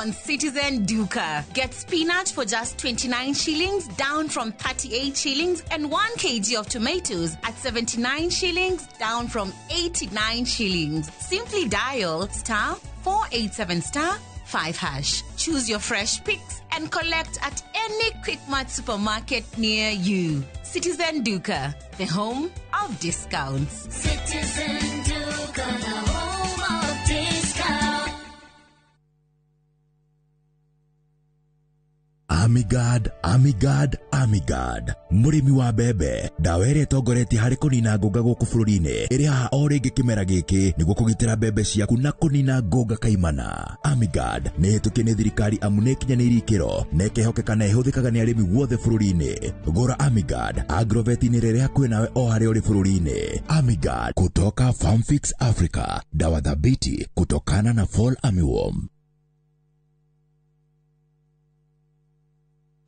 on Citizen Duka. Get spinach for just 29 shillings, down from 38 shillings, and 1 kg of tomatoes at 79 shillings, down from 89 shillings. Simply dial star 487 star 5 hash. Choose your fresh picks and collect at any Quickmart supermarket near you. Citizen Duka, the home of discounts. Citizen Duka, the home of discounts. Amigad, Amigad, Amigad. Mũrĩmi wa mbembe, ndawa ĩrĩa ĩtongoretie harĩ kũnina ngũnga gũkũ bũrũri-inĩ ĩrĩ haha o rĩngĩ kĩmera gĩkĩ nĩguo kũgitĩra mbembe ciaku na kũnina ngũnga kaimana. Amigad nĩ ĩhĩtũkie nĩ thirikari amu nĩ ĩkinyanĩirie ikĩro na ĩkehokeka na ĩhũthĩkaga nĩ arĩmi guothe bũrũri-inĩ. Gũra Amigad Agrovet-inĩ rĩrĩa hakuhĩ nawe o harĩa ũrĩ bũrũri-inĩ. Amigad kutoka Farmfix Africa, dawa thabiti kutokana na Fall Armyworm.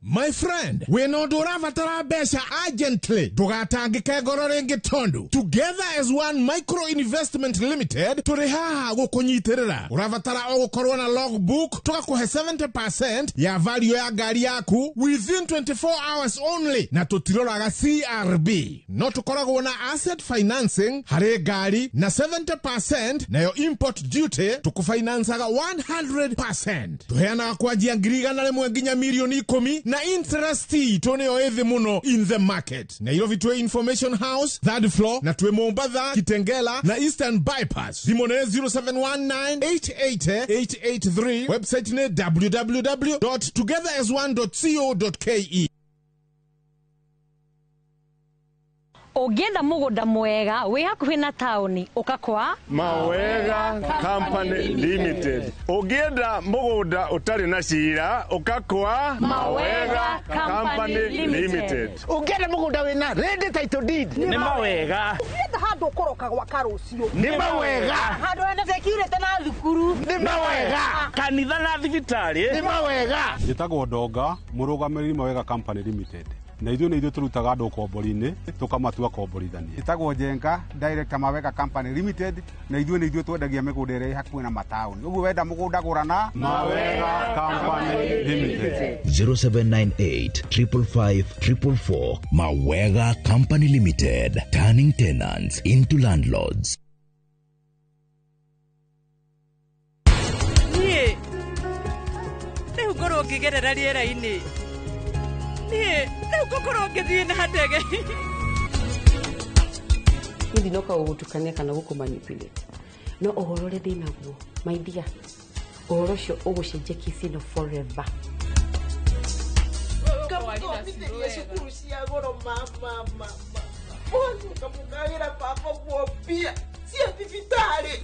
My friend, wĩna ũndũ ũrabatara mbeca urgently, ndũgatangĩke ngoro rĩngĩ tondũ Together as One Micro Investment Limited tũrĩ haha gũkũnyitĩrĩra. Ũrabatara o gũkorwo na logbook, tũgakũhe 70% ya value ya ngari yaku within 24 hours only, na tũtiroraga CRB. No tũkoragwo na asset financing harĩ ngari na 70%, nayo import duty tũkũfinancaga 100%. Tũheanaga kwanjia 100,000 nginya 10,000,000 na interest itũ nĩyo ĩthĩ mũno in the market. Nairobi twĩ Information House third floor, na twĩ Mombatha, Kitengela na Eastern Bypass. Thimũ nĩ 0719888883, website nĩ www.togetherasone.co.ke. Ũngĩenda mũgũnda mwega wĩ hakuhĩ na taũni, ũka kwa Mawega Company Limited. Ũngĩenda mũgũnda ũtarĩ na cira, ũka kwa Mawega Company Limited. Ũngĩenda mũgũnda wĩna ready title deed, nĩ Mawega. Ũngĩenda handũ ũkũroka gwaka rũciũ, nĩ Mawega. Handũ hena security na thukuru, nĩ Mawega. Kanitha na thibitarĩ, nĩ Mawega. Njĩtagwo Ndonga, mũrũgamĩrĩri Mawega Company Limited. Na ithuĩ nĩ ithuĩ tũrutaga andũ ũkombori-inĩ tũkamatua komborithania. Ĩtagwo Njenga, director Mawega Company Limited, na ithuĩ nĩ ithuĩ twendagia mĩgũnda ĩrĩa ĩ hakuhĩ na mataũni. Ũguo wenda mũgũnda gũra na Mawega Company Limited. 0798 555 444. Mawega Company Limited, turning tenants into landlords. Niĩ rĩu ngorwo ngĩgerera rĩera-inĩ, niĩ rĩu ngũkorwo ngĩthiĩ na ndege. Niĩ ndinoka gũgũtukania kana gũkũ manipulate, no ũhoro ũrĩa ndĩnaguo, my dear, ũhoro ũcio ũgũcenjia kesi ĩno forever. Ngamũthomithĩria cukuru cia goro mama mama, mũgacoka mũkagĩra baba guo mbia cia thibitarĩ.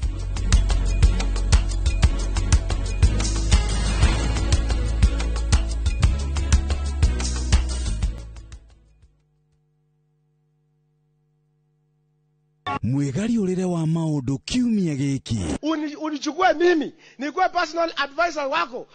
Mwĩgariũrĩre wa maũndũ kiumia gĩkĩ. Unichukue mimi nikuwe personal advisor wako.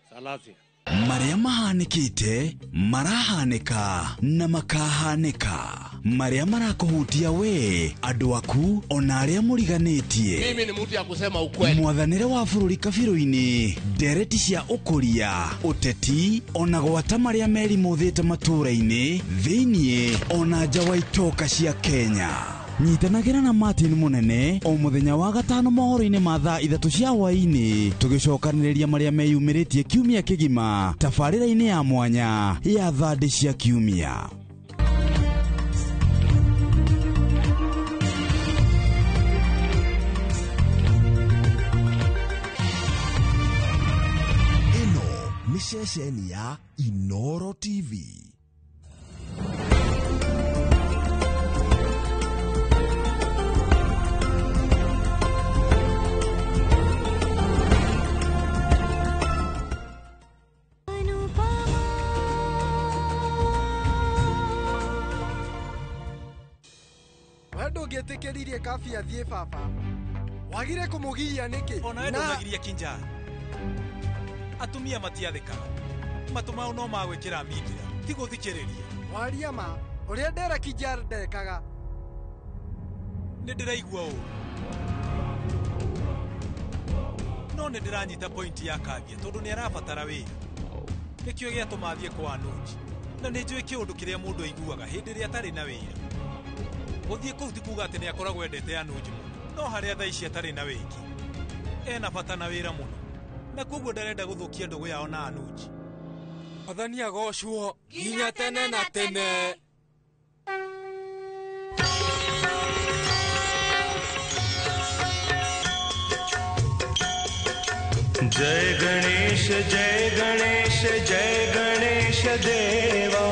Salasia. Marĩa mahanĩkĩte, marahanĩka na makahanĩka, marĩa marakũhutia we, andũ aku, ona arĩa mũriganĩtie. Mimi ni mtu ya kusema ukweli. Mwathanĩre wa bũrũri kabirũ-inĩ, ndereti cia ũkũria, ũteti, ona gwata marĩa merimũthĩte matũũra-inĩ, thĩiniĩ ona nja wa itoka cia Kenya. Nyitanagĩra na Martin Mũnene o mũthenya wa gatano mohoro-inĩ ma thaa 3 cia hwaĩ-inĩ, tũgĩcokanĩrĩria marĩa meyumĩrĩtie kiumia kĩgima tabarĩra-inĩ ya mwanya ya thandĩ cia kiumia. Ĩno nĩ ceceni ya Inoro TV. Ndũngĩtĩkĩririe kabi athiĩ baba, wagire kũmũgiria nĩkĩ? Ona we ndũnagiria Kinja. Atumia matiathĩkaga, matũ mao no magwĩkĩra mindira, ti gũthikĩrĩria. Waria ma, ũrĩa ndera Kinja ndekaga. Nĩ ndĩraigua ũũ, no Nĩ ndĩranyita point ya Kavya tondũ nĩ arabatara wĩra. Nĩkĩo gĩatũma athiĩ kwa Anuj. Na nĩ njũĩ kĩũndũ kĩrĩa mũndũ aiguaga hĩndĩ ĩrĩa atarĩ na wĩra. Gũthiĩ kũu ti kuuga atĩ nĩ akoragwo endete Anuj mũno, no harĩa thaa ici atarĩ na wĩki. Ena bata na wĩra mũno, na koguo ndarenda gũthũkia ndũgũ yao na Anuj. Athani agocwo nginya tene na tene. जय गणेश जय गणेश जय गणेश देवा।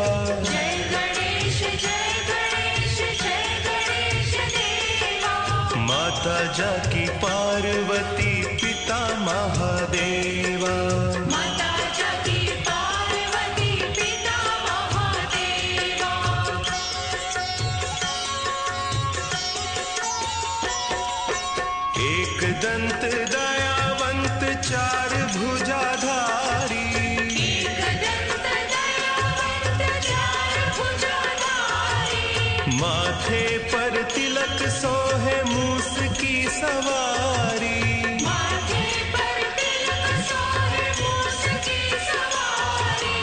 जय गणेश जय गणेश जय गणेश देवा। माता जाकी पार्वती पिता महादेवा। माता जाकी पार्वती पिता महादेवा। एक दंत दयावंत चार भुजाधारी। एक दंत दयावंत चार भुजाधारी। माथे पर तिलक सोहे मूस की सवारी। माथे पर तिलक सोहे मूस की सवारी।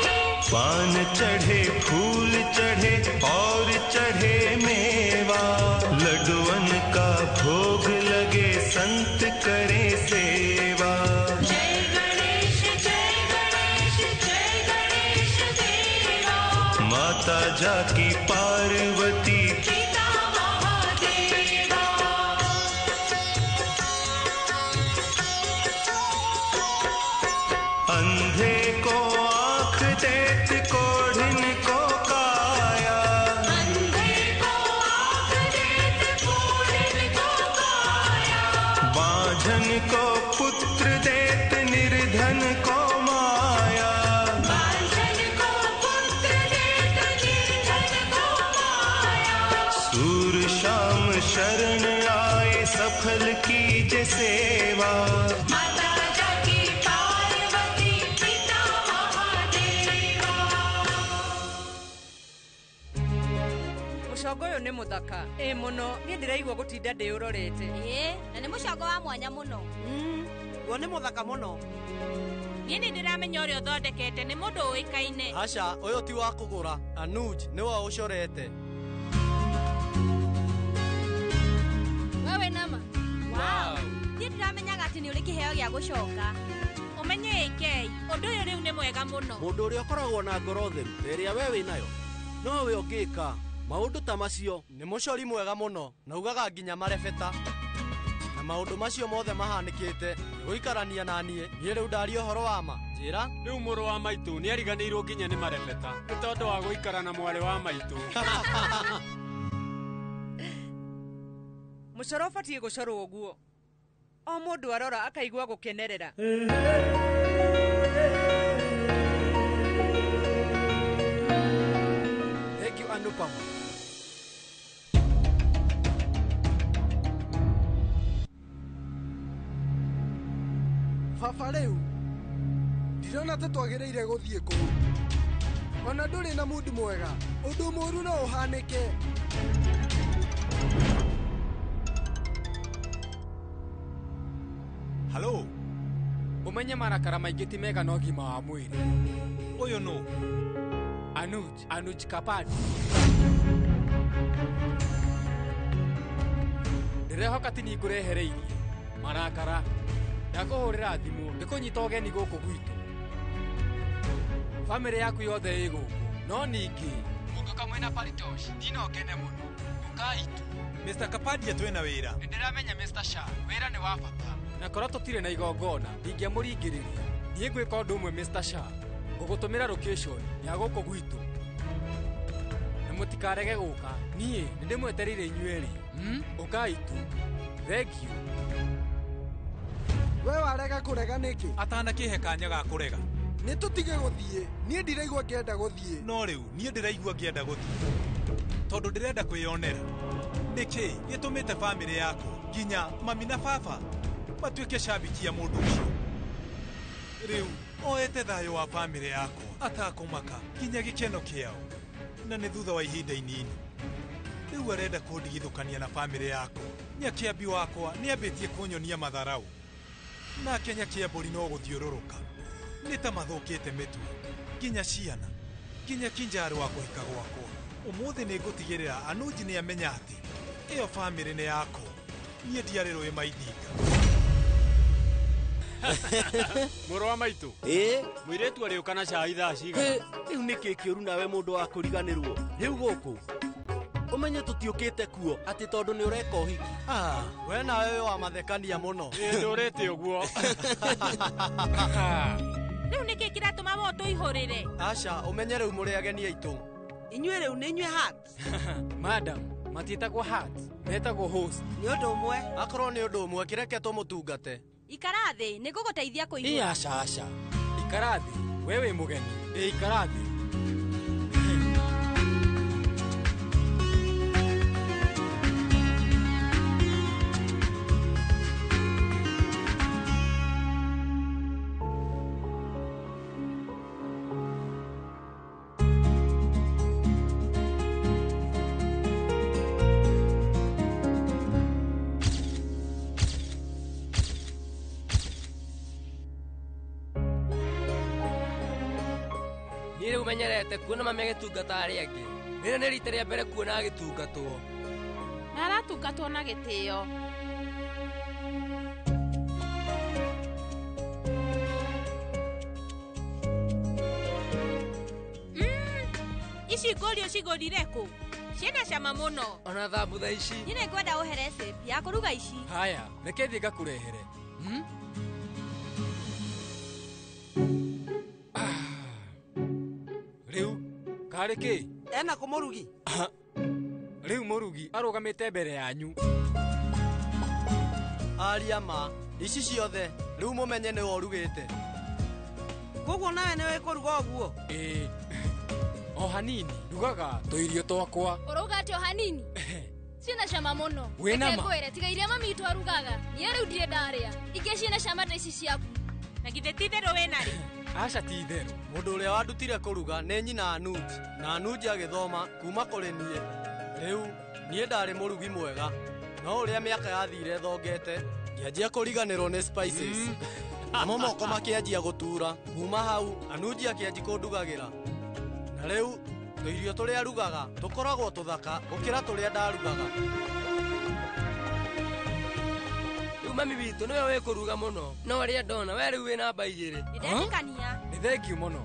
पान चढ़े फूल चढ़े और चढ़े मेवा। लड्डुअन का भोग लगे संत करे सेवा। जय गणेश जय गणेश जय गणेश देवा। माता जाकी पार्वती पिता महादेवा। अंधे को आँख देत कोढ़िन को काया। अंधे को आँख देत कोढ़िन को काया। बांझन को पुत्र देत निर्धन को माया। बांझन को पुत्र देत निर्धन को माया। सूर श्याम शरण आए सफल कीजे सेवा। माता जाकी पार्वती पिता Mahadeva. Mũcongo ũyũ nĩ mũthaka ĩ mũno, niĩ ndĩraigua gũtinda ndĩũrorete. Ĩĩ, na nĩ mũcongo wa mwanya mũno. Guo nĩ mũthaka mũno. Niĩ nĩ ndĩramenya ũrĩa ũthondekete nĩ mũndũ ũĩkaine. Aca, ũyũ ti wa kũgũra. Anuj nĩwe ũcorete. Wewe nama. Wow. Niĩ ndĩramenyaga atĩ nĩ ũrĩ kĩheo gĩa gũconga. Ũmenye AK, ũndũ ũyũ rĩu nĩ mwega mũno. Mũndũ ũrĩa ũkoragwo na ngoro theru ta ĩrĩa we wĩ nayo nowe ũngĩka maũndũ ta macio. Nĩ mũcori mwega mũno na ugaga nginya marebeta. Na maũndũ macio mothe mahanĩkĩte nĩ gũikarania na niĩ. Niĩ rĩu ndaria ũhoro wa ma. Njĩra. Rĩu mũrũ wa maitũ nĩ ariganĩirwo nginya nĩ marebeta nĩ tondũ wa gũikara na mwarĩ wa maitũ. Mũcoro ũbatiĩ gũcorwo ũguo o mũndũ arora akaigua gũkenerera. Thank you, Anupama. Baba rĩu ndirona ta twagĩrĩire gũthiĩ kũu. Ona ndũrĩ na mundu mwega, ũndũ mũũru no ũhanĩke. Halo. Ũmenye marakara maingĩ ti mega na ũgima wa mwĩrĩ. Ũyũ nũ? Anuj, Anuj Kapadi. Ndĩrehoka ti niĩ ngũrehereirie marakara. Ndakũhũrĩra thimũ ndĩkũnyita ũgeni gũkũ gwitũ. Bamĩrĩ yaku yothe ĩ gũkũ, no ningĩ mũngĩũka mwĩna Paritosh ndino ngene mũno. Ũkai tu. Mr. Kapadia twĩna wĩra. Nĩ ndĩramenya Mr. Shah, wĩra nĩ wa bata. Na korwo tũtirĩ na igongona ndingĩamũringĩrĩria. Niĩ ngwĩka ũndũ ũmwe Mr. Shah, ngũgũtũmĩra location ya gũkũ gwitũ. Na mũtikarege gũka, niĩ nĩ ndĩmwetereire inyuĩ erĩ. Ũkai tu. Thank you. We warega kũrega nĩkĩ? Atanakĩhe kanya ga kũrega. Nĩ tũtige gũthiĩ. Niĩ ndiraigua ngĩenda gũthiĩ. No rĩu niĩ ndĩraigua ngĩenda gũthiĩ tondũ ndĩrenda kwĩyonera nĩkĩ gĩtũmĩte bamĩrĩ yakwa nginya mami na baba matuĩke shabiki ya mũndũ ũcio. Rĩu oete thayũ wa bamĩrĩ yakwa atakũmaka nginya gĩkeno kĩao, na nĩ thutha wa ihinda inini. Rĩu arenda kũndigithũkania na bamĩrĩ yakwa. Nĩakĩambi wakwa nĩambĩtie kũnyonia matharau. Nake Nyakiambũri no gũthiũrũrũka. Nĩ ta mathũkĩte mĩtwe. Nginya ciana. Nginya Kinjarũ wa kũhika gwakwa. Ũmũthĩ nĩ ngũtigĩrĩra Anuji nĩ amenya atĩ ĩyo bamĩrĩ nĩ yakwa. Niĩ ndiarĩ rũĩ maithinga. Mũrũ wa maitũ. Ĩ Mũirĩtu arĩũka na cai thaa cigana? Rĩu nĩkĩ kĩũru nawe mũndũ wa kũriganĩrwo? Rĩu gũkũ ũmenye tũtiũkĩte kuo atĩ tondũ nĩ ũreka ũhiki. We nawe wĩ wa mathekania mũno. Ĩ ndũrĩte ũguo. Rĩu nĩkĩ kĩratũma we ũtũihũrĩre? Aca, ũmenye rĩu mũrĩ ageni aitũ. Inyuĩ rĩu nĩ inyuĩ hat. Madam, matiĩtagwo hat, metagwo host. Nĩ ũndũ ũmwe. Akorwo nĩ ũndũ ũmwe kĩreke tũmũtungate. Ikara thĩ, nĩ ngũgũteithia kũihũra. Ĩ aca aca. Ikara thĩ, we wĩ mũgeni. Ĩ ikara thĩ. Niĩ rĩu menyerete kuona mami agĩtungata arĩa angĩ. Rĩrĩ nĩ rita rĩa mbere kuona agĩtungatwo. Na aratungatwo na gĩtĩo. Ici ngũri ũcigũrire kũ? Ciĩna cama mũno. Ona thambutha ici. Niĩ nĩngwenda ũhe recipe ya kũruga ici. Haya, reke thiĩ ngakũrehere. Rĩu karĩ kĩ? Ena kũ mũrugi? Rĩu mũrugi arũgamĩte mbere yanyu. Aria ma, ici ciothe rĩu mũmenye nĩwe ũrugĩte. Koguo nawe nĩwe kũruga ũguo? Ĩ o hanini ndugaga tũirio twakwa. Ũrauga atĩ o hanini? Ciĩna cama mũno. Wĩna Reke ma? ngwĩre, tiga iria mami witũ arugaga. Niĩ rĩu ndirĩ ndarĩa. Ingĩ ciĩna cama ta ici ciaku. Na githĩ ti itherũ wĩna rĩ? Aca ti itherũ. Mũndũ ũrĩa wandutire kũruga nĩ nyina Anuji, na Anuji agĩthoma kuma kũrĩ niĩ. Rĩu niĩ ndarĩ mũrugi mwega, no ũrĩa mĩaka yathire thongete, ngĩanjia kũriganĩrwo nĩ spices. Namo moko makĩanjia gũtura. Kuma hau Anuji akĩanjia kũndugagĩra. Na rĩu tũirio tũrĩa arugaga tũkoragwo tũthaka gũkĩra tũrĩa ndarugaga. Rĩu mami witũ nĩwe wĩkũruga mũno, no arĩa ndona we rĩu wĩ namba igĩrĩ. Nĩndetĩkania. Nĩ thengiũ mũno.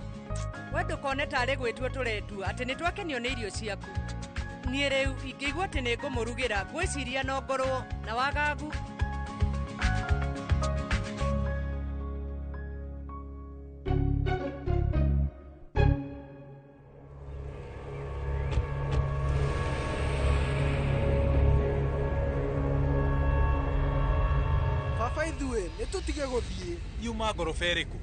We ndũkone tarĩ gwĩtua tũretua atĩ nĩ twakenio nĩ irio ciaku. Niĩ rĩu ingĩigua atĩ nĩ ngũmũrugĩra ngwĩciria no ngorwo na wagagu. Baba ithuĩ nĩ tũtige gũthiĩ. Yuma ngoroba ĩrĩkũ?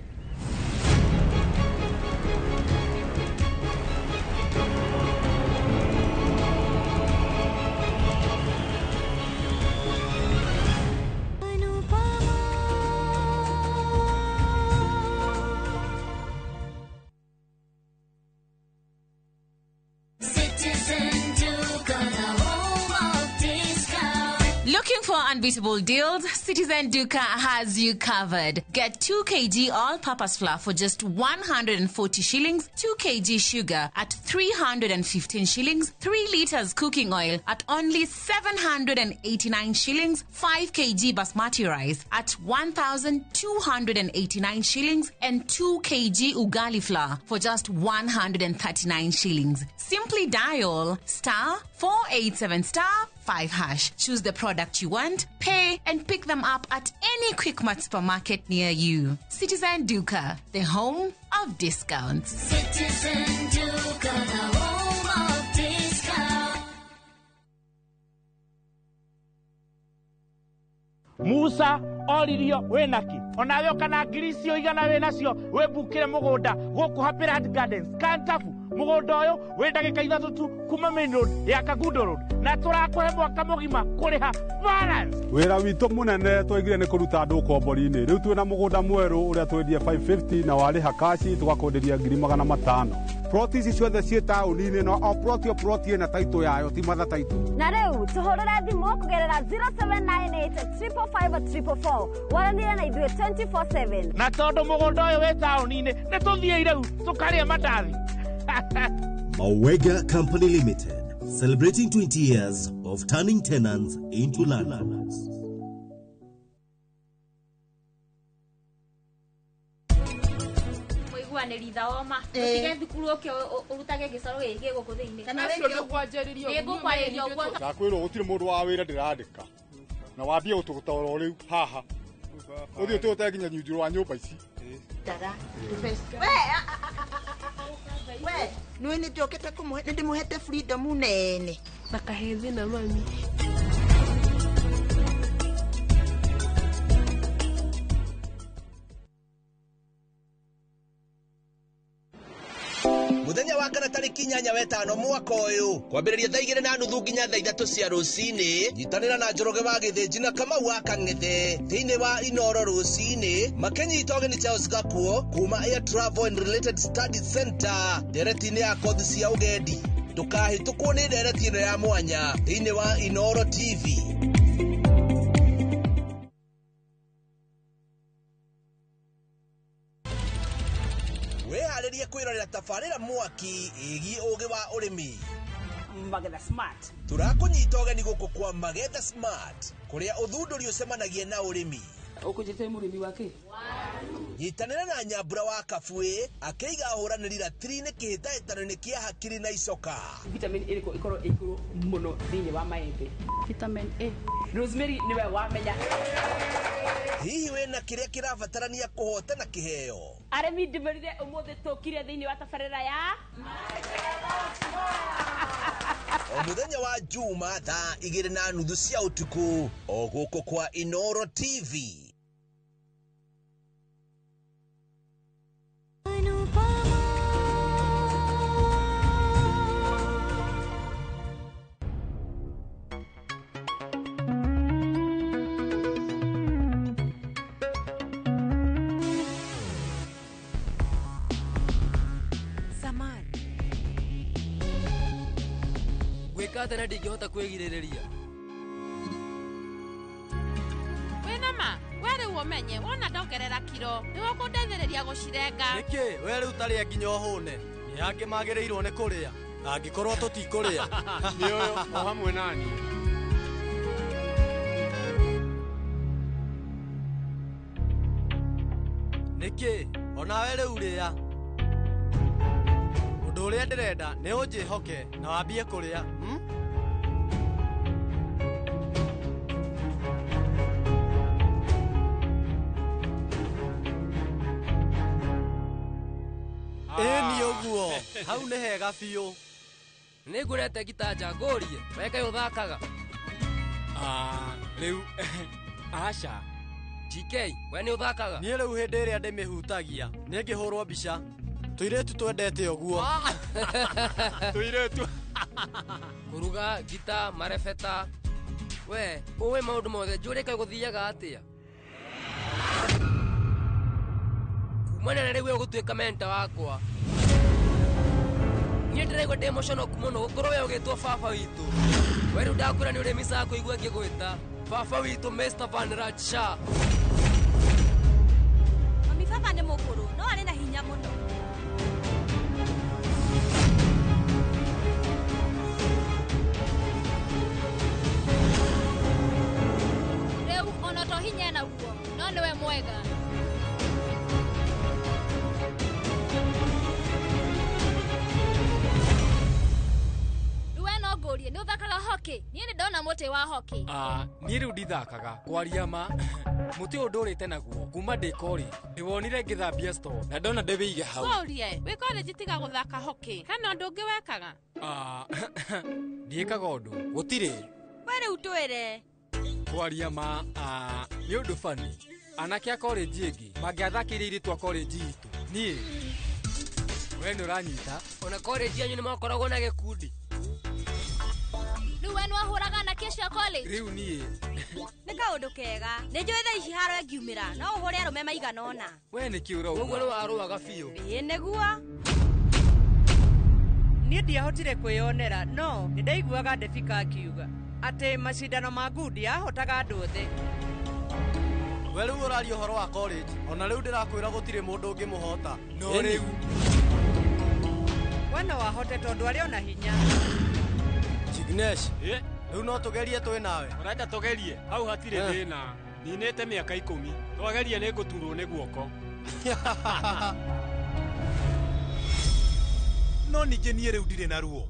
Looking for unbeatable deals? Citizen Duka has you covered. Get 2 kg all-purpose flour for just 140 shillings, 2 kg sugar at 315 shillings, 3 liters cooking oil at only 789 shillings, 5 kg basmati rice at 1,289 shillings, and 2 kg ugali flour for just 139 shillings. Simply dial star 487 star 5 hash. Choose the product you want, pay, and pick them up at any Quickmart supermarket near you. Citizen Duka, the home of discounts. Citizen Duka, the home of discounts. Musa oririo wĩnaki onawe ũkana ngiri icio igana wĩnacio wĩmbukĩre mũgũnda gũkũ Happy Land Gardens Kantafu Mũgũnda ũyũ wĩ ndagĩka 3 tu kuma main road ya Kangundo Road, na tũrakũhe mwaka mũgima kũrĩha balance. Wĩra witũ mũnene twaigire nĩ kũruta andũ ũkombori-inĩ. Rĩu twĩna mũgũnda mwerũ ũrĩa twendie 550 na warĩha kaci tũgakwenderia 500,000. Ploti ici ciothe ciĩ taũni-inĩ no o ploti o ploti ĩna taitũ yayo, ti matha taitũ. Na rĩu tũhũrĩre thimũ kũgerera 0798 555 444 waranĩre na ithuĩ 24/7. Na tondũ mũgũnda ũyũ wĩ taũni-inĩ, nĩ tũthiĩ rĩu tũkarĩe mandathi. Mawega Company Limited, celebrating 20 years of turning tenants into landlords. Mũiguanĩri thoma ũtige thukuru ũke ũrutage gĩcoro gĩkĩ gĩ gũkũ thĩinĩ. Kana rĩngĩ ũkwanjĩrĩria nĩngũkwarĩria ũguo. Ndakwĩrwo gũtirĩ mũndũ wa wĩra ndĩrandĩka na wambie gũtũgũta oro rĩu haha ũthiĩ ũtũgũte nginya nyunju rwa nyũmba ici. Dada, we nĩ nĩ njokete kũmũhe, nĩ ndĩmũhete freedom nene na kahĩthĩ na mami. Muthenya wa kana tariki 8 wetano mwaka uyu kwambĩrĩria thaa 2:30 nginya thaa 3 cia rũcinĩ, nyitanĩra na Njoroge wa Gĩthĩnji na Kamau wa Kang'ethe thĩinĩ wa Inoro rũcinĩ makĩnyita ũgeni Charles Gakuo kuma Air Travel and Related Studies Center ndereti-inĩ ya kothi cia ũgendi. Ndũkahĩtũkwo nĩ ndereti ĩno ya mwanya thĩinĩ wa Inoro TV. Wĩharĩrie kwĩrorera tabarĩra mwaki ĩgiĩ ũgĩ wa ũrĩmi. Magetha Smart. Tũrakũnyita ũgeni gũkũ kwa Magetha Smart kũrĩa ũthundũri ũcemanagia na ũrĩmi. Ũkũnjĩte mũrĩmi wake? Nyitanĩra na Nyambura wa Kabuĩ akĩiga ahũranĩri ratiri-inĩ kĩhĩtahĩtano-inĩ kĩa hakiri na icoka. Vitamin ĩrĩkũ ĩkorwo ĩ igũrũ mũno thĩinĩ wa maembe? Vitamin A. Rosemary nĩwe wamenya. Hihi wĩna kĩrĩa kĩrabatarania kũhotana kĩheo? Arĩmi ndĩmerire ũmũthĩ tũkire thĩinĩ wa tabarĩra ya O mũthenya wa Juma thaa 2:30 cia ũtukũ o gũkũ kwa Inoro TV. Gwĩka atĩa na ndingĩhota kwĩgirĩrĩria? Wĩna ma we rĩu ũmenye wona ndongerera kiro nĩwe ũkũndeithĩrĩria gũcirenga. Nĩkĩ we rĩu tarĩa nginya ũhũne? Nĩ angĩ magĩrĩirwo nĩ kũrĩa angĩkorwo tũtikũrĩa. Nĩ ũyũ o hamwe naniĩ. Nĩkĩ onawe rĩu rĩa? Ũndũ ũrĩa ndĩrenda nĩ ũnjĩhoke na wambie kũrĩa. Ĩni ũguo hau nĩ hega biũ. Nĩ ngũrete ngita nja ngũrie we kaĩ ũthakaga? Rĩu aca. TK we nĩ ũthakaga? Niĩ rĩu hĩndĩ ĩrĩa ndĩmĩhutagia nĩ ngĩhũrwo mbica. Tũirĩtu twendete ũguo. Tũirĩtu. Kũruga ngita marebeta we ũĩ maũndũ mothe njũrie kaĩ gũthiaga atĩa? Kumana na rĩu we ũgũtuĩka menta wakwa. Niĩ ndĩraigua ndĩ mũconoku mũno gũkorwo we ũgĩtwo baba witũ. We rĩu ndakwĩra nĩ ũrĩmicaga kũigua ngĩgwĩta baba witũ Mr. Van Raj Shah. Mami baba nĩ mũkũrũ no arĩ na hinya mũno. Rĩu ona to hinya naguo no nĩwe mwega. Nĩ ũthakaga hockey? Niĩ nĩ ndona mũtĩ wa hockey. Niĩ rĩu ndithakaga kwaria ma mũtĩ ũyũ ndũrĩte naguo kuma ndĩ college. Ndĩwonire ngĩthambia store na ndona ndĩwĩige hau. Ngũrie wĩ college tiga gũthaka hockey kana ũndũ ũngĩ wekaga? Ndiĩkaga ũndũ gũtirĩ. We rĩu twĩre. Kwaria ma nĩ ũndũ funny. Anake a college ĩngĩ mangĩathakĩire airĩtu a college itũ niĩ We nĩ ũranyita. Ona college yanyu nĩ makoragwo na gĩkundi. Rĩu we nĩwahũraga na kĩcio college? Rĩu niĩ. Nĩ kaũndũ kega. Nĩ njũĩ thaa ici haro ĩngiumĩra no ũhũre arũme maigana ũna. We nĩkĩ ũrauga? Ũguo nĩwarũaga biũ. Ĩĩ nĩguo. Niĩ ndiahotire kwĩyonera no nĩ ndaiguaga Debika akiuga atĩ macindano ma ngundi ahotaga andũ othe. We rĩu ũraria ũhoro wa college ona rĩu ndĩrakwĩra gũtirĩ mũndũ ũngĩmũhota. No rĩu we no ahote tondũ arĩ ona hinya. Jignesh, rĩu no tũgerie twĩ nawe. Ũrenda tũgerie? Hau hatirĩ thĩna. Ninĩte mĩaka 10. Twageria nĩ ngũturwo nĩ guoko. No ningĩ niĩ rĩu ndirĩ na ruo.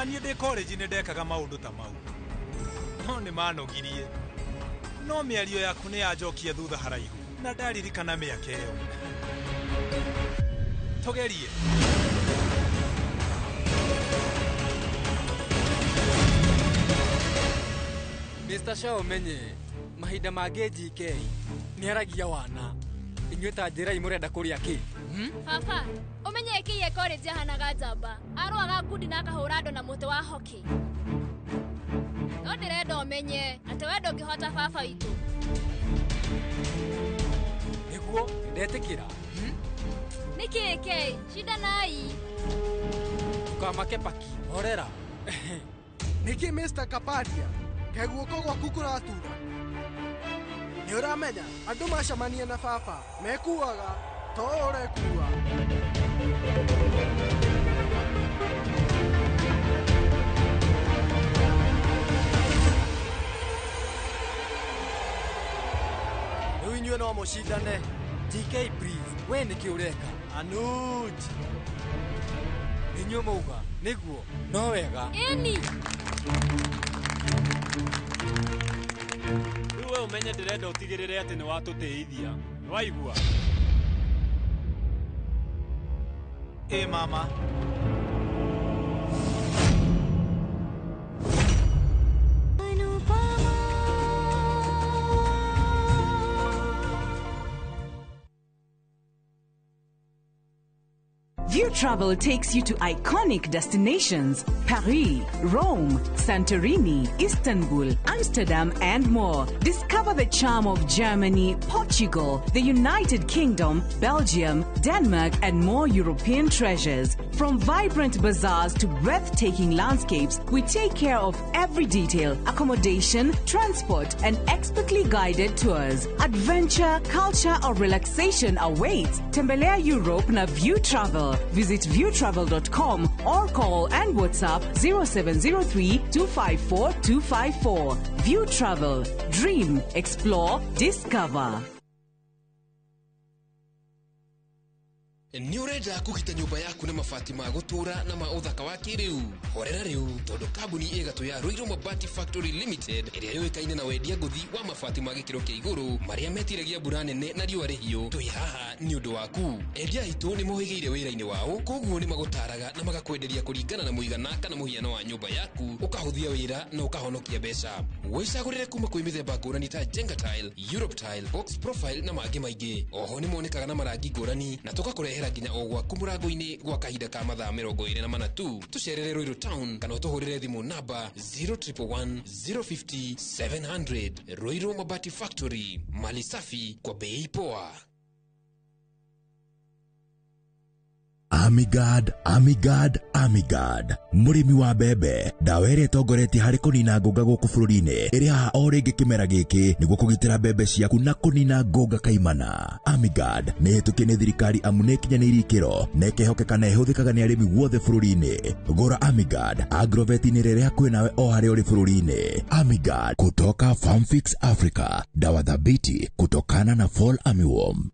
Niĩ ndĩ college nĩ ndekaga maũndũ ta mau no nĩ manogirie no mĩario yaku nĩ yanjokia thutha haraihu na ndaririkana mĩaka ĩyo. Tũgerie. Mr. Shaw menye mahinda mangĩ GK nĩ aragia wana inyuĩ ta njĩrai mũrenda kũrĩa kĩ? Baba, ũmenye kĩiye college ahanaga njamba arũaga ngundi na akahũra andũ na mũtĩ wa hockey. No ndĩrenda ũmenye atĩ we ndũngĩhota baba witũ. Nĩguo ndetĩkĩra. Nĩkĩĩ kĩ? Cindanai. Ndũkamake paki, horera. Nĩkĩ Mr. Kapadia? Kaĩ guoko gwaku kũratura? Nĩ ũramenya andũ macemania na baba mekuaga to ũũ ũrekua. Rĩu inyuĩ no mũcindane. GK please, we nĩkĩ ũreka? Anuj. Inyuĩ mauga nĩguo no wega. Ĩni. Rĩu we ũmenye ndĩrenda ũtigĩrĩre atĩ nĩ watũtĩithia. Nĩwaigua? Ĩ mama. View Travel takes you to iconic destinations: Paris, Rome, Santorini, Istanbul, Amsterdam, and more. Discover the charm of Germany, Portugal, the United Kingdom, Belgium, Denmark, and more European treasures. From vibrant bazaars to breathtaking landscapes, we take care of every detail: accommodation, transport, and expertly guided tours. Adventure, culture, or relaxation awaits. Tembelea Europe na View Travel. Visit viewtravel.com or call and WhatsApp 0703 254 254. View Travel. Dream, explore, discover. Nĩ ũrenda kũgita nyũmba yaku na mabati ma gũtũũra na ma ũthaka wa kĩrĩu? Horera rĩu tondũ kambuni ĩgatũ ya Ruiru Mabati Factory Limited ĩrĩa yũĩkaine na wendia ngũthi wa mabati ma gĩkĩro kĩa igũrũ marĩa metiragia mbura nene na riũa rĩhiũ, twĩ haha nĩ ũndũ waku. Endia aitũ nĩ mohĩgĩire wĩra-inĩ wao, koguo nĩ magũtaraga na magakwenderia kũringana na mũigana kana mũhiano wa nyũmba yaku, ũkahũthia wĩra na ũkahonokia mbeca. Wĩcagũrĩre kuma kwĩ mĩthemba ngũrani ta Jenga Tile, Europe Tile, Box Profile na mangĩ maingĩ. Oho nĩ monekaga na marangi ngũrani na tũgakũrehera nginya o gwaku mũrango-inĩ gwa kahinda ka mathaa 24 tu. Tũcerere Ruiru Town kana ũtũhũrĩre thimũ namba 0111 050 700. Ruiru Mabati Factory, mali safi kwa bei poa. Amigard, Amigard, Amigard. Mũrĩmi wa mbembe, ndawa ĩrĩa ĩtongoretie harĩ kũnina ngũnga gũkũ bũrũri-inĩ ĩrĩ haha o rĩngĩ kĩmera gĩkĩ nĩguo kũgitĩra mbembe ciaku na kũnina ngũnga kaimana. Amigard nĩ ĩhĩtũkie nĩ thirikari amu nĩ ĩkinyanĩirie ikĩro na ĩkehokeka na ĩhũthĩkaga nĩ arĩmi guothe bũrũri-inĩ. Gũra Amigard Agrovet-inĩ rĩrĩa hakuhĩ nawe o harĩa ũrĩ bũrũri-inĩ. Amigard kutoka Farmfix Africa, dawa thabiti kutokana na Fall Armyworm.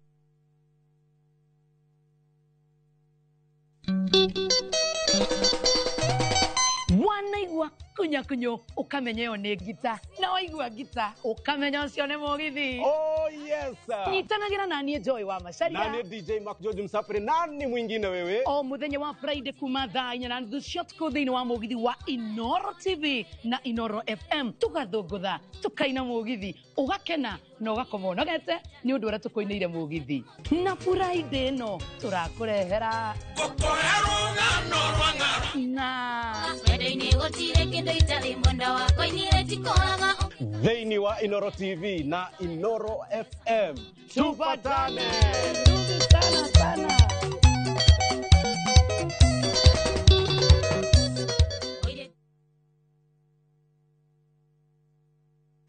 Wanaigua kunyakunyo ukamenya ĩyo nĩ ngita, na waigua ngita ukamenya ũcio nĩ mũgithi. Oh yes. Nyitanagĩra na niĩ Joy wa Macharia na niĩ DJ Mark George Msafiri. Nani mwingine wewe? O mũthenya wa Friday kuma thaa 4:30 cia ũtukũ thĩinĩ wa mũgithi wa Inoro TV na Inoro FM, tũgathũngũtha tũkaina mũgithi, ũgakena na ũgakoma ũnogete nĩ ũndũ ũrĩa tũkũinĩire mũgithi. Na Friday ĩno tũrakũrehera na wendo-inĩ gũtirĩ kĩndũ itarĩ mwenda wakwa inire tikoraga thĩinĩ wa Inoro TV na Inoro FM. Tupatane sana sana.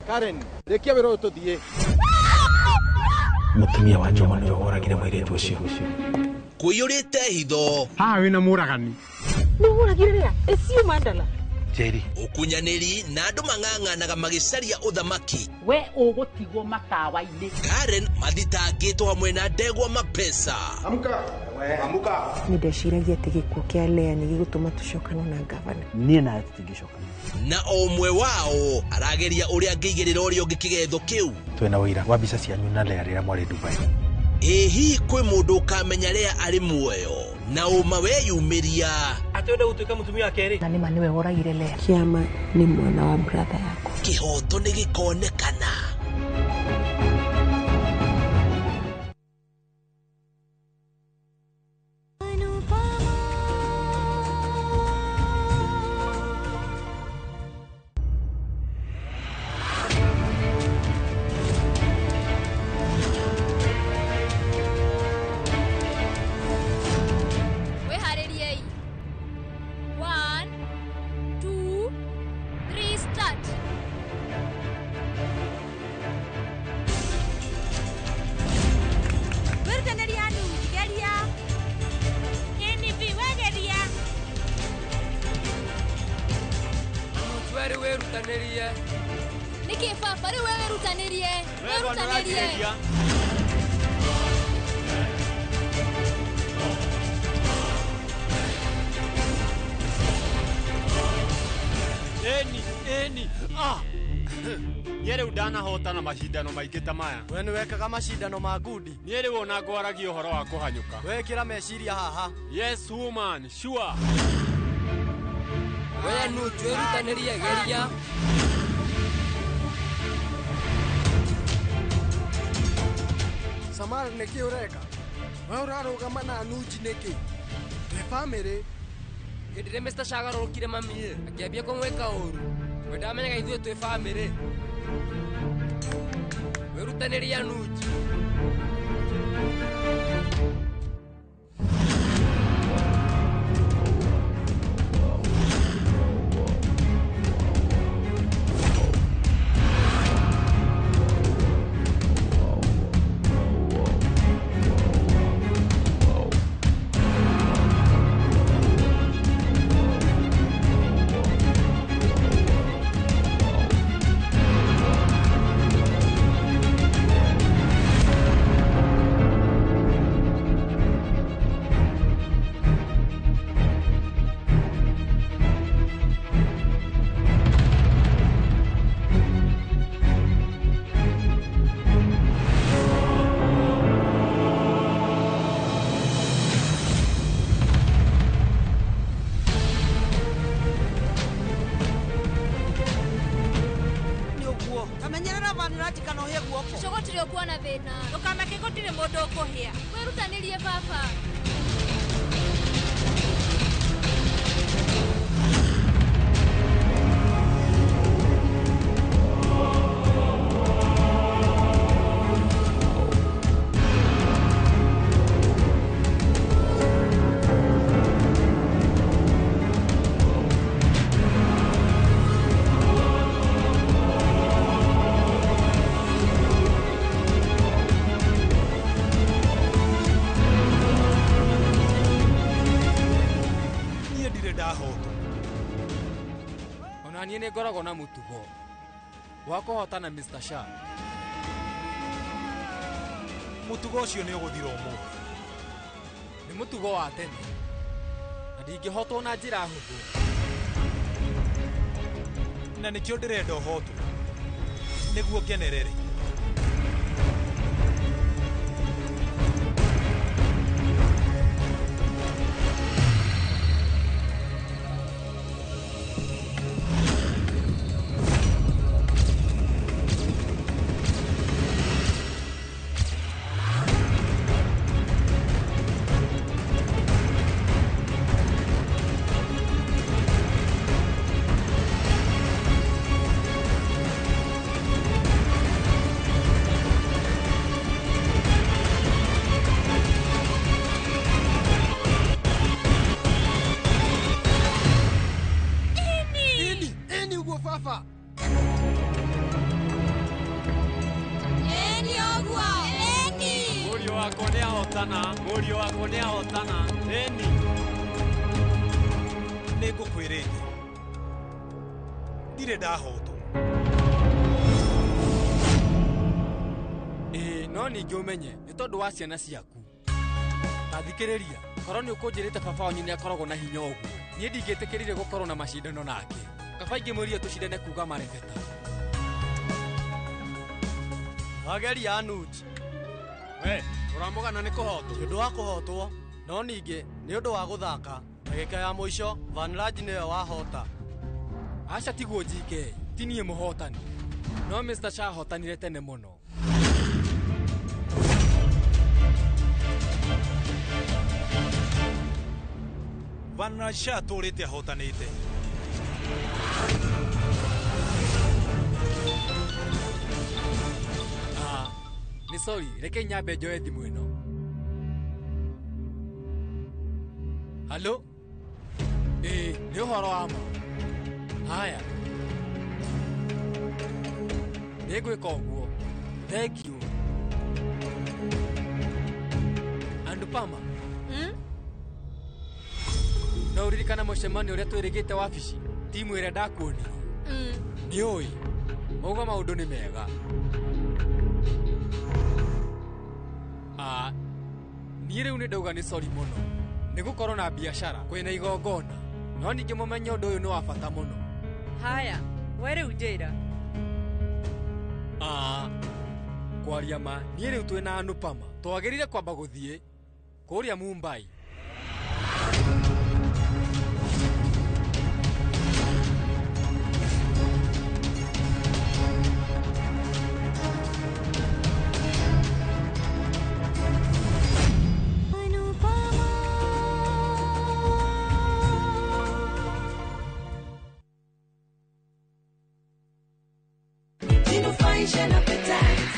Karen, rĩkia wĩra ũyũ tũthiĩ. Mũtumia wa Njoma nĩwe woragire mũirĩtu ũcio. Kũiyũrĩte hitho. Haha wĩna mũragani. Nĩũragire rĩa? Ĩcio mandala. Jerry. Ũkunyanĩri na andũ mang'ang'anaga magĩcaria ũthamaki. We ũgũtigwo matawa-inĩ. Karen mathitangĩtwo hamwe na ndegwa mapesa. Amka. Amka. Nĩ ndeciragia atĩ gĩkuũ kĩa Lea nĩ gĩgũtũma tũcokane na ngavana. Niĩ nawe tũtingĩcokana. Na o ũmwe wao arageria ũrĩa angĩigĩrĩra ũrĩa ũngĩ kĩgetho kĩu. Twĩna ũira wa mbica cianyu na Lea rĩrĩa mwarĩ Dubai. Ĩ hihi kwĩ mũndũ ũkamenya Lea arĩ muoyo na ũma weyumĩria? Atĩ ũrenda gũtuĩka mũtumia wa kerĩ? Na nĩma nĩwe woragire Lea. Kĩama nĩ mwana wa brother yakwa. Kĩhoto nĩ gĩkonekana. Wĩharĩriei. 1 2 3 start. Wĩrutanĩria Nungi, geria. NV wegeria. Werĩ wĩrutanĩrie. Nĩkĩ baba rĩu we wĩrutanĩrie? Wĩrutanĩrie. Eni ah. Niĩ rĩu ndanahotana macindano maingĩ ta maya. We nĩwekaga macindano ma ngundi. Niĩ rĩu ona ngwaragia ũhoro wa kũhanyũka. Wekĩra meciria haha. Yes woman, sure. We Nungi wĩrutanĩrie, geria. Samara nĩkĩ ũreka? We ũrarũgama na Nungi nĩkĩ? Twĩ bamĩrĩ. Hĩndĩ ĩrĩa Mr. Shagarũrũkire mami ĩ, akĩambia kũmwĩka ũru. We ndamenyaga ithuĩ twĩ bamĩrĩ. Wĩrutanĩria Nungi. Vaniraj kana ũhĩe guoko. Cũcũ gũtirĩ ũkuona thĩna. Ndũkamake gũtirĩ mũndũ ũkũhĩa. Wĩrutanĩrie baba. Ndahotwo. Ona niĩ nĩ ngoragwo na mũtugo wa kũhotana Mr. Shah. Mũtugo ũcio nĩ ũgũthira ũmũthĩ. Nĩ mũtugo wa tene na ndingĩhotwo na njĩra hũthũ. Na nĩkĩo ndĩrenda ũhotwo nĩguo ngenerere. Baba. Eni ogwo. Eni. Mũriũ wakwa nĩ ahotana. Mũriũ wakwa nĩ ahotana. Eni. Nĩ ngũkwĩrĩte. Ndirĩ ndahotwo. Ĩĩ, no ningĩ ũmenye nĩ tondũ wa ciana ciaku. Ta thikĩrĩria, korwo nĩ ũkũnjĩrĩte baba wanyu nĩ akoragwo na hinya ũguo, niĩ ndingĩtĩkĩrire gũkorwo na macindano nake. Kaba ingĩmwĩrire tũcindane kuga marebeta. Wageria Anuj. We, ũramũgana nĩ kũhotwo. Ti ũndũ wa kũhotwo, no ningĩ nĩ ũndũ wa gũthaka. Ndagĩka ya mũico, Vanraj nĩwe wahota. Aca tiguo GK, ti niĩ mũhotani. No Mr. Shah ahotanire tene mũno. Vanraj Shah atũrĩte ahotanĩte. Nĩ sorry, reke nyambe njoe thimũ ĩno. Halo? Ĩĩ, nĩ ũhoro wa ma. Haya. Nĩ ngwĩka ũguo. Thank you. Anupama. No ũririkana mũcemanio ũrĩa twĩrĩgĩte wabici? Timu ĩrĩa ndakuonirie. Nĩ ũĩ. Mauga maũndũ nĩ mega. Niĩ rĩu nĩ ndauga nĩ sorry mũno. Nĩ gũkorwo na biacara kwĩna igongona. No ningĩ mũmenye ũndũ ũyũ nĩ wa bata mũno. Haya, we rĩu njĩra. Kwaria ma, niĩ rĩu twĩna Anupama. Twagĩrĩire kwamba gũthiĩ kũrĩa Mumbai.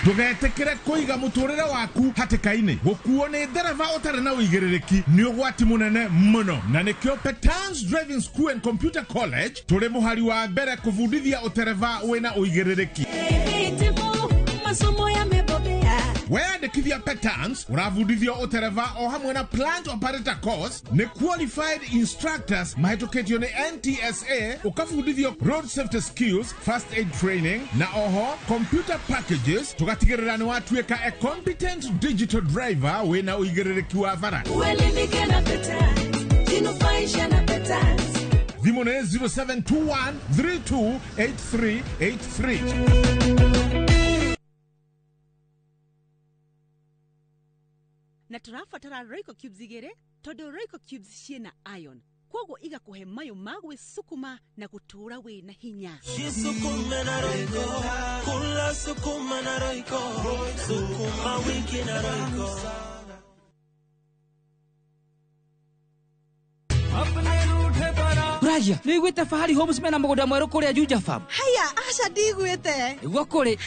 Ndũgetĩkĩre kũiga mũtũrĩre waku hatĩka-inĩ. Gũkuo nĩ ndereba ũtarĩ na ũigĩrĩrĩki nĩ ũgwati mũnene mũno, na nĩkĩo Petans Driving School and Computer College tũrĩ mũhari wa mbere kũbundithia ũtereba wĩna ũigĩrĩrĩki. Masomo yamebobea. Weyandĩkithia Petans ũrabundithio ũtereba o hamwe na plant operator course nĩ qualified instructors mahĩtũkĩtio nĩ NTSA, ũkabundithio road safety skills, first aid training na oho computer packages, tũgatigĩrĩra nĩ watuĩka a competent digital driver wĩna ũigĩrĩrĩki wa bara. Uelimike na Petans, jinufaishe na Petans. Thimũ nĩ 0721 328383. Na tũrabatara Royco cubes igĩrĩ tondũ Royco cubes ciĩna iron, kwoguo igakũhe mayũ ma gwĩcukuma na gũtũũra wĩna hinya. Jisukume na Royco, kula sukuma na Royco, sukuma wiki na Royco. Ragia, nĩ ũiguĩte Fahari Homes mena mũgũnda mwerũ kũrĩa Juja Farm? Haya, aca ndiguĩte. Nĩguo kũrĩ.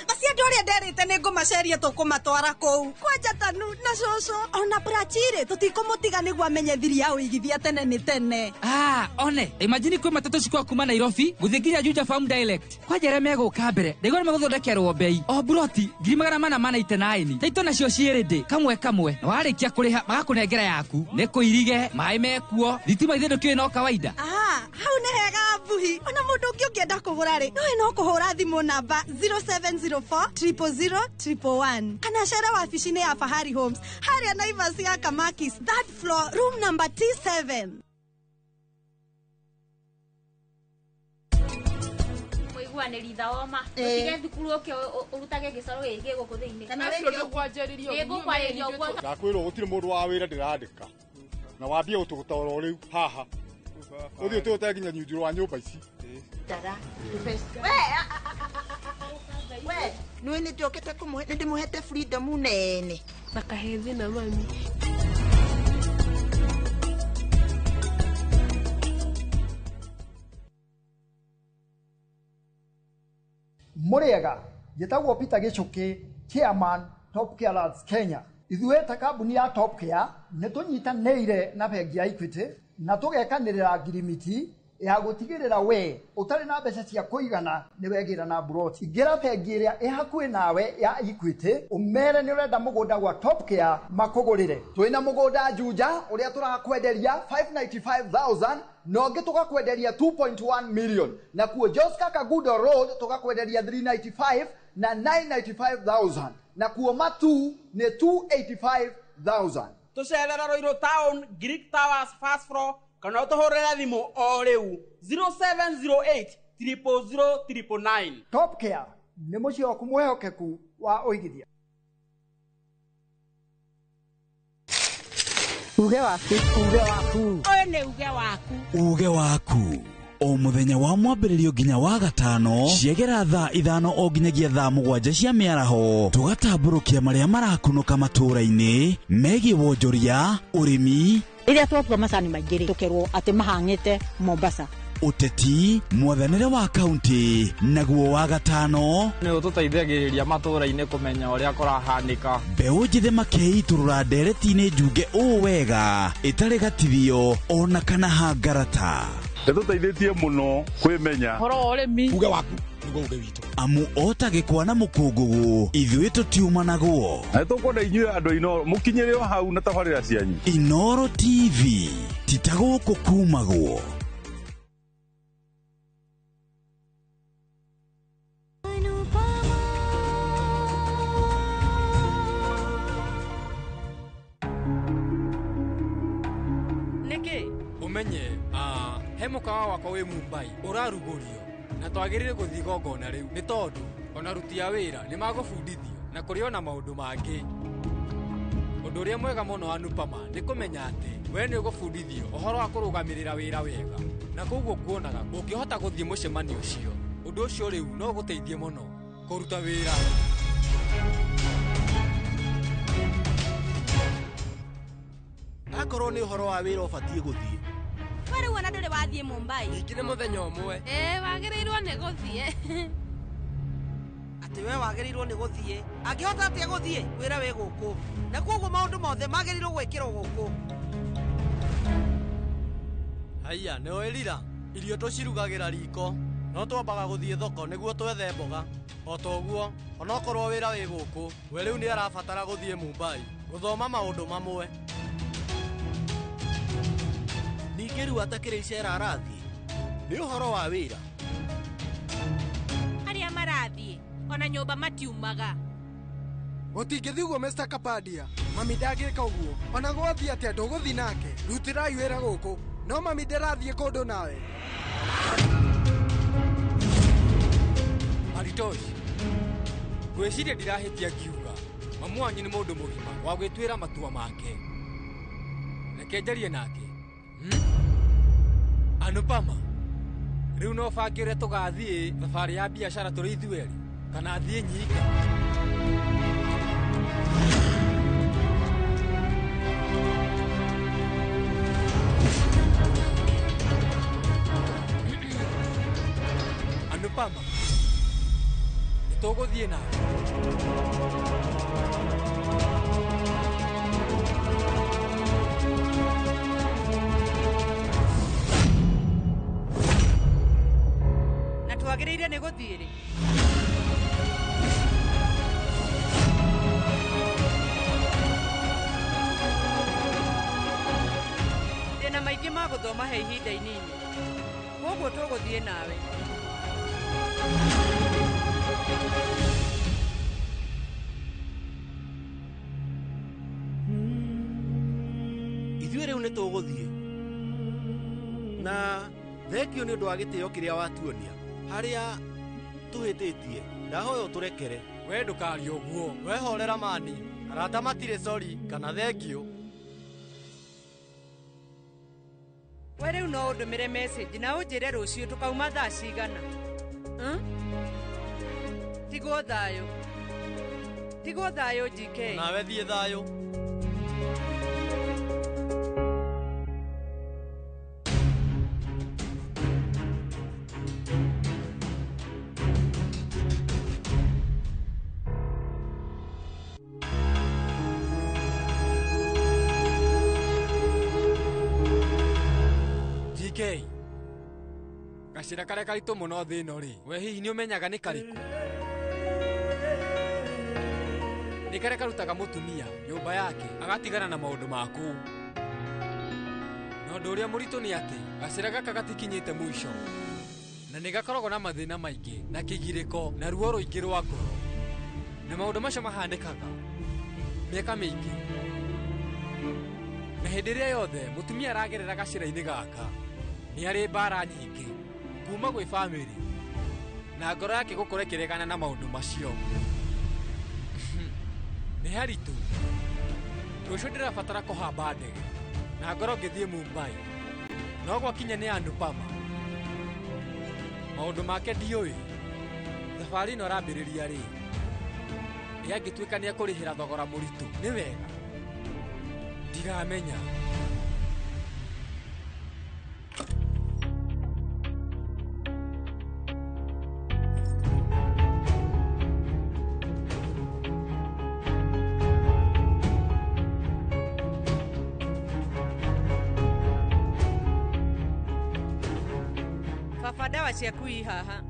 Maciaro Andũ arĩa nderĩte nĩ ngũmaceria tũkũmatwara kũu. Kwanja Tanu na cũcũ ona Prachire tũtikũmũtiga nĩguo amenye thiri ya ũigithia tene nĩ tene. Ah, one imagine kwĩ matatũ cikwa kuma Nairobi gũthiĩ nginya Juja Farm Direct. Kwanja arĩa megũka mbere ndaigua nĩ megũthondekerwo bei o buroti 499 taitũ nacio ciĩrĩ kamwe kamwe na warĩkia kũrĩha magakũnengera yaku nĩ kũirige maĩ mekuo thitima ithe ndũkĩũĩ no kawaida. Ah, hau nĩ hega Mbuhi. Ona mũndũ ũngĩ ũngĩenda kũgũra rĩ nowe no kũhũra thimũ namba 0704 000 111 kana cere wabici-inĩ ya Fahari Homes harĩa Naivas ya Kamakis third floor room number T7. Mũiguanĩri thoma ũtige thukuru ũke ũrutage gĩcoro gĩkĩ gũkũ thĩinĩ. Nĩngũkwarĩria ũguo. Ndakwĩrwo gũtirĩ mũndũ wa wĩra ndĩrandĩka na wambie gũtũgũta oro rĩu haha ũthiĩ ũtũgũte nginya nyunju rwa nyũmba ici. We nĩ nĩ ndokĩte kũmũhe nĩ ndĩmũhete freedom nene na kahĩthi na mami. Mũrĩega, njĩtagwo Peter Gĩchũkĩ, chairman Top Care Lands Kenya. Ithuĩ ta kambuni ya Top Care nĩ tũnyitanĩire na bengi ya Equity na tũgekanĩrĩra ngirimiti ya gũtigĩrĩra we ũtarĩ na mbeca cia kũigana nĩ wegĩra na buroti. Ingĩra bengi ĩrĩa ĩ hakuhĩ nawe ya Equity ũmere nĩ ũrenda mũgũnda gwa Top Care makũgũrĩre. Twĩna mũgũnda Juja ũrĩa tũrakwenderia 595,000 na ũngĩ tũgakwenderia 2.1 million, na kuo Joska Kagudo Road tũgakwenderia 395 na 995,000, na kuo Matu nĩ 285,000. Tũcerera Ruiru Town, Greek Towers first floor, kana ũtũhũrĩre thimũ o rĩu 0708 000 999. Top Care nĩ mũciĩ waku mwĩhokeku wa ũigithia. Uge waku. Uge waku. Ũyũ nĩ uge waku. Uge waku. O mũthenya wa mwambĩrĩrio nginya wa gatano ciegera thaa 5 o nginyagia thaa 7 cia mĩaraho tũgatambũrũkia marĩa marakunũka matũũra-inĩ megiĩ wonjoria, ũrĩmi. Rĩrĩa twatua macani maingĩ rĩ tũkerwo atĩ mahang'ĩte Mombasa. Ũteti, mwathanĩre wa kaunti, naguo wa gatano nĩ ũtũteithagĩrĩria matũũra-inĩ kũmenya ũrĩa kũrahanĩka. Mbeũ njĩthĩ makeitũrũra ndereti-inĩ njunge ũũ wega ĩtarĩ gatithio ona kana hangarata. Nĩtũteithĩtie mũno kwĩmenya ũhoro wa ũrĩmi. Uge waku nĩguo uge witũ. Amu ota gĩkwa na mũkũngũgũ ithuĩ tũtiumanagwo. Na nĩtũkwenda inyuĩ andũ a Inooro mũkinyĩre o hau na tabarĩra cianyu. Inooro TV ti ta gũkũ kumagwo. Ũmenye he mũkawa wakwa wĩ Mumbai ũrarugũrio na twagĩrĩire gũthiĩ igongona rĩu nĩ tondũ ona aruti a wĩra nĩ magũbundithio na kũrĩ ona maũndũ mangĩ. Ũndũ ũrĩa mwega mũno Anupama nĩ kũmenya atĩ we nĩ ũgũbundithio ũhoro wa kũrũgamĩrĩra wĩra wega na koguo kuonaga ũngĩhota gũthiĩ mũcemanio ũcio ũndũ ũcio rĩu no ũgũteithie mũno kũruta wĩra. Akorwo nĩ ũhoro wa wĩra ũbatiĩ gũthiĩ. We rĩu ona ndũrĩ wathiĩ Mumbai. Ningĩ nĩ mũthenya ũmwe. Wagĩrĩirwo nĩ gũthiĩ. Atĩ we wagĩrĩirwo nĩ gũthiĩ. Angĩhota atĩa gũthiĩ wĩra wĩ gũkũ. Na koguo maũndũ mothe magĩrĩirwo gwĩkĩrwo gũkũ. Haiya, nĩ ũĩ Rira, irio tũcirugagĩra riko no twambaga gũthiĩ thoko nĩguo twethe mboga. O ta ũguo, onokorwo wĩra wĩ gũkũ, we rĩu nĩ arabatara gũthiĩ Mumbai gũthoma maũndũ mamwe. Ningĩ rĩu atakĩrĩ icera arathiĩ nĩ ũhoro wa wĩra. Arĩa marathiĩ ona nyũmba matiumaga. Gũtingĩthiĩ ũguo Mr. Kapadia. Mami ndangĩka ũguo. Ona gwathiĩ atĩa ndũgũthiĩ nake. Rutĩrai wĩra gũkũ. No mami ndĩrathiĩ kũndũ nawe. Aritosh, ngwĩciria ndirahĩtia ngiuga mamu wanyu nĩ mũndũ mũgima wa gwĩtuĩra matua make. Reke njarie nake. Anupama, rĩu no bange ũrĩa tũgathiĩ thabarĩ ya biacara tũrĩ ithuerĩ kana thiĩ nyika. Anupama, Tũgũthiĩ nawe. Na twagĩrĩire nĩ gũthiĩ rĩ? Ndĩna maingĩ ma gũthoma he ihinda inini. Koguo tũgũthiĩ nawe. Ithuĩ rĩu nĩ tũgũthiĩ. Na thengio nĩ ũndũ wa gĩtĩo kĩrĩa watuonia. Harĩa tũhĩtĩtie, ndahoya ũtũrekere. We ndũkarie ũguo. We horera mani. Arata matirĩ sori kana thengio. We rĩu no ũndũmĩre message na ũnjĩre rũciũ tũkauma thaa cigana. Tigwo thayũ. Tigwo thayũ GK. Nawe thiĩ thayũ. GK. Gacĩra karĩa karitũ mũno thĩ ĩno rĩ, we hihi nĩ ũmenyaga nĩ karĩkũ? Nĩ karĩa karutaga mũtumia nyũmba yake agatigana na maũndũ ma kũu. Na ũndũ ũrĩa mũritũ nĩ atĩ gacĩra gaka gatikinyĩte mũico. Na nĩ gakoragwo na mathĩna maingĩ na kĩgirĩko na ruo rũingĩ rwa ngoro. Na maũndũ macio mahanĩkaga mĩaka mĩingĩ. Na hĩndĩ ĩrĩa yothe mũtumia aragerera gacĩra-inĩ gaka nĩ arĩ mbara nyingĩ kuma gwĩ bamĩrĩ na ngoro yake gũkorwo ĩkĩregana na maũndũ macio. Nĩ haritũ. Rũciũ ndĩrabatara kũhamba ndege na ngoro ngĩthiĩ Mumbai. No gwakinya nĩ Anupama. Maũndũ make ndiũĩ. Thabarĩ ĩno arambĩrĩria rĩ, ĩ angĩtuĩka nĩ ekũrĩhĩra thogora mũritũ nĩ wega? Ndiramenya. Baba ndawa ciaku i haha.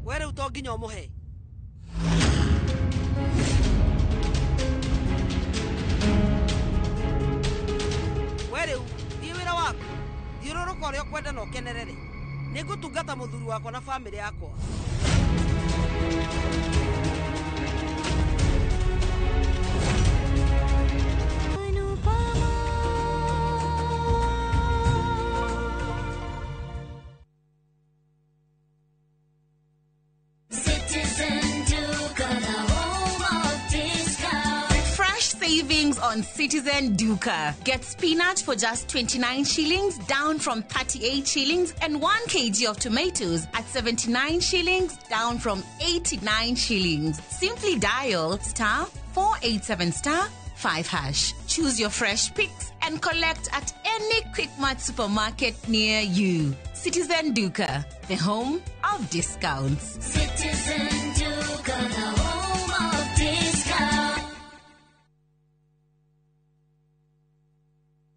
We rĩu to nginya ũmũhe. We rĩu thiĩ wĩra waku. Thiũrũrũka ũrĩa ũkwenda na ũkenerere. Nĩngũtungata mũthuri wakwa na bamĩrĩ yakwa. Fresh savings on Citizen Duka. Get spinach for just 29 shillings, down from 38 shillings, and 1 kg of tomatoes at 79 shillings, down from 89 shillings. Simply dial star 487 star 5 hash. Choose your fresh picks and collect at any Quickmart supermarket near you. Citizen Duka, the home of discounts. Citizen Duka, the home of discounts.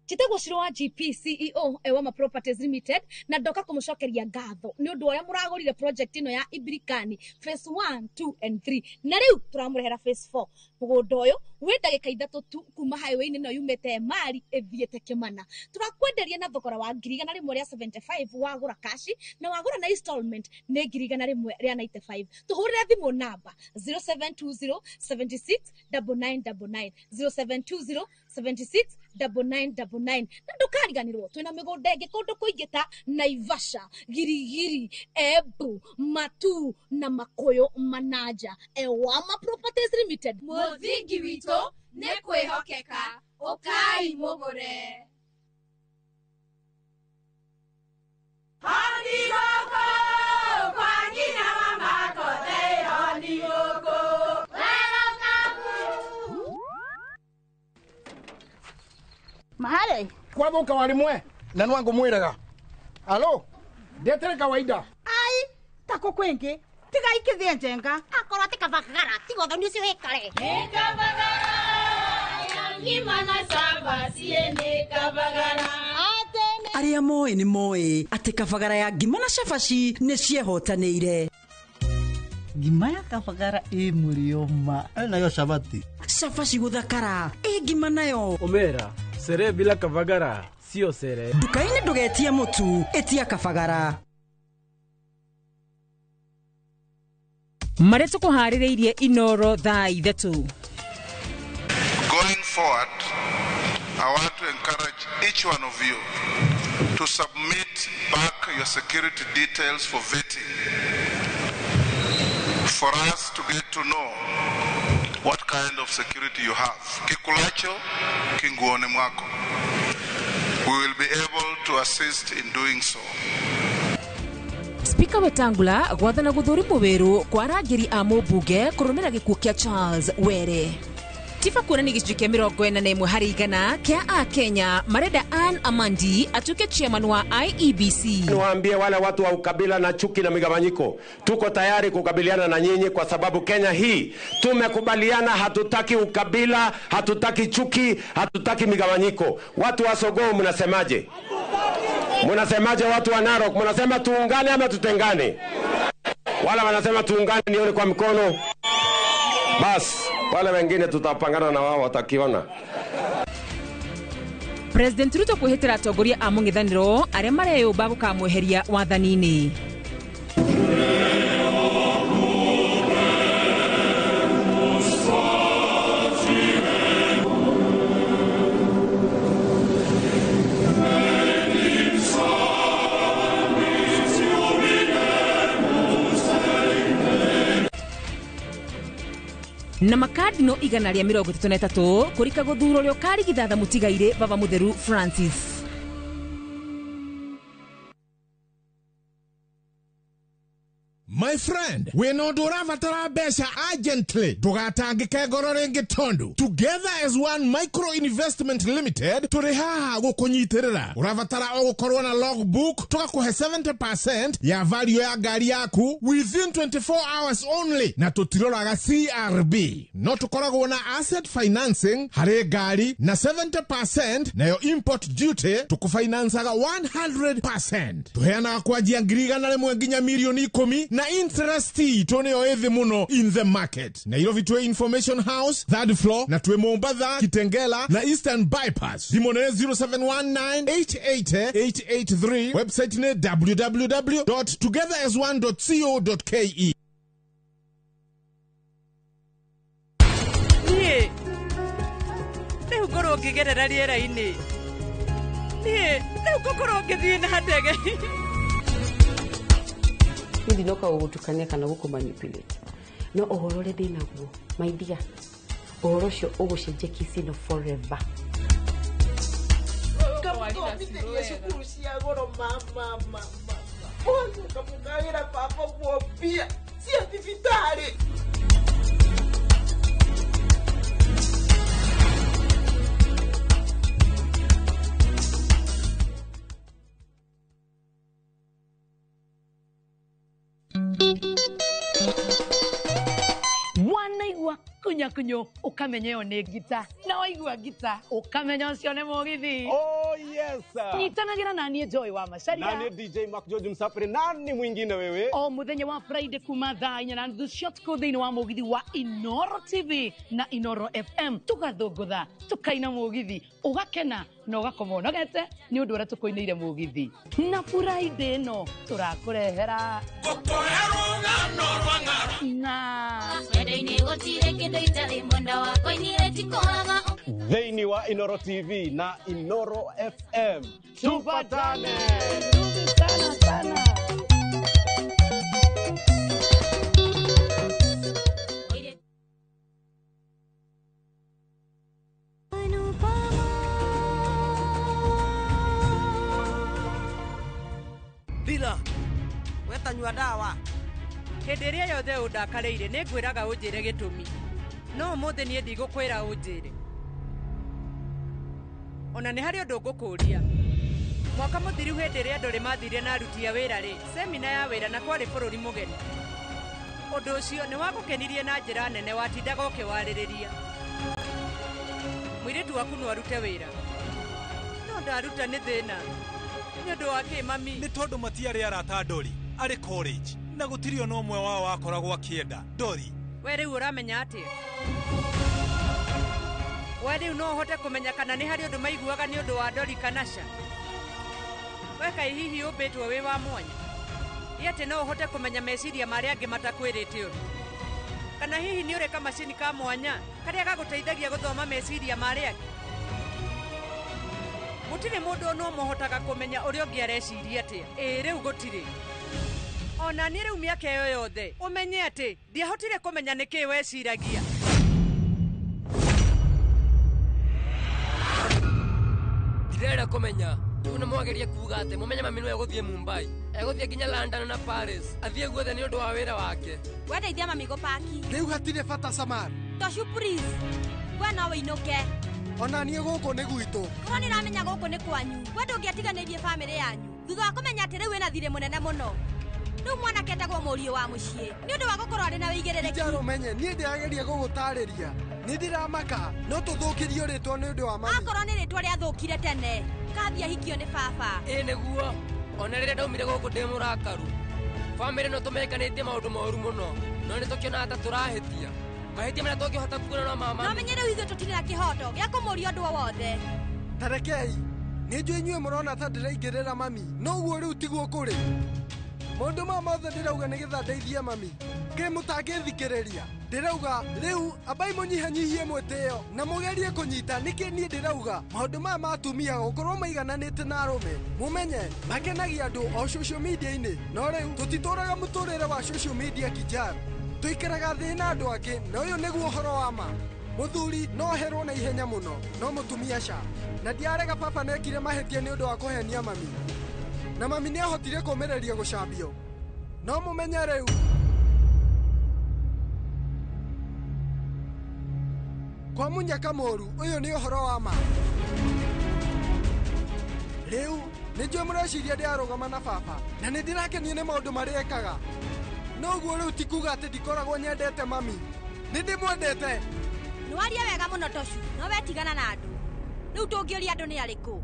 Njĩtagwo Shiro wa GP CEO Ewama Properties Limited na ndoka kũmũcokeria ngatho nĩ ũndũ ũrĩa mũragũrire project ĩno ya Ibirikani phase 1, 2 and 3 na rĩu tũramũrehera phase 4. Mũgũnda ũyũ wĩ ndagĩka 3 tu kuma highway-inĩ ĩno yumĩte Emali ĩthiĩte Kĩmana. Tũrakwenderia na thogora wa 175,000 wagũra kashi, na wagũra na installment nĩ 195,000. Tũhũrĩre thimũ namba 0720 76 9999, 0720 76 9999. Na ndũkariganĩrwo twĩna mĩgũnda ĩngĩ kũndũ kũingĩ ta Naivasha, Girigiri, Embu, Matu na Makuyu Manaja. Ewama Properties Limited. Mũthingi witũ nĩ kwĩhokeka. Ũkai mũgũre. Mahare. Kwathuka wari mwe na nwangu mwiraga. Alo, ndetere kawaida. Ai, ta kũ kwĩngĩ tiga ikĩthĩe njenga akorwo atĩ kabagara tiga ũthoni ũcio wĩkare. Arĩa moĩ nĩ moĩ atĩ kabagara ya ngima na cabaci nĩ ciehotanĩire. Ngima ya kabagara ĩ mũrĩo ma. Nayo cabati. Cabaci gũthakara ĩ ngima nayo. Omera, sere bila kabagara sio sere. Nduka-inĩ ndũgetie mũtu, ĩtia kabagara. Marĩa tũkũharĩrĩirie Inoro thaa 3. Going forward, I want to encourage each one of you to submit back your security details for vetting, for us to get to know what kind of security you have. Kikulacho, kinguoni mwako. We will be able to assist in doing so. Spika Wetangula gwathana gũthũrimwo wĩrũ kwa arangĩri a mũmbunge kũrũmĩrĩra gĩkuũ kĩa Charles Were. Tiba kuonania gĩcunjĩ kĩa 41 harĩ igana kĩa Akenya marenda Anne Amandi atuĩke chairman wa IEBC. Niwaambie wale watu wa ukabila na chuki na migawanyiko, tuko tayari kukabiliana na nyinyi kwa sababu Kenya hii tumekubaliana, hatutaki ukabila, hatutaki chuki, hatutaki migawanyiko. Watu wa Sogoo mnasemaje? Mnasemaje watu wa Narok? Mnasema tuungane ama tutengane? Wala wanasema tuungane, nione kwa mkono. Bas, wale wengine tutapangana na wao watakiona. President Ruto kwĩhĩtĩra atongoria a mũng'ethanĩro arĩa mareyũmba gũkamweheria wathani-inĩ. Na makadino 133 kũrika gũthurwo ũrĩa ũkarigithatha mũtigairĩ Baba Mũtheru Francis. My friend, wĩna ũndũ ũrabatara mbeca urgently, ndũgatangĩke ngoro rĩngĩ tondũ Together as One Micro Investment Limited tũrĩ haha gũkũnyitĩrĩra. Ũrabatara o gũkorwo na logbook, tũgakũhe 70% ya value ya ngari yaku within 24 hours only, na tũtiroraga CRB. No tũkoragwo na asset financing harĩ ngari na 70% nayo import duty tũkũfinancaga 100%. Tũheanaga kwanjia 100,000 nginya 10,000,000 na interest itũ nĩyo ĩthĩ mũno in the market. Nairobi twĩ Information House third floor, na twĩ Mombatha, Kitengela na Eastern Bypass. Thimũ nĩ 0719888883, website nĩ www.togetherasone.co.ke. Niĩ rĩu ngorwo ngĩgerera rĩera-inĩ, niĩ rĩu ngũkorwo ngĩthiĩ na ndege. Niĩ ndinoka gũgũtukania kana gũkũ manipulate, no ũhoro ũrĩa ndĩnaguo maidia, ũhoro ũcio ũgũcenjia kesi ĩno forever. Ngamũthomithĩria cukuru cia goro ma ma ma ma. Ũgacoka mũkagĩra baba guo mbia cia thibitarĩ. Wanaigua kunyakunyo ukamenya ĩyo nĩ ngita, na waigua ngita ukamenya ũcio nĩ mũgithi. Oh yes. Nyitanagĩra na niĩ Joy wa Macharia na niĩ DJ Mark George Msafiri. Nani mwingine wewe? O mũthenya wa Friday kuma thaa 4:30 shortco thĩinĩ wa mũgithi wa Inoro TV na Inoro FM, tũgathũngũtha tũkaina mũgithi, ũgakena na ũgakoma ũnogete nĩ ũndũ ũrĩa tũkũinĩire mũgithi. Na Friday ĩno tũrakũrehera na Wendo-inĩ gũtirĩ kĩndũ itarĩ mwenda wakwa inire tikũraga. Thĩinĩ wa Inoro TV na Inoro FM. Tupatane. Sana sana. Thira, wetanyua ndawa. Hĩndĩ ĩrĩa yothe ũndakarĩire nĩ ngwĩraga ũnjĩre gĩtũmi, no ũmũthĩ niĩ ndigũkwĩra ũnjĩre. Ona nĩ harĩ ũndũ ngũkũũria. Mwaka mũthiru hĩndĩ ĩrĩa andũ mathire na aruti a wĩra rĩ, semina ya wĩra na kwarĩ bũrũri mũgeni. Ũndũ ũcio nĩ wagũkenirie na njĩra nene watindaga ũkĩwarĩrĩria. Mũirĩtu waku no arute wĩra. No ndaruta nĩ thĩna. Nĩ ũndũ wa kĩ mami? Nĩ tondũ matiarĩ arata Dori arĩ college na gũtirĩ ona ũmwe wao wakoragwo akĩenda Dori. We rĩu ũramenya atĩa? We rĩu no ũhote kũmenya kana nĩ harĩ ũndũ maiguaga nĩ ũndũ wa Dori kana ca? We kaĩ hihi ũmbĩtwo wĩ wa mwanya? Ĩ atĩ no ũhote kũmenya meciria ma arĩa angĩ matakwĩrĩte ũndũ? Kana hihi nĩ ũrĩ kamacini ka mwanya karĩa gagũteithagia gũthoma meciria ma arĩa angĩ? Gũtirĩ mũndũ ona ũmwe ũhotaga kũmenya ũrĩa ũngĩ areciria atĩa. Ĩĩ rĩu gũtirĩ. Ona niĩ rĩu mĩaka ĩyo yothe ũmenye atĩ ndiahotire kũmenya nĩkĩĩ weciragia. Ndirenda kũmenya rĩu nĩ mwageria kuga atĩ mũmenye mami nĩwe egũthiĩ Mumbai, egũthiĩ nginya London na Paris, athiĩ guothe nĩ ũndũ wa wĩra wake. Wendeithia mami gũpaki. Rĩu hatirĩ bata Samar. Toshu please. We no wĩinũke. Ona niĩ gũkũ nĩ gwitũ. Korwo nĩ ũramenya gũkũ nĩ kwanyu, we ndũngĩatiganĩirie bamĩrĩ yanyu. Thutha wa kũmenya atĩ rĩu wĩna thirĩ mũnene mũno. Rĩu mwanake etagwo mũriũ wa mũciĩ nĩ ũndũ wa gũkorwo arĩ na wĩigĩrĩrĩki. Njaro menye niĩ ndĩrageria gũgũtarĩria. Nĩ ndĩramaka no tũthũkĩrio rĩtwa nĩ ũndũ wa mami. Akorwo nĩ rĩtwa rĩathũkire tene, kathia hikio nĩ baba. Ĩ nĩguo, ona rĩrĩa ndaumire gũkũ ndĩ mũrakaru. Bamĩrĩ no tũmekanĩtie maũndũ moru mũno, no nĩ tũkĩonaga ta tũrahĩtia. Mahĩtia marĩa tũngĩhota kuona no ma mami. No menye rĩu ithuĩ tũtirĩ na kĩhoto gĩa kũmũria ũndũ o wothe. Tarekei, nĩ njũĩ inyuĩ mũrona ta ndĩraingĩrĩra mami, no ũguo rĩu tiguo kũrĩ. Maũndũ maya mothe ndĩrauga nĩgetha ndeithie mami. Kĩ mũtangĩthikĩrĩria? Ndĩrauga rĩu ambai mũnyihanyihie mwĩtĩo na mũgerie kũnyita nĩkĩ niĩ ndĩrauga maũndũ maya ma atumia gũkorwo maigananĩte na arũme. Mũmenye makenagia andũ o social media-inĩ, no rĩu tũtitũraga mũtũrĩre wa social media kijaru. Tũikaraga thĩ na andũ angĩ na ũyũ nĩguo ũhoro wa ma. Mũthuri no herwo na ihenya mũno, no mũtumia ca. Na ndiarega baba nekire mahĩtia nĩ ũndũ wa kũhenia mami. Na mami nĩ ahotire kũmĩrĩria gũcambio. No mũmenye rĩu kwa munyaka mũru ũyũ nĩ ũhoro wa ma. Rĩu nĩ njũĩ mũreciria ndĩrarũgama na baba na nĩ ndĩrakenio nĩ maũndũ marĩa ekaga. No ũguo rĩu ti kuga atĩ ndikoragwo nyendete mami. Nĩ ndĩmwendete. Nĩ waria wega mũno Toshu, no wetigana na andũ. Rĩu tũngĩũria andũ nĩ arĩkũ?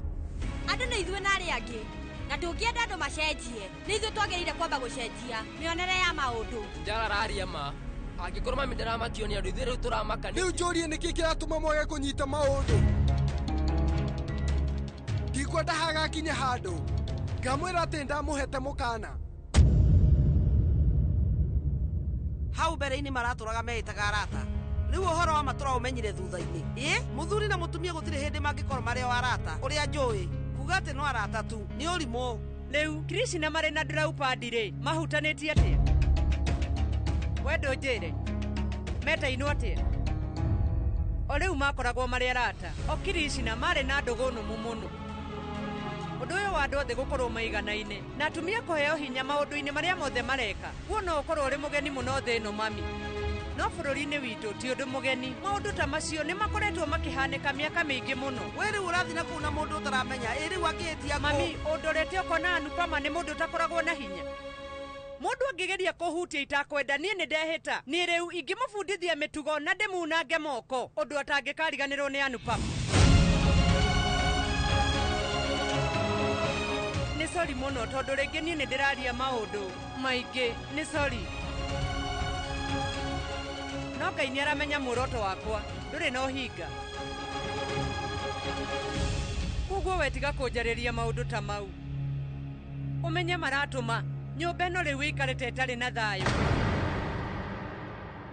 Andũ nĩ ithuĩ na arĩa angĩ. Na tũngĩenda andũ macenjie, nĩ ithuĩ twagĩrĩire kwamba gũcenjia mĩonere ya maũndũ. Njara araria ma. Angĩkorwo mami ndaramakio nĩ andũ, ithuĩ rĩu tũramaka nĩkĩ? Rĩu njũrie nĩkĩ kĩratũma mwage kũnyita maũndũ. Ndikwenda hagakinya handũ ngamwĩra atĩ ndamũhete mũkana. Hau mbere-inĩ maratũraga meĩtaga arata. Rĩu ũhoro wa matũra ũmenyire thutha-inĩ. Ĩ, mũthuri na mũtumia gũtirĩ hĩndĩ mangĩkorwo marĩ o arata. Ũrĩa njũĩ, kuga atĩ no arata tu nĩ ũrimũ. Rĩu Krishna marĩ na Draupadi rĩ, mahutanĩtie atĩa? We ndũnjĩre, metainwo atĩa? O rĩu makoragwo marĩ arata. O Krishna marĩ na ndũgũ nũmu mũno. Ũndũ ũyũ wa andũ othe gũkorwo maiganaine na atumia kũheo hinya maũndũ-inĩ marĩa mothe mareka, guo no ũkorwo ũrĩ mũgeni mũno thĩ ĩno mami. No bũrũri-inĩ witũ ti ũndũ mũgeni. Maũndũ ta macio nĩ makoretwo makĩhanĩka mĩaka mĩingĩ mũno. We rĩu ũrathiĩ na kũu na mũndũ ũtaramenya, ĩ rĩu angĩhĩtia kũ? Mami, ũndorete ũkona Anupama nĩ mũndũ ũtakoragwo na hinya. Mũndũ angĩgeria kũhutia itakwenda niĩ nĩ ndehĩta. Niĩ rĩu ingĩmũbundithia mĩtugo na ndĩmunange moko, ũndũ atangĩkariganĩrwo nĩ Anupama. Nĩ sori mũno tondũ rĩngĩ niĩ nĩ ndĩraria maũndũ maingĩ. Nĩ sori. No Ngai nĩ aramenya muoroto wakwa, ndũrĩ na ũhinga. Koguo we tiga kũnjarĩria maũndũ ta mau. Ũmenye maratũma nyũmba ĩno rĩu ĩikarĩte ĩtarĩ na thayũ.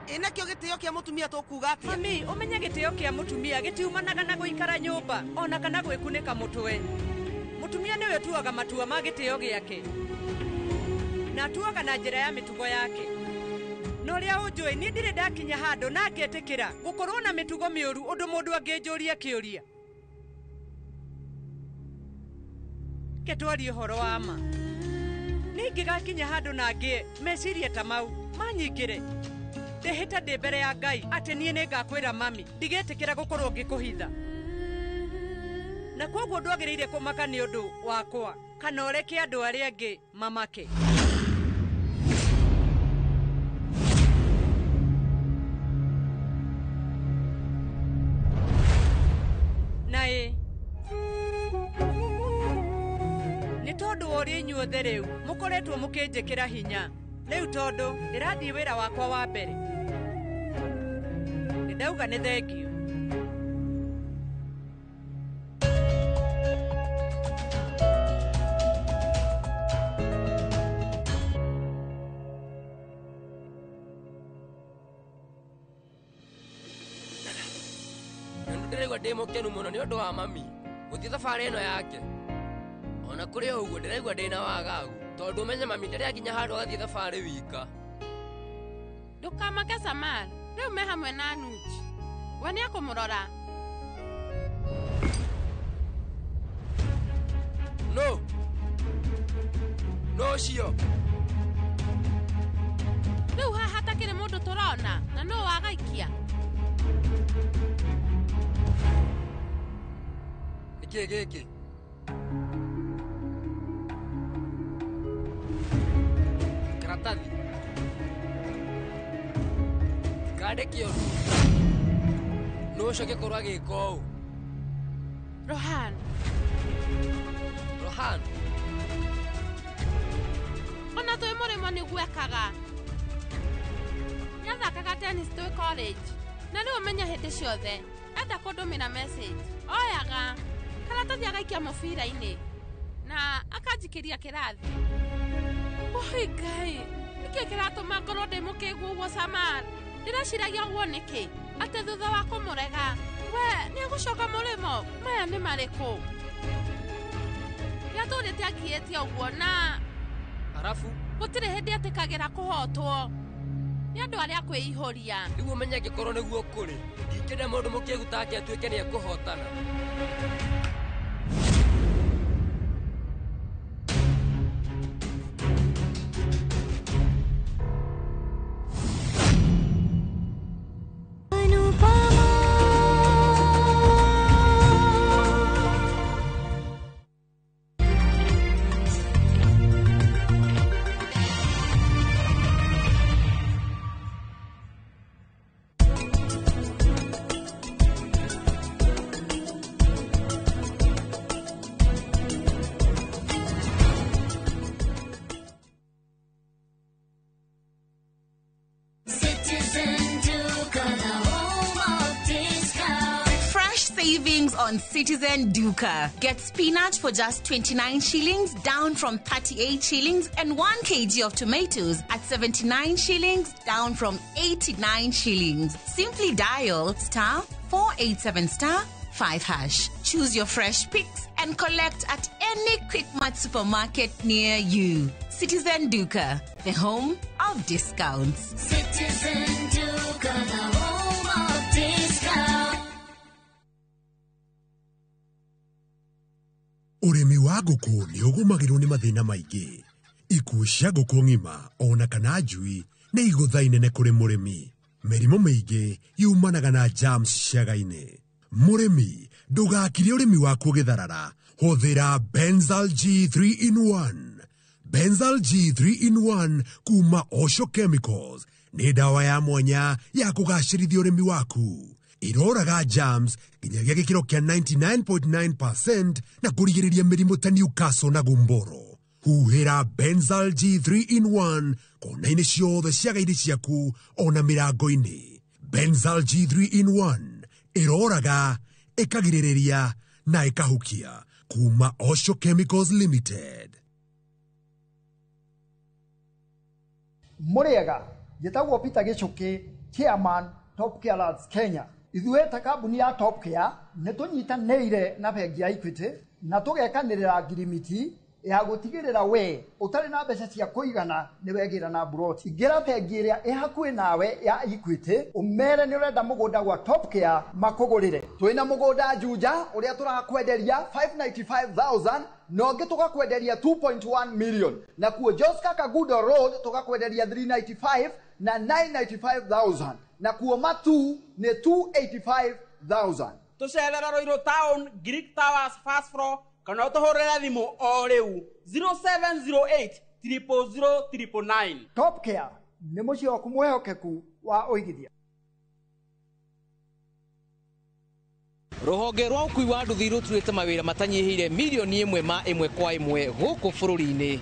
Ĩ nakĩo gĩtĩo kĩa mũtumia tũkuga atĩa? Mami, ũmenye gĩtĩo kĩa mũtumia gĩtiumanaga na gũikara nyũmba ona kana gwĩkunĩka mũtwe. Mũtumia nĩwe ũtuaga matua ma gĩtĩo gĩake na atuaga na njĩra ya mĩtugo yake. No ũrĩa ũnjũĩ, niĩ ndirĩ ndakinya handũ na ngetĩkĩra gũkorwo na mĩtugo mĩũru ũndũ mũndũ angĩnjũria kĩũria. Ke twarie ũhoro wa ma. Niĩ ingĩgakinya handũ na ngĩe meciria ta mau manyingĩre, ndĩhĩte ndĩ mbere ya Ngai atĩ niĩ nĩngakwĩra mami, ndigetĩkĩra gũkorwo ngĩkũhitha. Na kwoguo ndwagĩrĩire kũmaka nĩ ũndũ wakwa kana ũreke andũ arĩa angĩ mamake. Na ĩ nĩ tondũ wa ũrĩa inyuothe rĩu mũkoretwo mũkĩnjĩkĩra hinya rĩu tondũ ndĩrathiĩ wĩra wakwa wa mbere nĩ ndauga nĩ thengio. Ndĩraigua ndĩ mũkenu mũno nĩ ũndũ wa mami gũthiĩ thabarĩ ĩno yake. Ona kũrĩ o ũguo ndĩraigua ndĩna wagagu tondũ ũmenye mami ndarĩ akinya handũ agathiĩ thabarĩ wika. Ndũkamake Samar, rĩu me hamwe na Anuj. We nĩekũmũrora. No. No ũcio. Rĩu haha hatakĩrĩ mũndũ tũrona na nũ wagaikia. Nĩkĩĩ gĩkĩ? Karatathi. Kandĩke ũndũ. Nũ ũcio angĩkorwo agĩka ũũ? Rohan. Rohan. Ona twĩ mũrĩmo nĩguo ekaga. Nĩathakaga tennis twĩ college. Na rĩu ũmenye hĩndĩ ciothe enda kũndũmĩra message. Oyaga karatathi agaikia mũbira-inĩ na akanjikĩria kĩrathi. Oi Ngai, nĩkĩ kĩratũma ngorwo ndĩ mũkĩgu ũguo Samar? Ndĩreciragia ũguo nĩkĩ? Atĩ thutha wa kũmũrega we nĩegũcoka mũrĩmo? Maya nĩ marĩkũ? Nĩatũrĩte angiĩtie ũguo na arabu gũtirĩ hĩndĩ etĩkagĩra kũhotwo nĩ andũ arĩa kwĩihũria. Rĩu ũmenye angĩkorwo nĩguo kũrĩ ndingĩenda mũndũ mũkĩgu take atuĩke nĩekũhotana. On Citizen Duka. Get spinach for just 29 shillings, down from 38 shillings, and 1 kg of tomatoes at 79 shillings, down from 89 shillings. Simply dial star 487 star 5 hash. Choose your fresh picks and collect at any Quickmart supermarket near you. Citizen Duka, the home of discounts. Citizen Duka, the home of discounts. Ũrĩmi wa ngũkũ nĩ ũgũmagĩrwo nĩ mathĩna maingĩ. Ikuũ cia ngũkũ ng'ima ona kana njui nĩ igũtha inene kũrĩ mũrĩmi. Mĩrimũ mĩingĩ yumanaga na germs ciaga-inĩ. Mũrĩmi ndũgakire ũrĩmi waku ũgĩtharara. Hũthĩra Benzal G3 in 1. Benzal G3 in 1 kuma Osho Chemicals nĩ ndawa ya mwanya ya kũgacĩrithia ũrĩmi waku. Iroraga germs nginyagia gĩkĩro kĩa 99.9% na kũrigĩrĩria mĩrimũ ta Newcastle na gumboro. Huhĩra Benzal G3 in 1 kona-inĩ ciothe ciaga-inĩ ciaku ona mĩrango-inĩ. Benzal G3 in 1 ĩroraga, ĩkagirĩrĩria na ĩkahukia kuma Osho Chemicals Limited. Mũrĩega, njĩtagwo Peter Gĩchũkĩ, chairman Top Care Lads Kenya. Ithuĩ ta kambuni ya Top Care nĩ tũnyitanĩire na bengi ya Equity na tũgekanĩrĩra ngirimiti ya gũtigĩrĩra we ũtarĩ na mbeca cia kũigana nĩ wegĩra na mburoti. Ingĩra bengi ĩrĩa ĩ hakuhĩ nawe ya Equity ũmere nĩ ũrenda mũgũnda gwa Top Care makũgũrĩre. Twĩna mũgũnda Juja ũrĩa tũrakwenderia 595,000 na ũngĩ tũgakwenderia 2.1 million, na kuo Joska Kagudo Road tũgakwenderia 395 na 995,000, na kuo Matu nĩ 285,000. Tũcerere Ruiru Town, Greek Towers first floor, kana ũtũhũrĩre thimũ o rĩu 0708 000 999. Top Care nĩ mũciĩ waku mwĩhokeku wa ũigithia. Rũhonge rwa ũkui wa nduthi rũturĩte mawĩra matanyihĩire mirioni ĩmwe ma ĩmwe kwa ĩmwe gũkũ bũrũri-inĩ.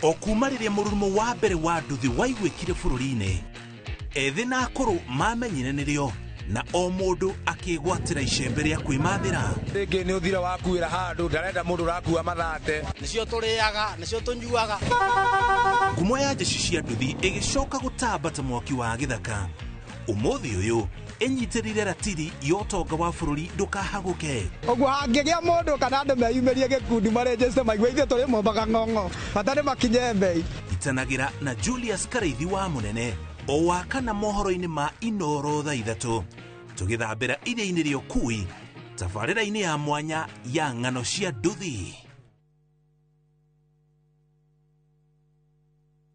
O kuma rĩrĩa mũrurumo wa mbere wa nduthi waiguĩkire bũrũri-inĩ, ethĩ na akũrũ mamenyire nĩrĩo na o mũndũ akĩgwatĩra icembe rĩa kwĩmathĩra. Rĩngĩ nĩ ũthira wakuĩra handũ ndarenda mũndũ ũrakua mathate. Nĩcio tũrĩaga, nĩcio tũnyuaga. Ngumo ya njeci cia nduthi ĩgĩcoka gũtamba ta mwaki wa gĩthaka. Ũmũthĩ ũyũ ĩnyitĩrĩire ratiri ya ũtonga wa bũrũri ndũkahagũke. Ũguo hangĩgĩa mũndũ kana andũ meyumĩrie gĩkundi marenjeste maigue ithuĩ tũrĩ mombaga ng'ong'o bata nĩ makinye mbei. Itanagĩra na Julius Karaithi wa Mũnene o wa kana mohoro-inĩ ma Inoro thaa 3 tũgĩthambĩra iria-inĩ rĩa ũkui tabarĩra-inĩ ya mwanya ya ng'ano cia nduthi.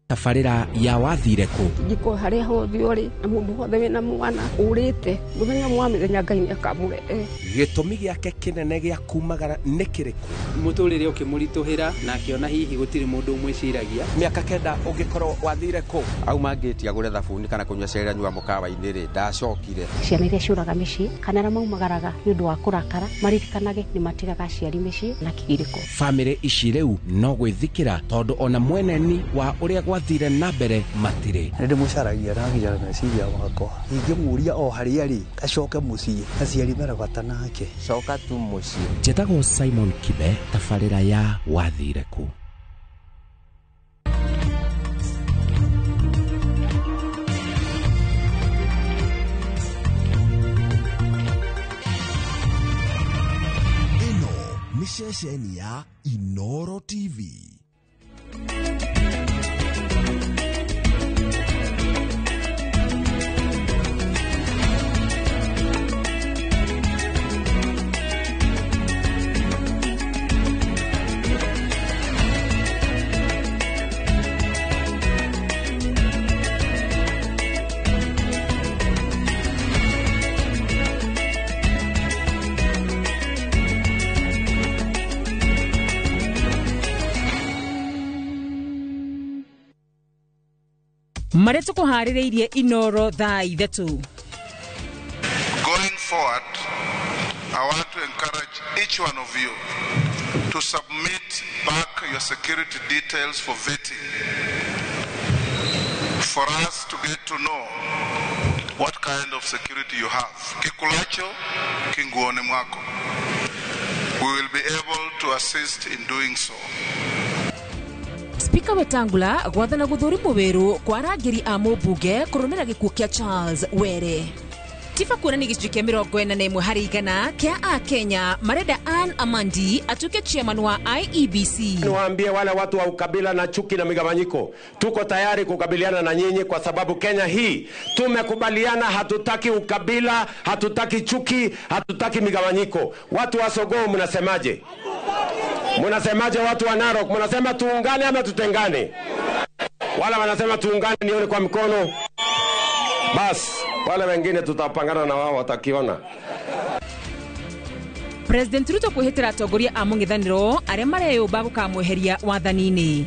Tabarĩra ya wathire kũ njiko harĩa hothe ũrĩ na mũndũ wothe wĩna mwana ũrĩte mũthenya wa mĩthenya Ngai nĩakamũrehe. Gĩtũmi gĩake kĩnene gĩa kumagara nĩ kĩrĩkũ? Mũtũrĩre ũkĩmũritũhĩra na akĩona hihi gũtirĩ mũndũ ũmwĩciragia. Mĩaka 9 ũngĩkorwo wathire kũ? Auma ngĩti agũre thabuni kana kũnyua cai anyua mũkawa-inĩ rĩ, ndacokire. Ciana iria ciũraga mĩciĩ kana arĩa maumagaraga nĩ ũndũ wa kũrakara maririkanage nĩ matigaga aciari mĩciĩ na kĩgirĩko. Bamĩrĩ ici rĩu no gwĩthikĩra tondũ ona mweneni wa ũrĩa gwathire na mbere matirĩ. Nĩ ndĩmũcaragia na nginya meciria makwa ingĩmũria o harĩa rĩ acoke mũciĩ aciari mena bata nake. Coka tu mũciĩ. Njĩtagwo Simon Kibe, tabarĩra ya wathire kũ. Ĩno nĩ ceceni ya Inoro TV. Marĩa tũkũharĩrĩirie Inoro thaa 3. Going forward, I want to encourage each one of you to submit back your security details for vetting, for us to get to know what kind of security you have. Kikulacho kinguoni mwako. We will be able to assist in doing so. Spika Wetangula gwathana gũthũrimwo wĩrũ kwa arangĩri a mũmbunge kũrũmĩrĩra gĩkuũ kĩa Charles Were. Tifa kuonania gĩcunjĩ kĩa 41 harĩ igana kĩa Akenya marenda Anne Amandi atuĩke chairman wa IEBC. Niwaambie wale watu wa ukabila na chuki na migawanyiko, tuko tayari kukabiliana na nyinyi kwa sababu Kenya hii tumekubaliana, hatutaki ukabila, hatutaki chuki, hatutaki migawanyiko. Watu wa Sogoo mnasemaje? Mnasemaje watu wa Narok? Mnasema tuungane ama tutengane? Wala wanasema tuungane, nione kwa mkono. Bas, wale wengine tutapangana na wao watakiona. President Ruto kwĩhĩtĩra atongoria a mũng'ethanĩro arĩa mareyũmba gũkamweheria wathani-inĩ.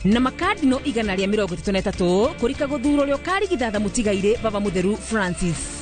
Na makadino 133 kũrika gũthurwo ũrĩa ũkarigithatha mũtigairĩ Baba Mũtheru Francis.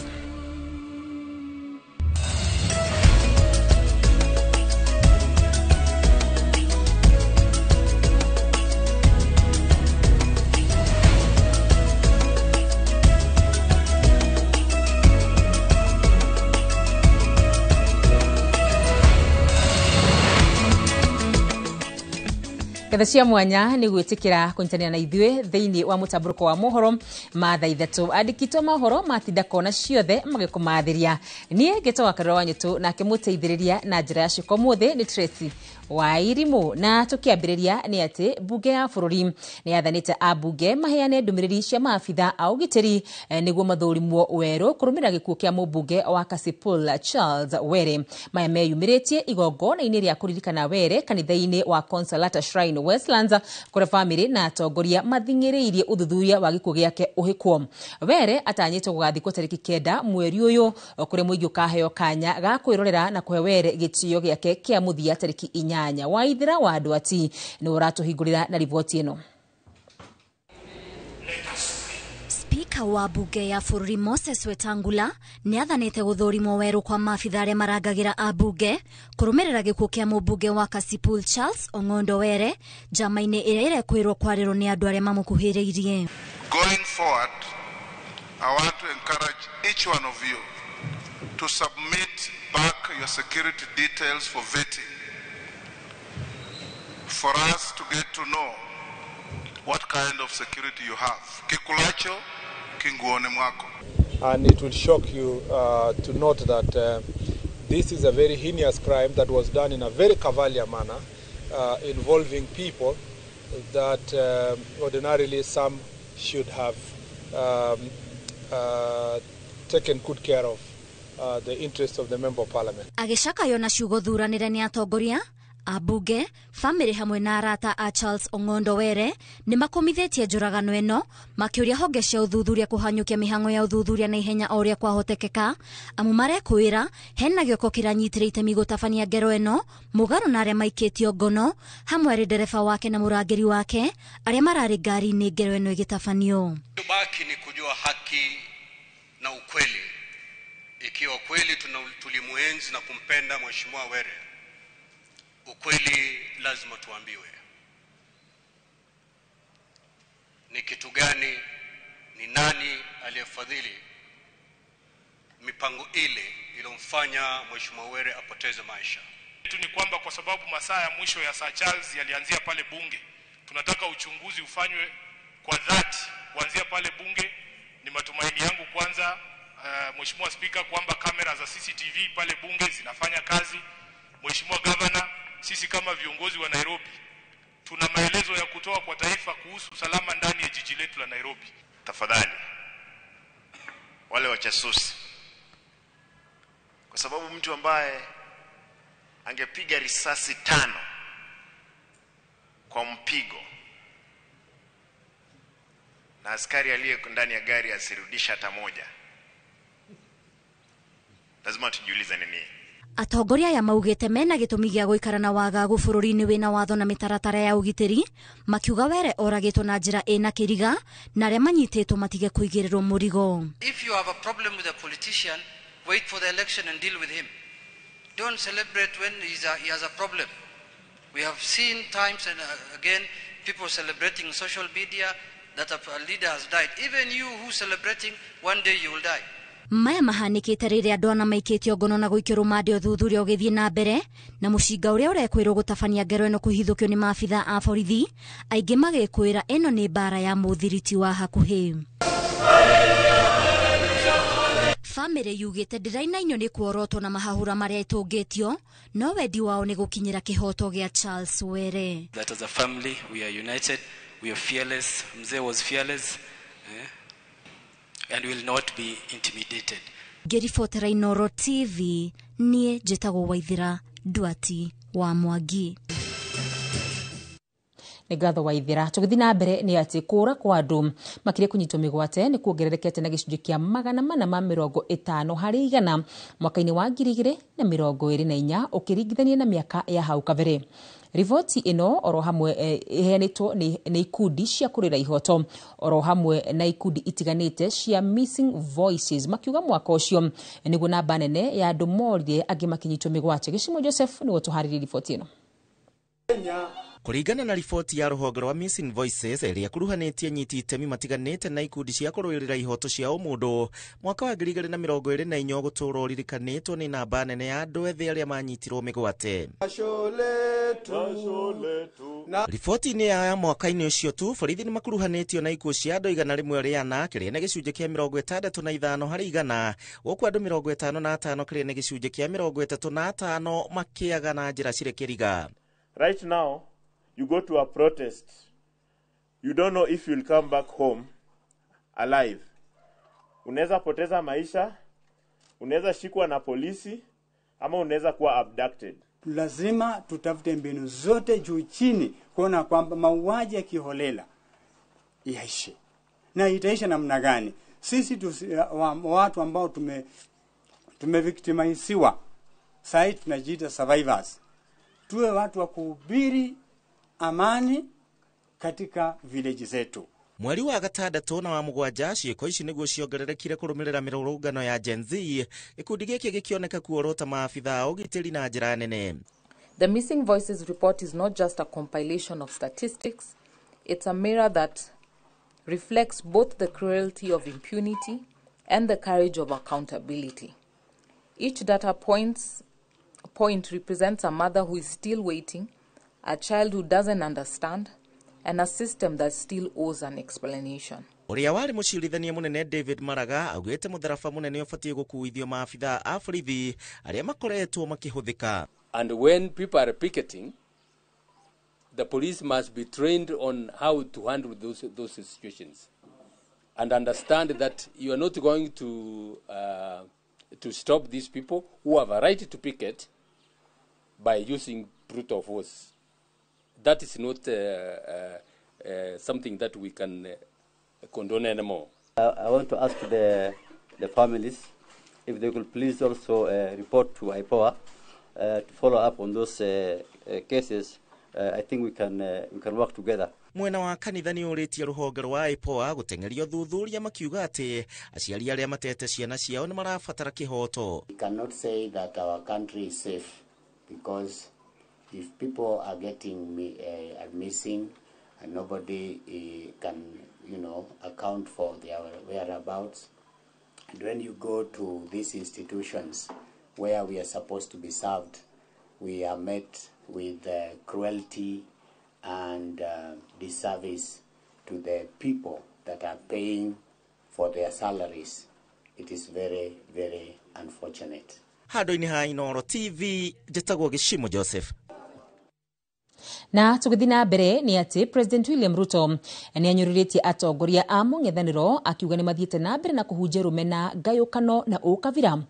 Ngatho cia mwanya nĩ gwĩtĩkĩra kũnyitanĩra na ithuĩ thĩinĩ wa mũtambũrũko wa mohoro ma thaa 3. Andĩki mohoro matinda kona ciothe magĩkũmathĩria. Niĩ ngĩtwo Karura wa Nyũtũ, nake mũteithĩrĩria na njĩra ya ciĩko ũmũthĩ nĩ Tracy Wairimu. Na tũkĩambĩrĩria nĩ atĩ mbunge ya bũrũri nĩ yathanĩte ambunge maheane ndũmĩrĩri cia maabitha a ũgitĩri nĩguo mathũrimwo werũ kũrũmĩrĩra gĩkuũ kĩa mũmbunge wa Kasipul Charles Were. Maya meyumĩrĩtie igongona-inĩ rĩa kũririkana Were kanitha-inĩ wa Consolata Shrine Westlands, kũrĩa bamĩrĩ na atongoria mathing'ĩrĩirie ũthuthuria wa gĩkuũ gĩake ũhĩkwo. Were atanyĩtwo gũgathikwo tarĩki 9 mweri ũyũ, kũrĩa mũingĩ ũkaheo kanya ga kwĩrorera na kũhe Were gĩtĩo gĩake kĩa mũthia tarĩki 8. Waithira wa Ndwati nĩ ũratũhingũrĩra na riboti ĩno. Spika wa bunge ya bũrũri Moses Wetangula nĩ athanĩte gũthũrimwo werũ kwa maabitha arĩa marangagĩra ambunge kũrũmĩrĩra gĩkuũ kĩa mũmbunge wa Kasipul Charles Ong'ondo Were njama-inĩ ĩrĩa ĩrekwĩrwo kwarĩrwo nĩ andũ arĩa mamũkuhĩrĩirie. Going forward, I want to encourage each one of you to submit back your security details for vetting, for us to get to know what kind of security you have. Kikulacho kinguoni mwako. And it will shock you to note that this is a very heinous crime that was done in a very cavalier manner, involving people that ordinarily some should have taken good care of the interests of the Member of Parliament. Agĩcakayo na ciugo thuranĩre nĩ atongoria ambunge, bamĩrĩ hamwe na arata a Charles Ong'ondo Were nĩ makũmithĩtie njũragano ĩno, makĩũria honge cia ũthuthuria kũhanyũkia mĩhang'o ya ũthuthuria na ihenya o ũrĩa kwahotekeka, amu marekwĩra hena gĩoko kĩranyitĩre itemi gũtabania ngero ĩno mũgarũ na arĩa maikĩtio ngono, hamwe arĩ ndereba wake na mũrangĩri wake arĩa mararĩ ngari-inĩ ngero ĩno ĩgĩtabanio. Baki ni kujua haki na ukweli. Ikiwa kweli tulimuenzi na kumpenda Mheshimiwa Were, ukweli lazima tuambiwe. Ni kitu gani, ni nani aliyefadhili mipango ile iliyomfanya Mheshimiwa Were apoteze maisha? Tu ni kwamba kwa sababu masaa ya mwisho ya Sir Charles yalianzia pale bunge, tunataka uchunguzi ufanywe kwa dhati kuanzia pale bunge. Ni matumaini yangu kwanza, Mheshimiwa Spika, kwamba kamera za CCTV pale bunge zinafanya kazi. Mheshimiwa Governor, sisi kama viongozi wa Nairobi tuna maelezo ya kutoa kwa taifa kuhusu usalama ndani ya jiji letu la Nairobi. Tafadhali wale wachasusi, kwa sababu mtu ambaye angepiga risasi 5 kwa mpigo na askari aliye ndani ya gari asirudisha hata moja, lazima tujiulize nini. Atongoria aya maugĩte mena gĩtũmi gĩa gũikara na wagagu bũrũri-inĩ wĩna watho na mĩtaratara ya ũgitĩri, makiuga Were oragĩtwo na njĩra ĩna kĩriga na arĩa manyitĩtwo matige kũigĩrĩrwo mũrigo. If you have a problem with a politician, wait for the election and deal with him. Don't celebrate when he has a problem. We have seen times and again people celebrating social media that a leader has died. Even you who celebrating, one day you will die. Maya mahanĩkĩte rĩrĩa andũ ana maikĩtio ngono na gũikio rũmande ũthuthuria ũgĩthiĩ na mbere, na mũcinga ũrĩa ũrekwĩrwo gũtabania ngero ĩno kũhithũkio nĩ maabitha a borithi, aingĩ magĩkwĩra ĩno nĩ mbara ya mũthiriti wa hakuhĩ. Bamĩrĩ yugĩte ndĩrainainio nĩ kuorotwo na mahahũra marĩa ĩtũngĩtio, no wendi wao nĩ gũkinyĩra kĩhoto gĩa Charles Were. That as a family we are united, we are fearless. Mzee was fearless. And will not be intimidated. Ngĩribotera Inooro TV, niĩ njĩtagwo Waithira Ndwati wa Mwangi. Nĩ ngatho Waithira. Tũgĩthiĩ na mbere nĩ atĩ kũra kwa andũ makĩria kũnyitwo mĩgwate nĩ kuongererekete na gĩcunjĩ kĩa 450 harĩ igana mwaka-inĩ wa 2024 ũkĩringithania na mĩaka ya hau kabere. Riboti ĩno oro hamwe iheanĩtwo nĩ ikundi cia kũrĩra ihoto oro hamwe na ikundi itiganĩte cia Missing Voices, makiuga mwaka ũcio nĩguo namba nene ya andũ morire angĩ makinyitwo mĩgwate. Gĩcimo Joseph nĩwe ũtũharĩrie riboti ĩno. Kũringana na riboti ya rũhonge rwa Missing Voices ĩrĩa ĩkuruhanĩtie nyiti itemi matiganĩte na ikundi cia kũrũĩrĩra ihoto cia ũmũndũ, mwaka wa 2024 ũgũtũũra ũririkanĩtwo nĩ namba nene ya andũ ethĩ arĩa manyitirwo mĩgwate. Riboti-inĩ ya mwaka-inĩ ũcio tu, borithi nĩ makuruhanĩtio na ikuũ cia andũ 104 kĩrĩa nĩ gĩcunjĩ kĩa 65 harĩ igana, gũkũ andũ 55 kĩrĩa nĩ gĩcunjĩ kĩa 35 makĩaga na njĩra cirĩ kĩriga. Right now, you go to a protest, you don't know if you'll come back home alive. Unaweza poteza maisha, unaweza shikwa na polisi, ama unaweza kuwa abducted. Lazima tutafute mbinu zote juu chini kuona kwamba mauaji ya kiholela yaishe. Na itaisha namna gani? Sisi watu ambao tumevictimizwa, sasa tunajiita survivors. Tuwe watu wa kuhubiri amani katika village zetu. Mweri wa gatandatũ na wa mũgwanja ciĩko ici nĩguo ciongererekire kũrũmĩrĩra mĩrũrũngano ya Gen Z, gĩkundi gĩkĩ gĩkĩoneka kuorota maabitha a ũgitĩri na njĩra nene. The Missing Voices report is not just a compilation of statistics, it's a mirror that reflects both the cruelty of impunity and the courage of accountability. Each data point represents a mother who is still waiting, a child who doesn't understand, and a system that still owes an explanation. Ũrĩa warĩ mũcirithania mũnene David Maraga augĩte mũtharaba mũnene ũbatiĩ gũkuithio maabitha a borithi arĩa makoretwo makĩhũthĩka. And when people are picketing, the police must be trained on how to handle those situations and understand that you are not going to stop these people who have a right to picket by using brutal force. That is not something that we can condone anymore. I want to ask the families if they could please also report to IPOA to follow up on those cases. I think we can work together. Mwena wa kanitha nĩ ũrĩtie rũhonge rwa IPOA gũteng'eria ũthuthuria makiuga atĩ aciari arĩa matete ciana ciao nĩ marabatara kĩhoto. We cannot say that our country is safe because if people are getting missing and nobody can, account for their whereabouts, and when you go to these institutions where we are supposed to be served, we are met with cruelty and disservice to the people that are paying for their salaries. It is very, very unfortunate. Handũ-inĩ ha Inooro TV, njĩtagwo Gĩcimo Joseph. Na tũgĩthiĩ na mbere nĩ atĩ President William Ruto nĩ anyũrũrĩtie atongoria a mũng'ethanĩro akiuga nĩ mathiĩte na mbere na kũhunjia rũmena ngayũkano na ũkabira.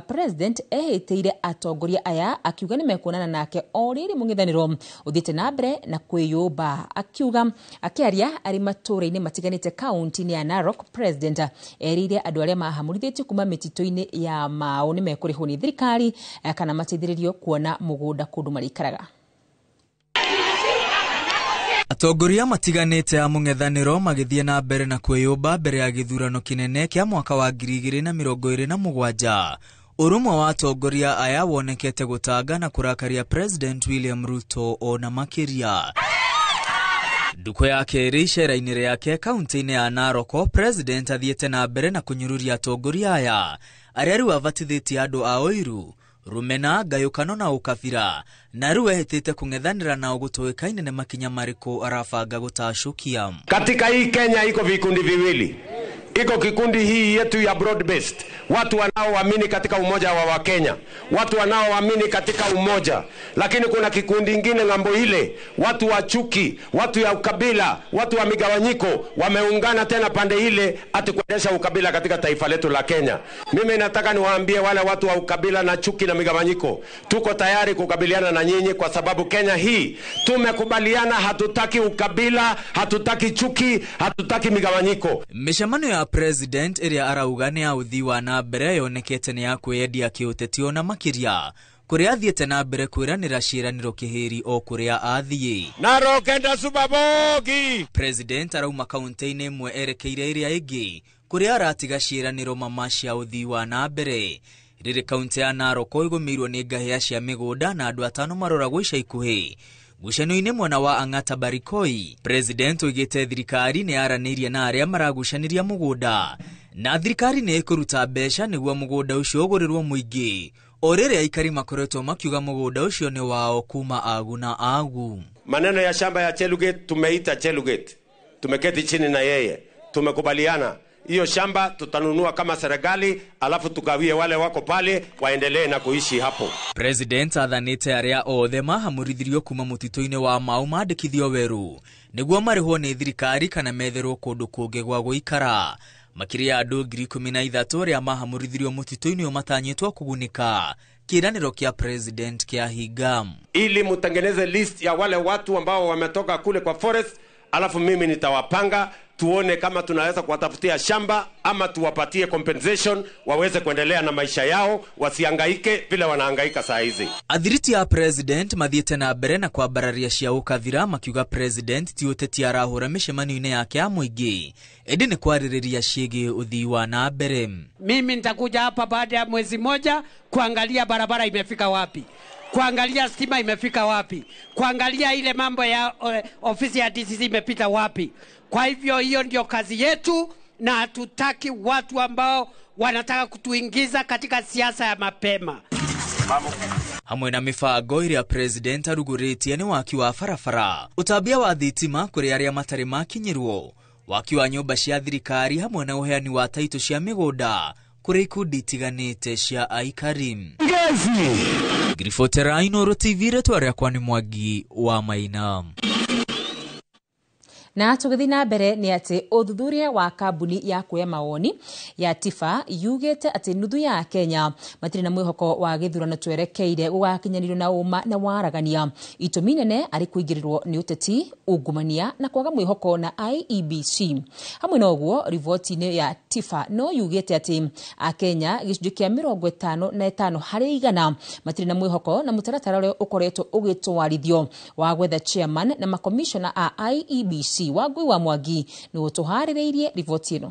President ehĩtĩire atongoria aya akiuga nĩ mekuonana nake o rĩrĩ mũng'ethanĩro ũthiĩte na mbere na kwĩyũmba. Akiuga akĩaria arĩ matũũra-inĩ matiganĩte kaunti-inĩ ya Narok, President erĩire andũ arĩa mahamũrithĩtio kuma mĩtitũ-inĩ ya Mau nĩ mekũrĩhwo nĩ thirikari kana mateithĩrĩrio kuona mũgũnda kũndũ marĩikaraga. Atongoria matiganĩte a mũng'ethanĩro magĩthiĩ na mbere na kwĩyũmba mbere ya gĩthurano kĩnene kĩa mwaka wa 2027. Ũrũmwe wa atongoria aya wonekete gũtanga na kũrakaria President William Ruto ona makĩria. Ndukũ ya kerĩ icera-inĩ rĩake kaunti-inĩ ya Narok, President athiĩte na mbere na kũnyũrũria atongoria aya arĩa rĩu abatithĩtie andũ a ũiru, rũmena, ngayũkano na ũkabira, na rĩu ehĩtĩte kũng'ethanĩra nao gũtũĩkaine nĩ makinya marĩkũ arabanga gũtacũkia. Katika hii Kenya iko vikundi viwili. Iko kikundi hii yetu ya broad based, watu wanaoamini katika umoja wa Wakenya, watu wanaoamini katika umoja. Lakini kuna kikundi kingine ng'ambo ile, watu wa chuki, watu ya ukabila, watu wa migawanyiko, wameungana tena pande ile ati kuendesha ukabila katika taifa letu la Kenya. Mimi nataka niwaambie wale watu wa ukabila na chuki na migawanyiko, tuko tayari kukabiliana na nyinyi kwa sababu Kenya hii tumekubaliana, hatutaki ukabila, hatutaki chuki, hatutaki migawanyiko. Mĩcemanio ya President ĩrĩa arauga nĩ ya ũthii wa na mbere yonekete nĩ ya kwĩyendia kĩũteti ona makĩria kũrĩa athiĩte na mbere kwĩranĩra ciĩranĩro kĩhĩri o kũrĩa athiĩ. Narok enda Subabogi. President arauma kaunti-inĩ ĩmwe erekeire ĩrĩa ĩngĩ kũrĩa aratiga ciĩranĩro mama cia ũthii wa na mbere. Rĩrĩ kaunti ya Narok ĩgũmĩirwo nĩ ngahĩha cia mĩgũnda na andũ atano maroragwo ica ikuhĩ. Ngucanio-inĩ mwena wa Ang'ata Barikoi, President oigĩte thirikari nĩ yaranĩirie na arĩa maragucanĩria mũgũnda na thirikari nĩ ĩkũruta mbeca nĩguo mũgũnda ũcio ũgũrĩrwo mũingĩ, o rĩrĩa aikari makoretwo makiuga mũgũnda ũcio nĩ wao kuma agu na agu. Maneno ya shamba ya Chelugate tumeita Chelugate, tumeketi chini na yeye, tumekubaliana hiyo shamba tutanunua kama serikali, alafu tugawie wale wako pale waendelee na kuishi hapo. President athanĩte arĩa othe mahamũrithirio kuma mũtitũ-inĩ wa Mau mandĩkithio werũ nĩguo marĩhwo nĩ thirikari kana metherwo kũndũ kũngĩ gwa gũikara. Makĩria ya andũ 13,000 arĩa mahamũrithirio mũtitũ-inĩ ũyũ matanyĩtwo kũgunĩka kĩĩranĩro kĩa President kĩa hinga. Ili mutengeneze list ya wale watu ambao wametoka kule kwa forest, alafu mimi nitawapanga tuone kama tunaweza kuwatafutia shamba ama tuwapatie compensation waweze kuendelea na maisha yao, wasihangaike vile wanahangaika saa hizi. Athiriti ya President mathiĩte na mbere na kwambararia cia ũkathira makiuga President ti ũteti arahũra mĩcemanio-inĩ yake ya mũingĩ, ĩndĩ nĩ kwarĩrĩria ciĩgiĩ ũthii wa na mbere. Mimi nitakuja hapa baada ya mwezi moja kuangalia barabara imefika wapi, kuangalia stima imefika wapi, kuangalia ile mambo ya ofisi ya DCC imepita wapi. Kwa hivyo hiyo ndio kazi yetu, na hatutaki watu ambao wanataka kutuingiza katika siasa ya mapema. Hamwe na mibango ĩrĩa President arugũrĩtie nĩ waki wa barabara, ũtambia wa thitima kũrĩ arĩa matarĩ makinyĩrwo, waki wa nyũmba cia thirikari hamwe na ũheani wa taitũ cia mĩgũnda kũrĩ ikundi itiganĩte cia aikari. Ngiribotera Inooro TV, rĩtwa rĩakwa nĩ Mwangi wa Maina. Na tũgĩthiĩ na mbere nĩ atĩ ũthuthuria wa kambuni ya kuoya mawoni ya TIFA yugĩte atĩ nuthu ya Kenya matirĩ na mwĩhoko wa gĩthurano twerekeire gũgakinyanĩrio na ũma na waragania. Itũmi nene arĩ kũingĩrĩrwo nĩ ũteti, ungumania na kwaga mwĩhoko na IEBC. Hamwe na ũguo, riboti-inĩ ya TIFA no yugĩte atĩ Akenya gĩcunjĩ kĩa 55 harĩ igana matirĩ na mwĩhoko na mũtaratara ũrĩa ũkoretwo ũgĩtwarithio wa gwetha chairman na makomishona a IEBC. Wangui wa Mwangi nĩ ũtũharĩrĩirie riboti ĩno.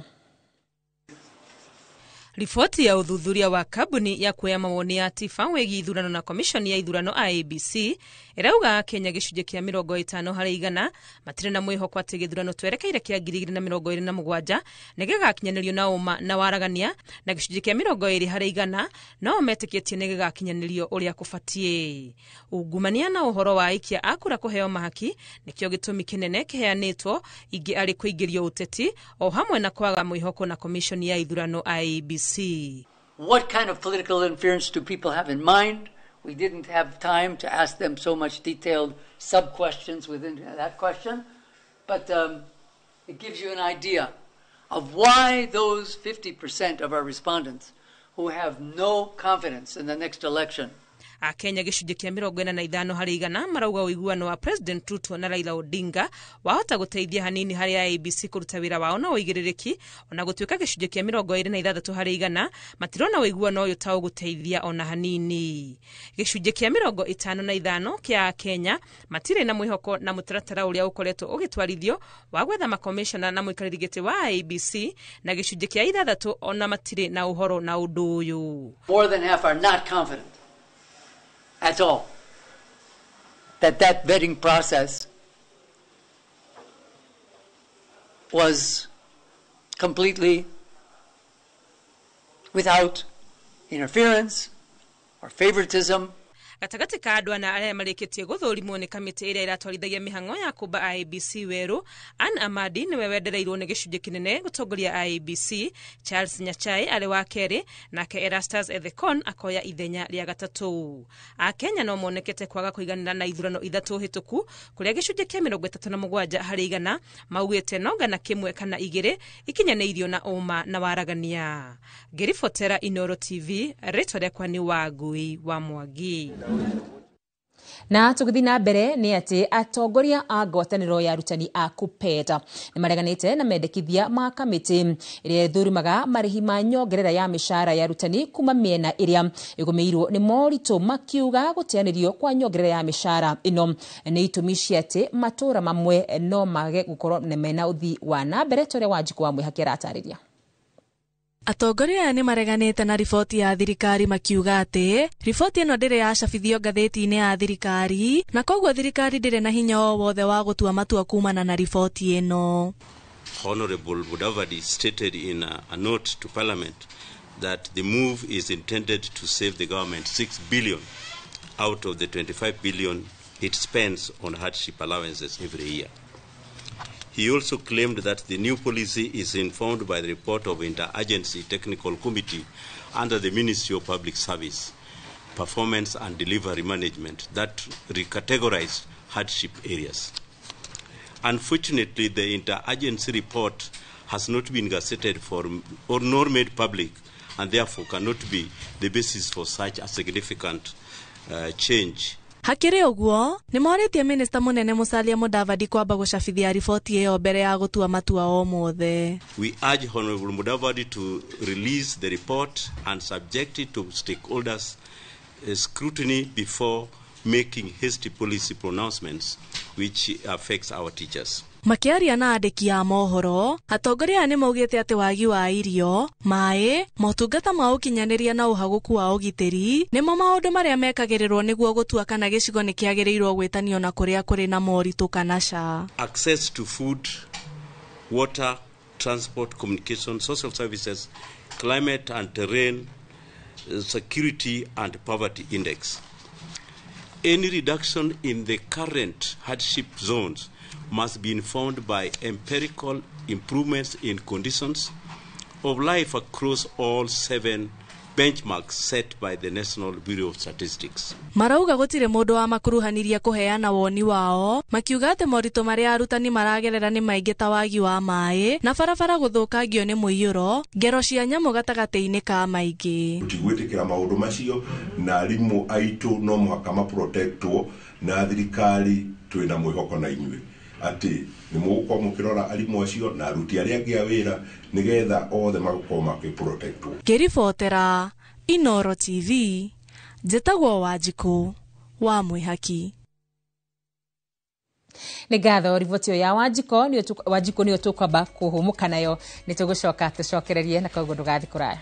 Riboti ya ũthuthuria wa kambuni ya kuoya mawoni ya TIFA wĩgiĩ ithurano na komishoni ya ithurano IEBC ĩrauga Kenya gĩcunjĩ kĩa 50 harĩ igana matirĩ na mwĩhoko atĩ gĩthurano twerekeire kĩa 2027 nĩ gĩgakinyanĩrio na ũma na waragania, na gĩcunjĩ kĩa 20 harĩ igana no metĩkĩtie nĩ gĩgakinyanĩrio ũrĩa kũbatiĩ. Ungumania na ũhoro wa aikia a kura kũheo mahaki nĩkĩo gĩtũmi kĩnene kĩheanĩtwo ingĩ arĩ kũingĩrio ũteti o hamwe na kwaga mwĩhoko na komishoni ya ithurano IEBC. What kind of political interference do people have in mind? We didn't have time to ask them so much detailed sub-questions within that question, but it gives you an idea of why those 50% of our respondents who have no confidence in the next election. Akenya gĩcunjĩ kĩa 45 harĩ igana marauga ũiguano wa President Ruto na Raila Odinga wahota gũteithia hanini harĩ IEBC kũruta wĩra wao na ũigĩrĩrĩki, ona gũtuĩka gĩcunjĩ kĩa 26 harĩ igana matirona ũiguano ũyũ ta ũgũteithia ona hanini. Gĩcunjĩ kĩa 55 kĩa Akenya matirĩ na mwĩhoko na mũtaratara ũrĩa ũkoretwo ũgĩtwarithio wa gwetha makomishona na mũikarĩri gĩtĩ wa IEBC, na gĩcunjĩ kĩa 6 ona matirĩ na ũhoro na ũndũ ũyũ. More than half are not confident at all that vetting process was completely without interference or favoritism. Gatagatĩ ka andũ ana arĩa marĩkĩtie gũthũrimwo nĩ kamĩtĩ ĩrĩa ĩratwarithagia mĩhang'o ya kũmba IEBC werũ, Anne Amadi nĩwe wendereirwo nĩ gĩcunjĩ kĩnene gũtongoria IEBC, Charles Nyachai arĩ wa kerĩ, nake Erastus Ethekon akoya ithenya rĩa gatatũ. Akenya no monekete kwaga kũiganĩra na ithurano ithatũ hĩtũku kũrĩa gĩcunjĩ kĩa 37 harĩ igana maugĩte no ngana kĩmwe kana igĩrĩ ikinyanĩirio na ũma na waragania. Ngĩribotera Inooro TV, rĩtwa rĩakwa nĩ Wangui wa Mwangi. Na tũgĩthiĩ na mbere nĩ atĩ atongoria a ngwatanĩro ya arutani a KUPPET nĩ mareganĩte na mendekithia ma kamĩtĩ ĩrĩa ĩthũrimaga marĩhi ma nyongerera ya mĩcara ya arutani kuma mĩena ĩrĩa ĩgũmĩirwo nĩ moritũ, makiuga gũteanĩrio kwa nyongerera ya mĩcara ĩno nĩ itũmi cia atĩ matũũra mamwe no mage gũkorwo mena ũthii wa na mbere ta ũrĩa Wanjikũ wa Mwĩhaki aratarĩria. Atongoria aya nĩ mareganĩte na riboti ya thirikari makiuga atĩ riboti ĩno ndĩrĩ yacabithio ngathĩti-inĩ ya thirikari na koguo thirikari ndĩrĩ na hinya o wothe wa gũtua matua kumana na riboti ĩno. Honorable Mudavadi stated in a note to Parliament that the move is intended to save the government 6 billion out of the 25 billion it spends on hardship allowances every year. He also claimed that the new policy is informed by the report of Interagency Technical Committee under the Ministry of Public Service, Performance and Delivery Management that recategorized hardship areas. Unfortunately, the interagency report has not been gazetted for or nor made public, and therefore cannot be the basis for such a significant change. Hakĩrĩ ũguo, nĩ morĩtie minista mũnene Musalia Mudavadi kwamba gũcabithia riboti ĩyo mbere ya gũtua matua o mothe. We urge Honorable Mudavadi to release the report and subject it to stakeholders' scrutiny before making hasty policy pronouncements which affects our teachers. Makĩaria na andĩki a mohoro, atongoria aya nĩ maugĩte atĩ wagi wa irio, maĩ, motungata ma ũkinyanĩria na ũhagũku wa ũgitĩri nĩmo maũndũ marĩa mekagĩrĩrwo nĩguo gũtua kana gĩcigo nĩ kĩagĩrĩirwo gwĩtanio na kũrĩa kũrĩ na moritũ kana ca. Access to food, water, transport, communication, social services, climate and terrain, security and poverty index. Any reduction in the current hardship zones must be informed by empirical improvements in conditions of life across all 7 benchmarks set by the National Bureau of Statistics. Marauga gũtirĩ mũndũ wa makuruhanirie kũheana woni wao, makiuga atĩ moritũ marĩa arutani maragerera nĩ maingĩ ta wagi wa maĩ na barabara gũthũkangio nĩ mũiyũro, ngero cia nyamũ gatagatĩ-inĩ ka maingĩ. Tũtigwĩtĩkĩra maũndũ macio na arimũ aitũ no mũhaka maprotectwo na thirikari twĩna mwĩhoko na inyuĩ atĩ nĩ mũgũkorwo mũkĩrora arimũ acio na aruti arĩa angĩ a wĩra nĩgetha othe magũkorwo makĩprotectwo. Ngĩribotera Inoro TV, njĩtagwo Wanjikũ wa Mwĩhaki. Nĩ ngatho riboti ĩyo ya Wanjikũ nĩyo tũkwamba kũhũmũka nayo, nĩ tũgũcoka tũcokererie na koguo ndũgathiĩ kũraya.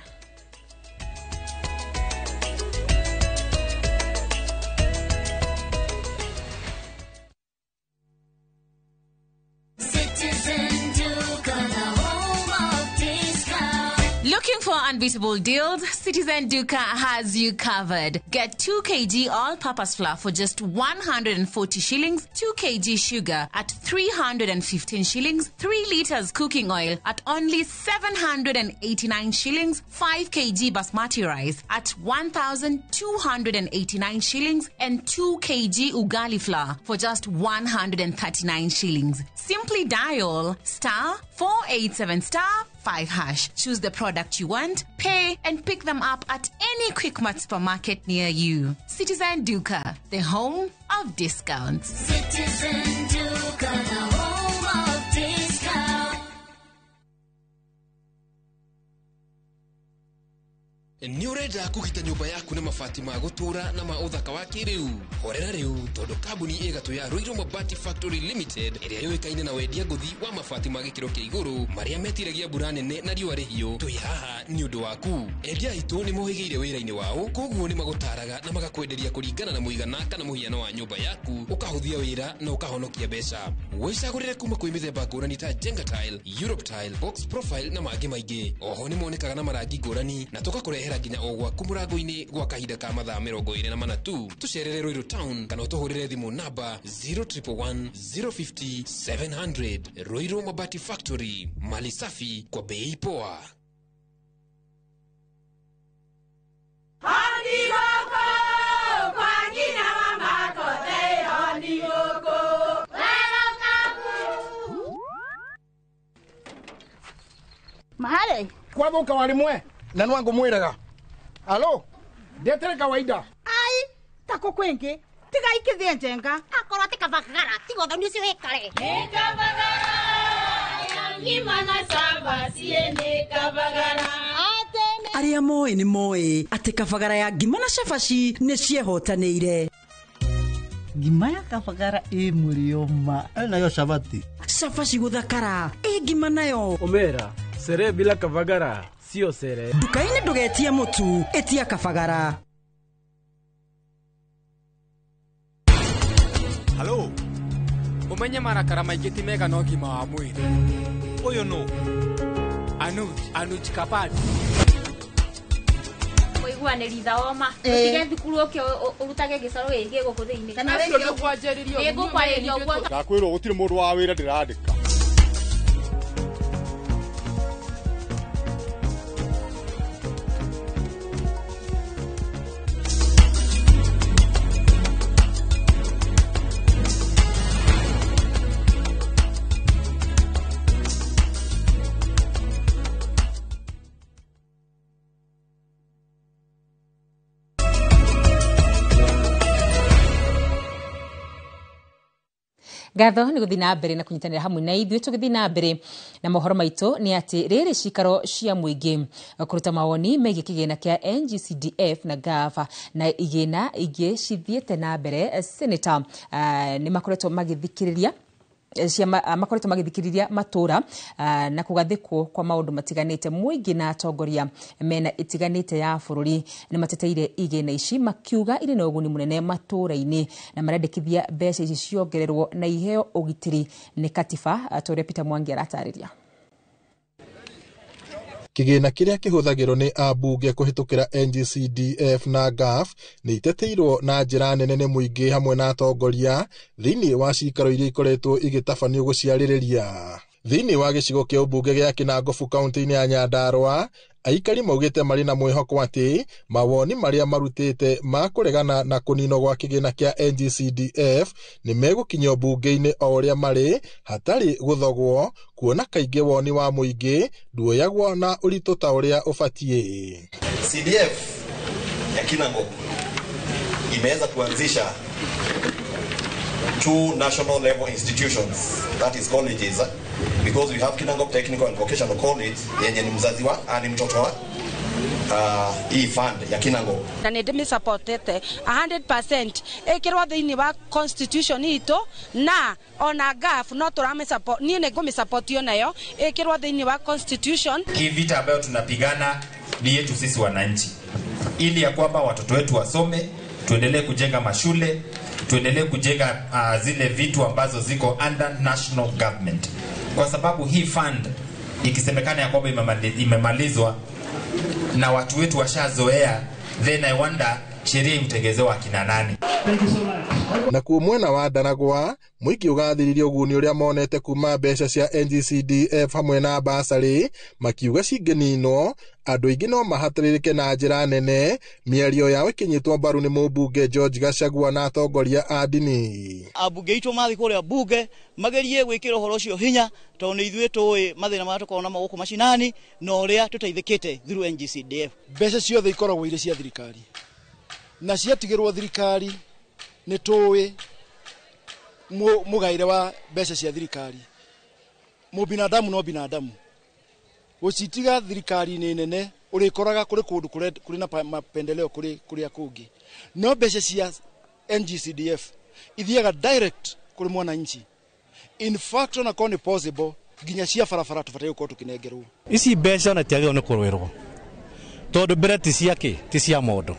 Looking for unbeatable deals? Citizen Duka has you covered. Get 2 kg all-purpose flour for just 140 shillings, 2 kg sugar at 315 shillings, 3 liters cooking oil at only 789 shillings, 5 kg basmati rice at 1,289 shillings, and 2 kg ugali flour for just 139 shillings. Simply dial *487*5#. Choose the product you want, pay, and pick them up at any Quickmart supermarket near you. Citizen Duka, the home of discounts. Citizen Duka, the home of discounts. Nĩ ũrenda kũgita nyũmba yaku na mabati ma gũtũũra na ma ũthaka wa kĩrĩu? Horera rĩu tondũ kambuni ĩgatũ ya Ruiru Mabati Factory Limited ĩrĩa yũĩkaine na wendia ngũthi wa mabati ma gĩkĩro kĩa igũrũ marĩa metiragia mbura nene na riũa rĩhiũ, twĩ haha nĩ ũndũ waku. Endia aitũ nĩ mohĩgĩire wĩra-inĩ wao, koguo nĩ magũtaraga na magakwenderia kũringana na mũigana kana mũhiano wa nyũmba yaku, ũkahũthia wĩra na ũkahonokia mbeca. Wĩcagũrĩre kuma kwĩ mĩthemba ngũrani ta Jenga Tile, Europe Tile, Box Profile na mangĩ maingĩ. Oho nĩ monekaga na marangi ngũrani na tũgakũrehera nginya o gwaku mũrango-inĩ gwa kahinda ka mathaa 24 tu. Tũcerere Ruiru Town kana ũtũhũrĩre thimũ namba 0111 050 700. Ruiru Mabati Factory, mali safi kwa bei poa. Mahale kwathuka warimwe na nwangu mwiraga alo ndetere kawaida ai tako kwingi tiga ikithie njenga akorwo ti kabagara tiga uthoni ucio wikare ni kabagara ngima na samba sie ni kabagara. Arĩa moĩ nĩ moĩ atĩ kabagara ya ngima na cabaci nĩ ciehotanĩire. Ngima ya kabagara ĩ mũrĩo ma nayo cabati cabaci gũthakara ĩ ngima nayo omera sere bila kabagara Ciocere. Nduka-inĩ ndũgetie mũtu, ĩtia Kabagara. Halo, umenye marakara maingĩ ti mega na ũgima wa mwĩrĩ. Ũyũ nũ? Anuj, Anuj Kapati. Kũiguanĩri thoma ũtige thukuru ũke ũrutage gĩcoro gĩkĩ gũkũ thĩinĩ. Kana rĩngĩ nĩngũkwarĩria ũguo. Ndakwĩrwo gũtirĩ mũndũ wa wĩra ndĩrandĩka. Ngatho nĩ gũthiĩ na mbere na kũnyitanĩra hamwe na ithuĩ. Tũgĩthiĩ na mbere na mohoro maitũ nĩ atĩ rĩrĩ cikaro cia mũingĩ kũruta mawoni megiĩ kĩgĩna kĩa NGCDF na GAF na igĩna ingĩ cithiĩte na mbere. Senator nĩ makoretwo magĩthikĩrĩria makoretwo magĩthikĩrĩria matũra na kũgathĩkwo kwa maũndũ matiganĩte. Mũingĩ na atongoria mena ĩtiganĩte ya bũrũri nĩ mateteire igĩna ici makiuga irĩ na ũguni mũnene matũra-inĩ na marendekithia mbeca ici ciongererwo na iheo ũgitĩri nĩ katiba, ta ũrĩa Peter Mwangi aratarĩria. Kĩgĩna kĩrĩa kĩhũthagĩrwo nĩ ambunge kũhĩtũkĩra NGCDF na GAF nĩ iteteirwo na njĩra nene nĩ mũingĩ hamwe na atongoria thĩinĩ wa cikaro iria ikoretwo igĩtabanio gũciarĩrĩria. Thĩinĩ wa gĩcigo kĩa ũmbunge gĩa Kĩnangobu kaunti-inĩ ya Nyandarua, aikari maugĩte marĩ na mwĩhoko atĩ mawoni marĩa marutĩte ma kũregana na kũninwo gwa kĩgĩna kĩa NGCDF nĩ megũkinyio mbunge-inĩ o ũrĩa marĩ hatarĩ gũthogwo, kuona kaingĩ woni wa mũingĩ nduoyagwo na ũritũ ta ũrĩa ũbatiĩ. CDF ya Kinangop imeweza kuanzisha 2 national level institutions, that is colleges, because we have Kinangop Technical and Vocational College yenye ni mzazi wa ni mtoto wa hii fund ya Kinangop. Na nĩ ndĩmĩsupportete 100% ĩkĩrwo thĩinĩ wa constitution itũ, na ona GAF no tũramĩsupport, niĩ nĩ ngũmĩsupport nayo ĩkĩrwo thĩinĩ wa constitution. Hii vita ambayo tunapigana ni yetu sisi wananchi, ili ya kwamba watoto wetu wasome, tuendelee kujenga mashule, tuendelee kujenga zile vitu ambazo ziko under national government, kwa sababu hii fund ikisemekana ya kwamba imemalizwa na watu wetu washazoea, then I wonder sheria ikutegezewa akina nani. Nakuo mwena wa Ndaragwa mũingĩ ũgathĩrĩria ũguni ũrĩa monete kuma mbeca cia NGCDF hamwe na basarĩ, makiuga cingĩninwo andũ aingĩ no mahatĩrĩrĩke na njĩra nene. Mĩario yao ĩkĩnyitwo mbaru nĩ mũmbunge George Gachagua na atongoria a ndini. Ambunge aitũ mathiĩ kũrĩa bunge magerie gwĩkĩra ũhoro ũcio hinya, tondũ nĩ ithuĩ tũĩ mathĩna marĩa tũkoragwo namo gũkũ macinani na ũrĩa tũteithĩkĩte through NGCDF. Mbeca ciothe ikoragwo irĩ cia thirikari na ciatigĩrwo thirikari nĩ tũĩ mũgaĩre wa mbeca cia thirikari. Mũbinadamu no binadamu, gũcitiga thirikari-inĩ nene ũrĩkoraga kũrĩ kũndũ kũrĩ na mapendeleo kũrĩ kũrĩa kũngĩ, no mbeca cia NGCDF ithiaga direct kũrĩ mwananchi. In fact ona korwo nĩ possible nginya cia barabara tũbataire gũkorwo tũkĩnengerwo. Ici mbeca ona itiagĩrĩirwo nĩ kũrũĩrwo tondũ mbere ti cia kĩ, ti cia mũndũ.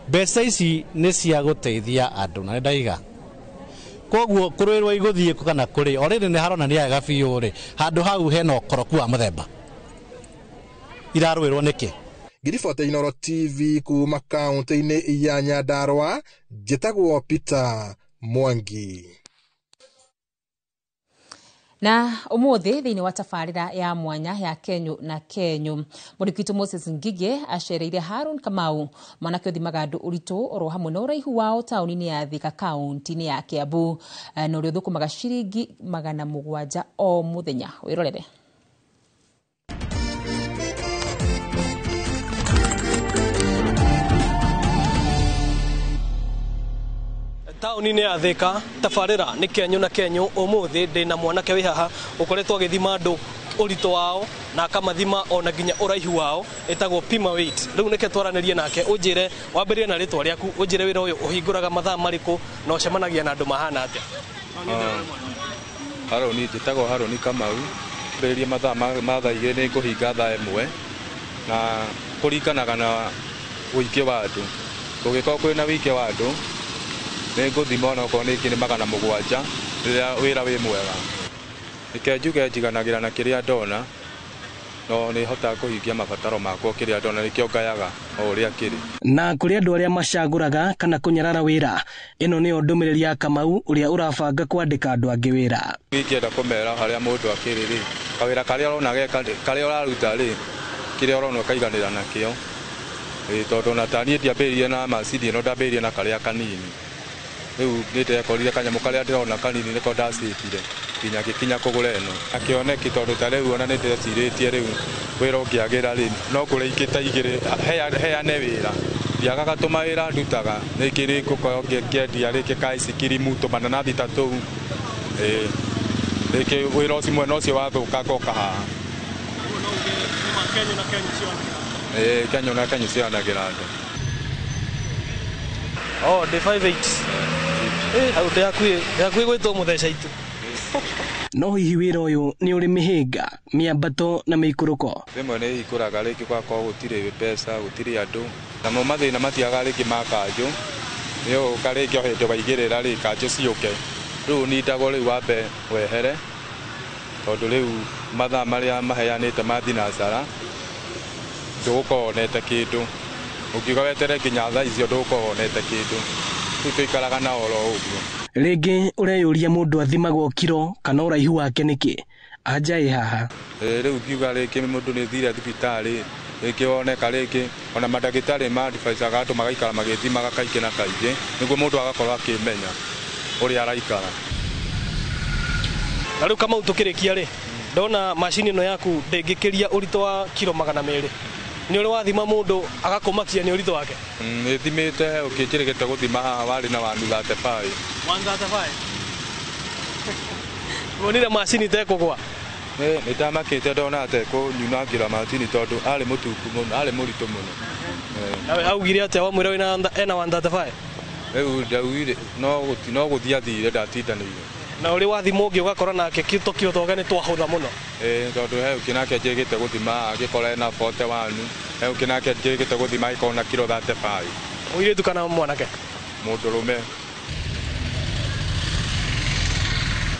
Mbeca ici nĩ cia gũteithia andũ na nĩ ndaiga, koguo kũrũĩrwo igũthiĩ kana kũrĩ already nĩ haronania wega biũ rĩ, handũ hau hena ũkoroku wa mũthemba, irarũĩrwo nĩkĩ? Ngiribota Inooro TV kuma kaunti-inĩ ya Nyandarua, njĩtagwo Peter Mwangi. Na umuthi thiini wa tabarira ya mwanya ya Kenyu na Kenyu, mwandĩki witũ Moses Ngige acereire Harun Kamau, mwanake ũthimaga andũ ũritũ oro hamwe na ũraihu wao taũni-inĩ ya Thika kaunti-inĩ ya Kiambu, na ũrĩa ũthũkũmaga ciringi 700 o mũthenya. Wĩrorere. Taũni-inĩ ya Thika tabarĩra nĩ Kenyu na Kenyu. Ũmũthĩ ndĩna mwanake wĩ haha ũkoretwo agĩthima andũ ũritũ wao na akamathima ona nginya ũraihu wao, ĩtagwo pima weight. Rĩu nĩke twaranĩrie nake, ũnjĩre wambĩrĩrie na rĩtwa rĩaku, ũnjĩre wĩra ũyũ ũhingũraga mathaa marĩkũ na ũcemanagia na andũ mahana atĩa. Harũni, njĩtagwo Harũni Kamau. Mbĩrĩrie mathaa ma thaa 2 nĩ ngũhinga thaa 1. Na kũringanaga na ũingĩ wa andũ. Kũngĩkorwo kwĩna ũingĩ wa andũ nĩ ngũthima onokorwo nĩ nginya 700 rĩrĩa wĩra wĩ mwega. Reke njuge njiganagĩra na kĩrĩa ndona, no nĩ hotaga kũhingia mabataro makwa kĩrĩa ndona nĩkĩo ngayaga o ũrĩa kĩrĩ. Na kũrĩ andũ arĩa macagũraga kana kũnyarara wĩra, ĩno nĩyo ndũmĩrĩri ya Kamau ũrĩa ũrabanga kwandĩka andũ angĩ wĩra. Ingĩenda kũmera harĩa mũndũ akĩrĩ rĩ, kawĩra karĩa ũrona geka karĩa ũraruta rĩ, kĩrĩa ũrona ũkaiganĩra nakĩo. Tondũ ona ta niĩ ndiambĩrĩirie na macini ĩno, ndambĩrĩirie na karĩa kanini. Rĩu nĩ ndekorire kanyamũ karĩa ndĩrona kanini nĩko ndacĩtire nginya ngĩkinya kũgũra ĩno. Na kĩoneki tondũ ta rĩu ona nĩ ndĩrecirĩtie rĩu wĩra ũngĩagĩra rĩ, no ngũre ingĩ ta igĩrĩ, heane wĩra. Ndiagaga tũmawĩra ndutaga, rĩngĩ nĩ ngũkorwo ngĩendia rĩngĩ ka ice cream, tũmananathi ta tũu. Rĩngĩ wĩra ũcio mwena ũcio wathũka ngoka haha. Kenyũ na kenyũ cionagĩra andũ. Oh, ndĩ 5'8". Hau ndĩ hakuhĩ gwĩtwo mũtheca itu. No hihi wĩra ũyũ nĩ ũrĩ mĩhĩnga, mĩambato na mĩikũrũko? Rĩmwe nĩ hingũraga rĩngĩ gũgakorwo gũtirĩ mbeca, gũtirĩ andũ. Namo mathĩna matiagaga rĩngĩ ma kanjũ. Nĩ ũgũka rĩngĩ o hĩndĩ waigĩrĩra rĩ, kanjũ ciũke. Rĩu ũnindagwo rĩu wambe wehere, tondũ rĩu mathaa marĩa maheanĩte ma thinacara, ndũgũkorwo wonete kĩndũ. Ũngiuga wetere nginya thaa icio ndũgũkorwo wonete kĩndũ. Rĩu tũikaraga na oro ũguo. Rĩngĩ ũreyũria mũndũ athimagwo kiro kana ũraihu wake nĩkĩ? Anja ĩ haha. Rĩu ngiuga rĩngĩ mũndũ nĩ thire thibitarĩ, rĩngĩ woneka rĩngĩ ona mandagĩtarĩ ma advisaga andũ magaikara magĩthimaga kaingĩ na kaingĩ nĩguo mũndũ agakorwo akĩmenya ũrĩa araikara. Na rĩu Kamau tũkĩrĩkia rĩ, ndona macini ĩno yaku ndĩngĩkĩria ũritũ wa kiro 200. Nĩ ũrĩ wathima mũndũ agakũmakia nĩ ũritũ wake? Nĩ thimĩte ũkĩnjĩrĩgĩte gũthima haha warĩ na 135. 135? Wonire macini tekũgwa? Nĩ ndamakĩte ndona atekũnyunangĩra macini tondũ arĩ mũtungu mũno, arĩ mũritũ mũno. Nawe augire atĩa wamwĩra ena 135? Rĩu ndaugire no gũthiĩ athire ndatindanĩire. Na ũrĩ wathima ũngĩ ũgakora nake tũkiro twake nĩ twahũtha mũno. Tondũ he ũngĩ nake njĩrĩgĩte gũthima agĩkora ena 41, he ũngĩ nake njĩrĩgĩte gũthima agĩkorwo na kiro 35. Mũirĩtu kana mwanake? Mũndũrũme.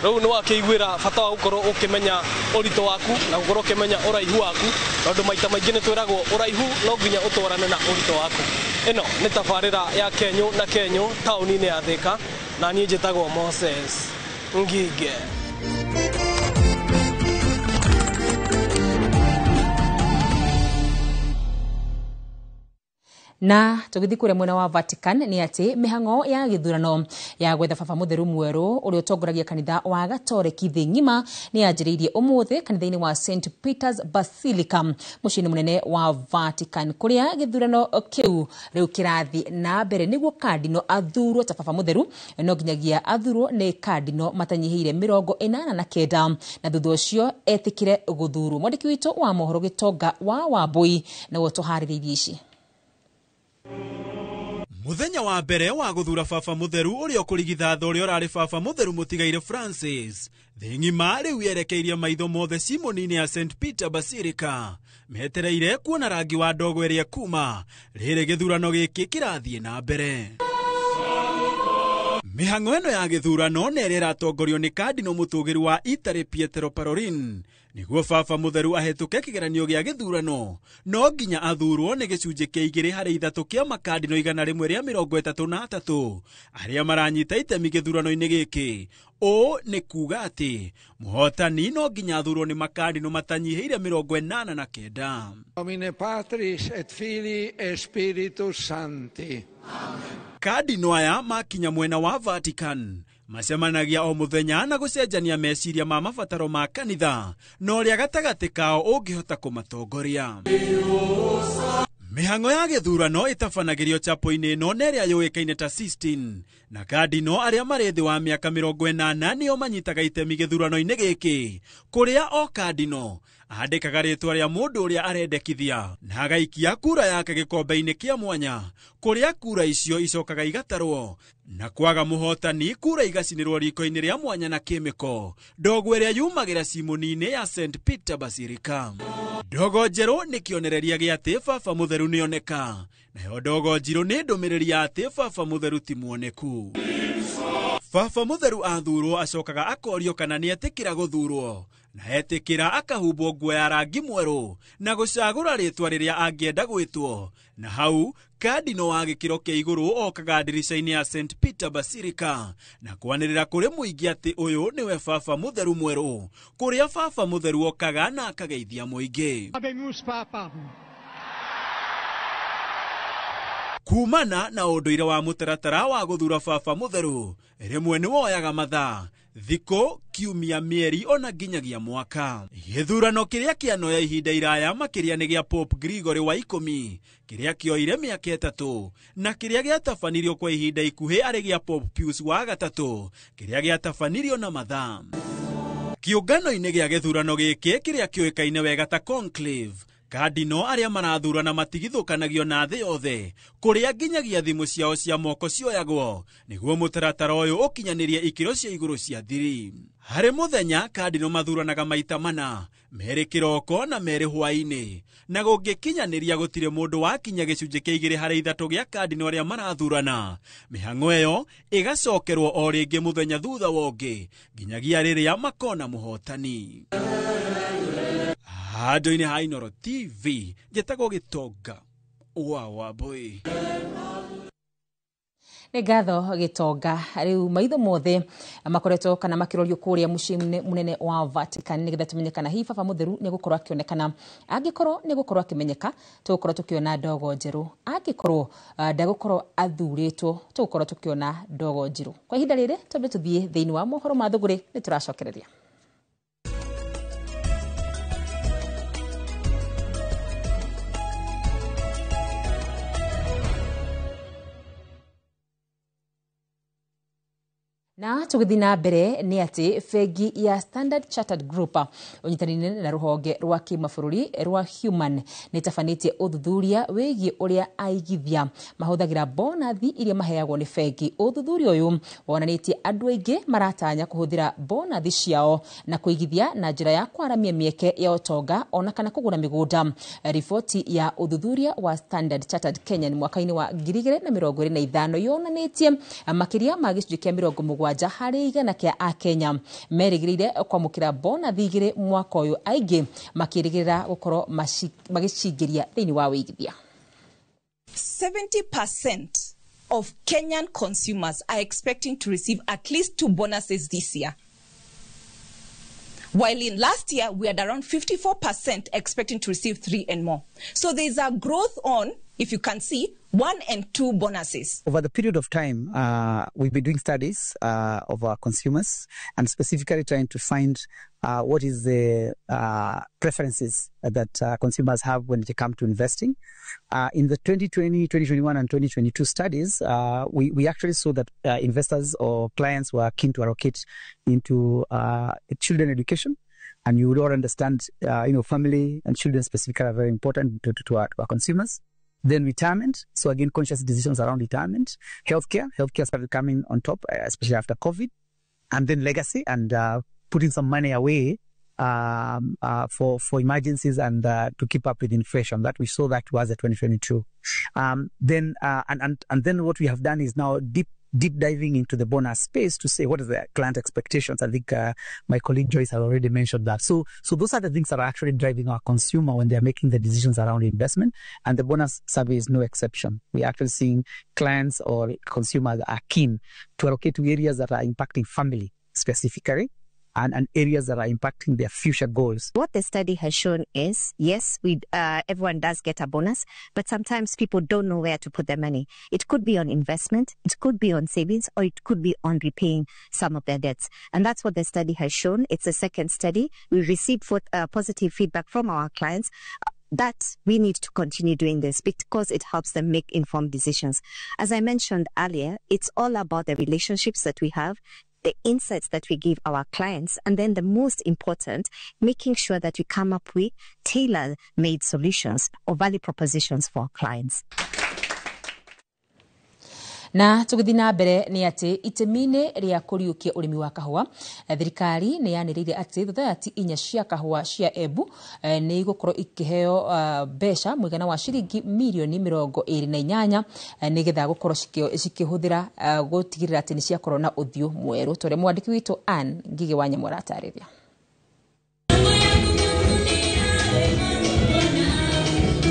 Rĩu nĩ wakĩiguĩra bata wa gũkorwo ũkĩmenya ũritũ waku na gũkorwo ũkĩmenya ũraihu waku, tondũ maita maingĩ nĩ twĩragwo ũraihu no nginya ũtwarane na ũritũ waku. Ĩno nĩ tabarĩra ya Kenyũ na Kenyũ taũni-inĩ ya Thĩka, na niĩ njĩtagwo Moses Ngige. Na tũgĩthiĩ kũrĩa mwena wa Vatican nĩ atĩ mĩhang'o ya gĩthurano ya gwetha baba mũtheru mwerũ ũrĩa ũtongoragia kanitha wa Gatoreki thĩ ng'ima nĩ yanjĩrĩirie ũmũthĩ kanitha-inĩ wa St Peter's Basilica mũciĩ-inĩ mũnene wa Vatican, kũrĩa gĩthurano kĩu rĩu kĩrathiĩ na mbere nĩguo kandino athurwo ta baba mũtheru no nginyagia athurwo nĩ kandino matanyihĩire 89 na thutha ũcio etĩkĩre gũthurwo. Mwandĩki witũ wa mohoro Gĩtonga wa Wambui nĩwe ũtũharĩrĩirie ici. Muthenya wa mbere wa guthura baba mutheru uria ukurigithatha uria urari baba mutheru mutigaire Francis thĩ ng'ima rĩu yerekeirie maitho mothe cimoni-inĩ ya St Peter Basilica metereire kuona rangi wa ndogo ĩrĩa kuma rĩrĩ gĩthurano gĩkĩ kĩrathiĩ na mbere. Mĩhang'o ĩno ya gĩthurano nĩ ĩrĩa ĩratongorio nĩ kandino mũtũgĩru wa Italy Pietro Parolin nĩguo baba mũtheru ahĩtũke kĩgeranio gĩa gĩthurano no nginya athurwo nĩ gĩcunjĩ kĩa 2 harĩ 3 kĩa makandino 133 arĩa maranyita itemi gĩthurano-inĩ gĩkĩ. Ũũ nĩ kuga atĩ mũhotani no nginya athurwo nĩ makandino matanyihĩire 89. Domine Patris et Filii et Spiritus Sancti. Kandino aya makinya mwena wa Vatican macemanagia o muthenya na gucenjania meciria ma mabataro ma kanitha na ũrĩa gatagatĩ kao ũngĩhota kũmatongoria. Mĩhang'o ya gĩthurano ĩtabanagĩrio chapo-inĩ ĩno na ĩrĩa yũĩkaine ta Sistine, na kandino arĩa marĩ thĩ wa mĩaka 80 nĩo manyitaga itemi gĩthurano-inĩ gĩkĩ, kũrĩa o kandino Andĩkaga rĩtwa rĩa mũndũ ũrĩa arendekithia na agaikia kura yake gĩkombe-inĩ kĩa mwanya kũrĩa kura icio icokaga igatarwo na kwaga mũhotani kura igacinĩrwo riko-inĩ rĩa mwanya na kĩmĩko ndogo ĩrĩa yumagĩra cimũni-inĩ ya St Peter Basilica. Ndogo njerũ nĩ kĩonereria gĩa atĩ baba mũtheru nĩoneka, nayo ndogo njirũ nĩ ndũmĩrĩri ya atĩ baba mũtheru ti muoneku. Baba mũtheru athurwo acokaga akorio kana nĩetĩkĩra gũthurwo, na etĩkĩra akahumbwo nguo ya rangi mwerũ na gũcagũra rĩtwa rĩrĩa angĩenda gwĩtwo, na hau kandino wa gĩkĩro kĩa igũrũ okaga ndirica-inĩ ya St Peter Basilica na kwanĩrĩra kũrĩ mũingĩ atĩ ũyũ nĩwe baba mũtheru mwerũ, kũrĩa baba mũtheru okaga na akageithia mũingĩ. Kumana na ũndũire wa mũtaratara wa gũthura baba mũtheru rĩmwe nĩ woyaga mathaa, thikũ, kiumia, mĩeri ona nginyagia mwaka. Gĩthurano kĩrĩa kĩanoya ihinda iraya makĩria nĩ gĩa Pope Gregory wa 10 kĩrĩa kĩoire mĩaka 3 na kĩrĩa gĩatabanirio kwa ihinda ikuhĩ arĩ gĩa Pope Pius wa 3 kĩrĩa gĩatabanirio na mathaa. Kĩũngano-inĩ gĩa gĩthurano gĩkĩ kĩrĩa kĩũĩkaine wega ta conclave, kandino arĩa marathurana matigithũkanagio na thĩ yothe kũrĩa nginyagia thimũ ciao cia moko cioyagwo nĩguo mũtaratara ũyũ ũkinyanĩrie ikĩro cia igũrũ cia thiri. Harĩ mũthenya kandino mathuranaga maita 4, merĩ kĩroko na merĩ hwaĩ-inĩ, na gũngĩkinyanĩria gũtirĩ mũndũ wakinya gĩcunjĩ kĩa 2 harĩ 3 gĩa kandino arĩa marathurana. Mĩhang'o ĩyo ĩgacokerwo o rĩngĩ mũthenya thutha wa ũngĩ nginyagia rĩrĩa makona mũhotani. Handũ-inĩ ha Inooro TV njĩtagwo Gĩtonga wa Wambui. Nĩ ngatho Gĩtonga. Rĩu maitho mothe makoretwo kana makĩrorio kũrĩa mũciĩ mũnene wa Vatican nĩgetha tũmenye kana hihi baba mũtheru nĩegũkorwo akĩonekana. Angĩkorwo nĩegũkorwo akĩmenyeka, tũgũkorwo tũkĩona ndogo njerũ. Angĩkorwo ndegũkorwo athurĩtwo, tũgũkorwo tũkĩona ndogo njirũ. Kwa ihinda rĩrĩ twambe tũthiĩ thĩinĩ wa mohoro ma thũgũrĩ, nĩ tũracokereria. Na tũgĩthiĩ na mbere nĩ atĩ bengi ya Standard Chartered Group ũnyitanĩire na rũhonge rwa kĩmabũrũri rwa Human nĩ ĩtabanĩtie ũthuthuria wĩgiĩ ũrĩa aigithia mahũthagĩra bonathi iria maheagwo nĩ bengi. Ũthuthuria ũyũ wonanĩtie andũ aingĩ maratanya kũhũthĩra bonathi ciao na kũigithia na njĩra ya kwaramia mĩeke ya ũtonga ona kana kũgũra mĩgũnda. Riboti ya ũthuthuria wa Standard Chartered Kenya mwaka-inĩ wa 2025 yonanĩtie makĩria ma gĩcunjĩ kĩa 70 harĩ igana kĩa Akenya merĩgĩrĩire kwamũkĩra bonathi 2 mwaka ũyũ, aingĩ makĩrĩgĩrĩra gũkorwo magĩcingĩria thĩinĩ wa wĩigithia. 70% of Kenyan consumers are expecting to receive at least 2 bonuses this year. While in last year, we had around 54% expecting to receive 3 and more. So there's a growth on, if you can see, 1 and 2 bonuses. Over the period of time, we've been doing studies of our consumers and specifically trying to find what is the preferences that consumers have when they come to investing. In the 2020, 2021 and 2022 studies, we actually saw that investors or clients were keen to allocate into children education. And you would all understand, family and children specifically are very important to our consumers. Then retirement. So again, conscious decisions around retirement. Healthcare. Healthcare started coming on top, especially after COVID. And then legacy and putting some money away for emergencies and to keep up with inflation. That we saw that was at 2022. Then what we have done is now deep diving into the bonus space to say what are the client expectations. I think my colleague Joyce has already mentioned that. So those are the things that are actually driving our consumer when they are making the decisions around investment, and the bonus survey is no exception. We are actually seeing clients or consumers are keen to allocate to areas that are impacting family specifically, and areas that are impacting their future goals. What the study has shown is, yes, everyone does get a bonus, but sometimes people don't know where to put their money. It could be on investment, it could be on savings, or it could be on repaying some of their debts. And that's what the study has shown. It's a second study. We received positive feedback from our clients that we need to continue doing this because it helps them make informed decisions. As I mentioned earlier, it's all about the relationships that we have. the insights that we give our clients, and then the most important, making sure that we come up with tailor-made solutions or value propositions for our clients. Na tũgĩthiĩ na mbere nĩ atĩ itemi-inĩ rĩa kũriũkia ũrĩmi wa kahũa, thirikari nĩ yanĩrĩire atĩ thothoyati 4 cia kahũa cia Embu nĩ igũkorwo ikĩheo mbeca mũigana wa ciringi mirioni 28 nĩgetha gũkorwo cikĩhũthĩra gũtigĩrĩra atĩ nĩ ciakorwo na ũthiũ mwerũ, ta ũrĩa mwandĩki witũ Ann Ngigĩ wa Nyamũ aratarĩria.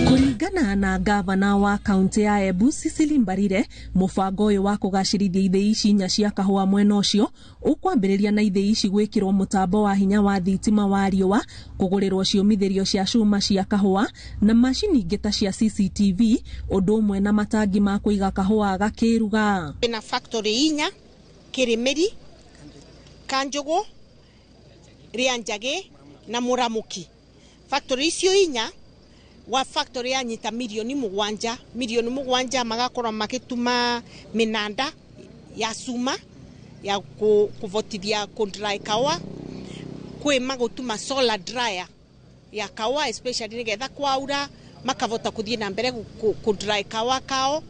Kũringana na gavana wa kaunti ya Embu Cecily Mbarire, mũbango ũyũ wa kũgacĩrithia ithĩi ici 4 cia kahũa mwena ũcio ũkwambĩrĩria na ithĩi ici gwĩkĩrwo mũtambo wa hinya wa thitima wa riũa, kũgũrĩrwo ciũmithĩrio cia cuma cia kahũa na macini ingĩ ta cia CCTV, ũndũ ũmwe na matangi ma kũiga kahũa gakĩruga. Kwĩna factory 4 Kĩrĩmĩri, Kanjũgũ, Rĩanjagĩ na Mũramũki. Factory icio 4 wa factory ya nyita milioni 7 magakorwo magituma minanda ya cuma ya kuvotithia kudry kawa, kwi magutuma solar dryer ya kawa especially nigetha kwaura makavota kuthie na mbere kudry kawa kao,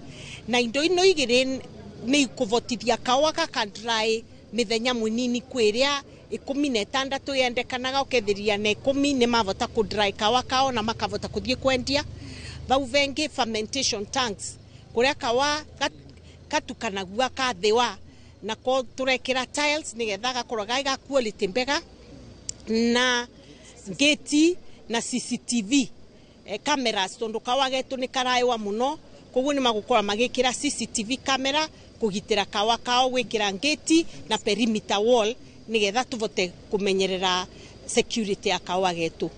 na indo ino igiri ni kuvotithia kawa kaka dry mithenya munini kwiria 16 yendekanaga ukethiria na 10 ni mavota ku dry kawa kao na makavota kuthie kwendia. Vau vengi fermentation tanks kuria kawa katukanagua kathiwa na ko turekira tiles nigetha gakorwo gai ga quality mbega, na gate na CCTV cameras tondu kawa getu ni karaiwa muno, koguo ni magukorwo magikira CCTV camera kugitira kawa kao, gwikira gate na perimeter wall nigetha tuvote kumenyerera security ya kawa getu.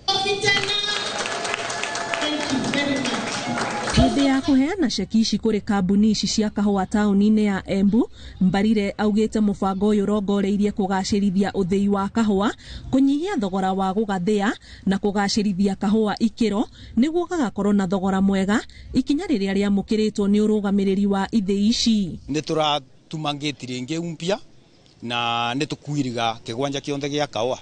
Hĩndĩ ya kũheana ceki ici kũrĩ kambuni ici cia kahũa taũni-inĩ ya Embu, Mbarire augĩte mũbango ũyũ ũrongoreirie kũgacĩrithia ũthĩi wa kahũa, kũnyihia thogora wa gũgathĩa na kũgacĩrithia kahũa ikĩro nĩguo gagakorwo na thogora mwega, ikinya rĩrĩa rĩamũkĩrĩtwo nĩ ũrũgamĩrĩri wa ithĩi ici. Nĩ tũratuma ngĩti rĩngĩ mpya na nĩ tũkuiriga kĩgwanja kĩonthe gĩa kahũa,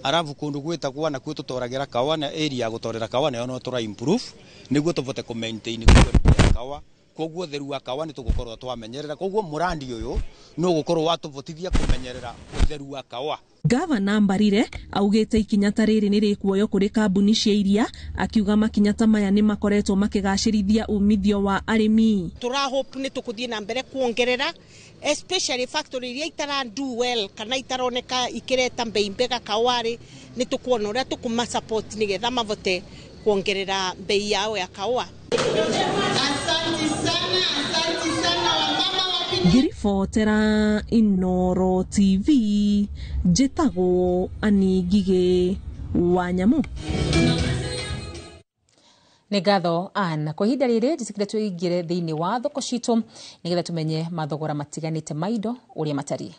arabu kũndũ gwĩtagwo nakuo tũtoragira kahũa na area ya gũtorera kahũa nayo no tũra improve nĩguo tũvote kũ maintain kahũa, koguo ũtheru wa kahũa nĩ tũgũkorwo twamenyerera, koguo mũrandi ũyũ no gũkorwo watũvotithia kũmenyerera ũtheru wa kahũa. Gavana Mbarire augĩte ikinya ta rĩrĩ nĩ rĩkuoywo kũrĩ kambuni cia iria, akiuga makinya ta maya nĩ makoretwo makĩgacĩrithia umithio wa arĩmi. Tũra hope nĩ tũkũthiĩ na mbere kuongerera especially factory iria itara do well kana itaroneka ikireta mbei mbega kahũa-rĩ, nĩ tũkuona ũrĩa tũkũma support nĩgetha mavote kuongerera mbei yao ya kahũa. Ngĩribotera Inooro TV, njĩtagwo Annie Ngigĩ wa Nyamũ. Nĩ ngatho Ann. Kwa ihinda rĩrĩ njĩtĩkĩre tũingĩre thĩinĩ wa thoko citũ nĩgetha tũmenye mathogora matiganĩte ma indo ũrĩa matariĩ.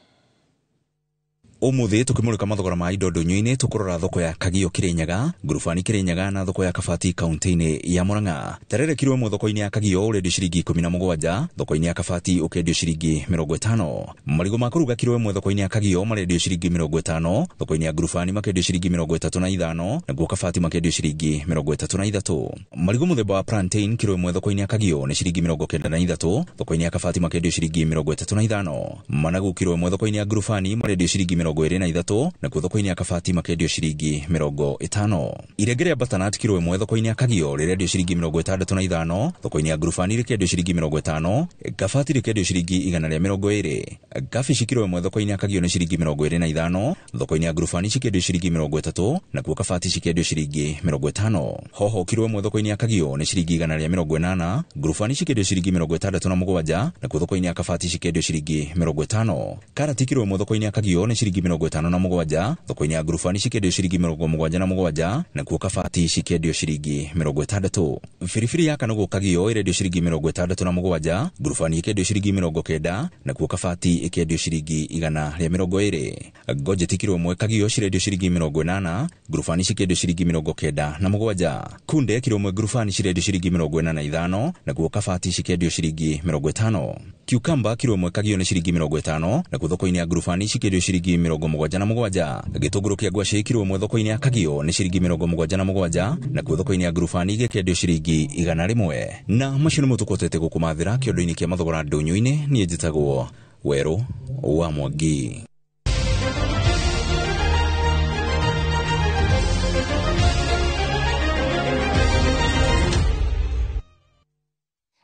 Umuthi tukimurika mathogora ma indo ndunyu-inĩ tukurora thoko ya Kagio Kirinyaga, Ngurubani Kirinyaga na thoko ya Kabati kaunti-inĩ ya Murang'a. Terere kiro ĩmwe thoko-inĩ ya Kagio ũrendio ciringi 17, thoko-inĩ ya Kabati ũkendio ciringi 50. Marigũ ma kũruga kiro ĩmwe thoko-inĩ ya Kagio marendio ciringi 50, thoko-inĩ ya Ngurubani makendio ciringi 35, naguo Kabati makendio ciringi 33. Marigũ mũthemba wa plantain kiro ĩmwe thoko-inĩ ya Kagio nĩ ciringi 93, thoko-inĩ ya Kabati makendio ciringi 35. Managu kiro ĩmwe thoko-inĩ ya Ngurubani marendio ciringi 23, nakuo thoko-inĩ ya Kabati makendio ciringi 50. Irenge rĩa butternut kiro ĩmwe thoko-inĩ ya Kagio rĩrendio ciringi 65, thoko-inĩ ya Ngurubani rĩkendio ciringi 50, Kabati rĩkendio ciringi 120. Kabici kiro ĩmwe thoko-inĩ ya Kagio nĩ ciringi 25, thoko-inĩ ya Ngurubani cikendio ciringi 30, nakuo Kabati cikendio ciringi 50. Hoho kiro ĩmwe thoko-inĩ ya Kagio nĩ ciringi 180, Ngurubani cikendio ciringi 67, nakuo thoko-inĩ ya Kabati cikendio ciringi 50. Karati kiro ĩmwe thoko-inĩ ya Kagio nĩ ciringi ciringi 57, thoko-inĩ ya ngurubani cikĩendio ciringi 77, nakuo kabati cikĩendio ciringi 60. Biribiri ya kanũgũ Kagio ĩrendio ciringi 67, ngurubani ĩkĩendio ciringi 90, nakuo kabati ĩkĩendio ciringi 120. Ngojeti kiro 1 Kagio cirendio ciringi 80, ngurubani cikĩendio ciringi 97. Kunde kiro 1 ngurubani cirendio ciringi 45, nakuo kabati cikĩendio ciringi 50. Cucumber kiro 1 Kagio nĩ ciringi 50, nakuo thoko-inĩ ya ngurubani cikĩendio ciringi 77. Gĩtũngũrũ kĩa ngwacĩ kiro 1 thoko-inĩ ya Kagio nĩ ciringi 77, nakuo thoko-inĩ ya ngurubani gĩkĩendio ciringi 100. Na macio nĩmo tũkotete gũkũmathĩra kĩondo-inĩ kĩa mathogora ndũnyũ-inĩ. Niĩ njĩtagwo Werũ wa Mwangi.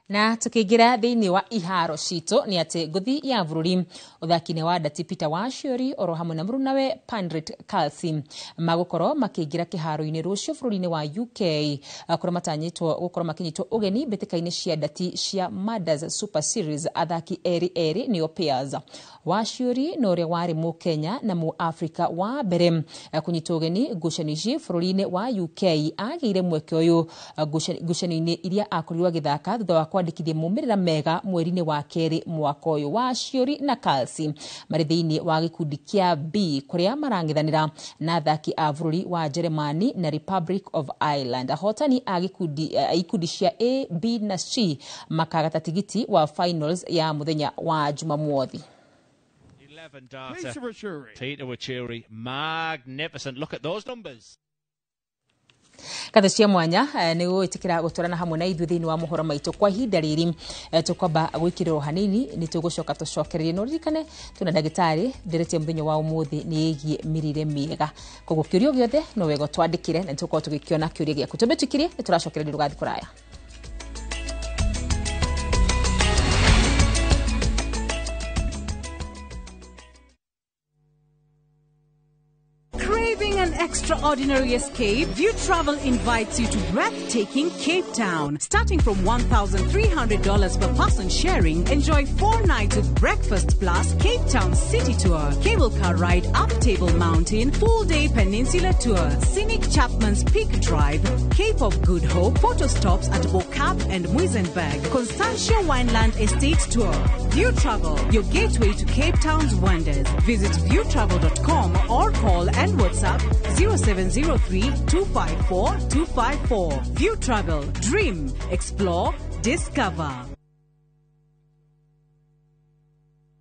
Na tukiingira thiini wa iharo citũ ni ati ngũthi ya bũrũri ũthaki-inĩ wa ndati Peter Wachiuri oro hamwe na mũrunawe Pandrit Kalsi magũkorwo makĩingĩra kĩharo-inĩ rũciũ bũrũri-inĩ wa UK kũrĩa matanyĩtwo gũkorwo makĩnyitwo ũgeni mbĩtĩka-inĩ cia ndati cia Mothers Super Series athaki erĩ erĩ nĩo pairs. Wachiuri na ũrĩa warĩ Mũkenya na Mũafrika wa mbere kũnyitwo ũgeni ngucanio ici bũrũri-inĩ wa UK agĩire mweke ũyũ ngucanio-inĩ iria akorirwo agĩthaka thutha wa kwandĩkithia maumĩrĩra mega mweri-inĩ wa kerĩ mwaka ũyũ. Wachiuri na Kalsi marĩ thĩinĩ wa gĩkundi kĩa B kũrĩa marang'ethanĩra na athaki a bũrũri wa Germany na Republic of Ireland. Ahotani a ikundi cia A, B na C makagata tigiti wa finals ya mũthenya wa Jumamothi. Peter Wachiuri, magnificent. Look at those numbers. Ngatho cia mwanya nĩ gwĩtĩkĩra gũtwarana hamwe na ithuĩ thĩinĩ wa mohoro maitũ kwa ihinda rĩrĩ. Tũkwamba gwĩkĩrĩrwo hanini nĩ tũgũcoka tũcokererie, no ririkane twĩna ndagĩtarĩ nderetie mũthenya wa ũmũthĩ nĩ ĩgiĩ mĩrĩre mĩega, koguo kĩũria gĩothe no wega twandĩkĩre na nĩtũgũkorwo tũgĩkĩona kĩũria gĩaku. Tũmbe tũkirie nĩ tũracokereria ndũgathiĩ kũraya. An extraordinary escape, View Travel invites you to breathtaking Cape Town. Starting from $1,300 per person sharing, enjoy 4 nights with breakfast plus Cape Town City Tour, cable car ride up Table Mountain, full-day peninsula tour, scenic Chapman's Peak Drive, Cape of Good Hope, photo stops at Bo-Kaap and Muizenberg, Constantia Wineland Estate Tour. View Travel, your gateway to Cape Town's wonders. Visit viewtravel.com or call and WhatsApp 0703 254 254. View Travel. Dream, explore, discover.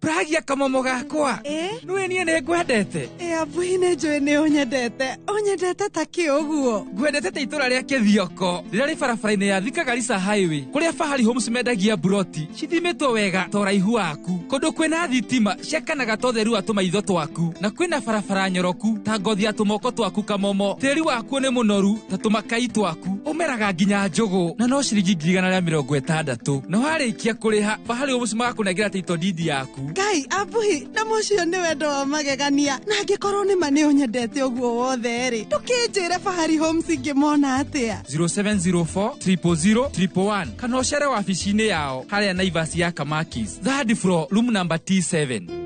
Pragia kamomo gakwa. Nĩwe niĩ nĩ ngwendete. Abuhi nĩ njũĩ nĩ ũnyendete. Ũnyendete ta kĩ ũguo? Ngwendete ta itũra rĩa Kĩthioko rĩrĩa rĩ barabara-inĩ ya Thika Garissa Highway kũrĩa Fahari Homes mendagia mburoti cithimĩtwo wega ta ũraihu waku, kũndũ kwĩna thitima ciakanaga ta ũtheru wa tũmaitho twaku, na kwĩna barabara nyoroku ta ngothi ya tũmoko twaku kamomo. Tĩri wakuo nĩ mũnoru ta tũmakai twaku, ũmeraga nginya njũgũ na no ciringi 160,000. Na warĩkia kũrĩha Fahari Homes magakũnengera title deed yaku. Ngai abuhi na mũcio nĩ wendo wa magegania, na angĩkorwo nĩ ma nĩ ũnyendete ũguo wothe rĩ, ndũkĩnjĩre Fahari Homes ingĩmona atĩa? 0704 000 111 kana ũcere wabici-inĩ yao harĩa Naivas ya Kamakis, third floor, room number T7.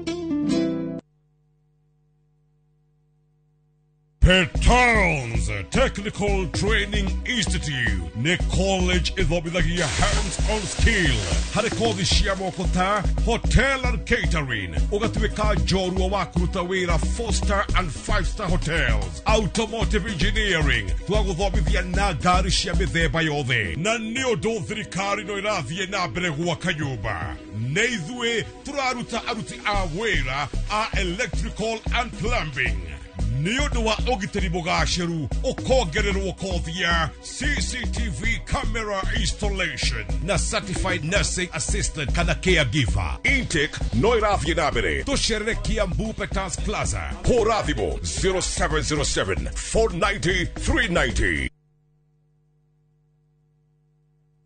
Petons Technical Training Institute nĩ college ĩthomithagia hands-on skill harĩ kothi cia moko ta hotel and catering, ũgatuĩka njorua wa kũruta wĩra 4-star and 5-star hotels, automotive engineering twagũthomithia na ngari cia mĩthemba yothe, na nĩ ũndũ thirikari no ĩrathiĩ na mbere gwaka nyũmba. Nĩ ithuĩ tũraruta aruti a wĩra a electrical and plumbing. Nĩ ũndũ wa ũgitĩri mũgacĩru ũkongererwo kothi ya CCTV camera installation na certified nursing assistant kana caregiver. Intake no ĩrathiĩ na mbere. Tũcerere Kiambu Peters Plaza. Hũra thimũ 0707 490 390.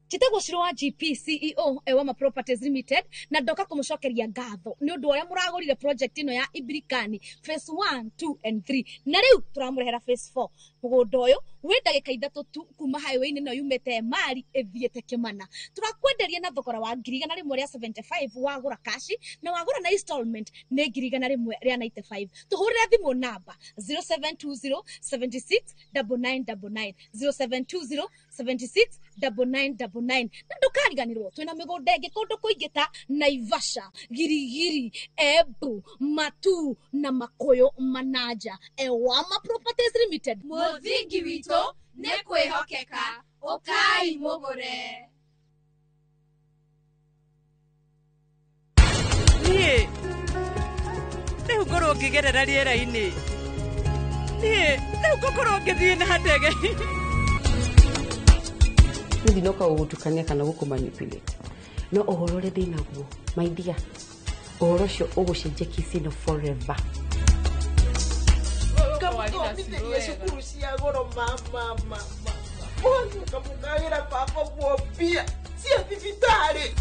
Njĩtagwo Shiro wa GP CEO Ewama Properties Limited, na ndoka kũmũcokeria ngatho nĩ ũndũ ũrĩa mũragũrire project ĩno ya Ibirikani phase 1, 2 and 3, na rĩu tũramũrehera phase 4. Mũgũnda ũyũ wĩ ndagĩka 3 tu kuma highway-inĩ ĩno yumĩte Emali ĩthiĩte Kĩmana. Tũrakwenderia na thogora wa 175,000 wagũra kashi, na wagũra na installment nĩ 195,000. Tũhũrĩre thimũ namba 0720 76 9999, 0720 76 9999. Na ndũkariganĩrwo twĩna mĩgũnda ĩngĩ kũndũ kũingĩ ta Naivasha, Girigiri, Embu, Matu na Makũyũ Manaja. Ewama Properties Limited, Mũthingi witũ nĩ kwĩhokeka, ũkai mũgũre. Niĩ rĩu ngorwo ngĩgerera rĩera-inĩ, niĩ rĩu ngũkorwo ngĩthiĩ na ndege. Niĩ ndinoka gũgũtukania kana gũkũ manipulate, no ũhoro ũrĩa ndĩ naguo, my dear, ũhoro ũcio ũgũcenjia kesi ĩno forever. Kamũthomithĩrie cukuru cia goro, mama mama, mũgacoka mũkagĩra baba guo mbia cia thibitarĩ.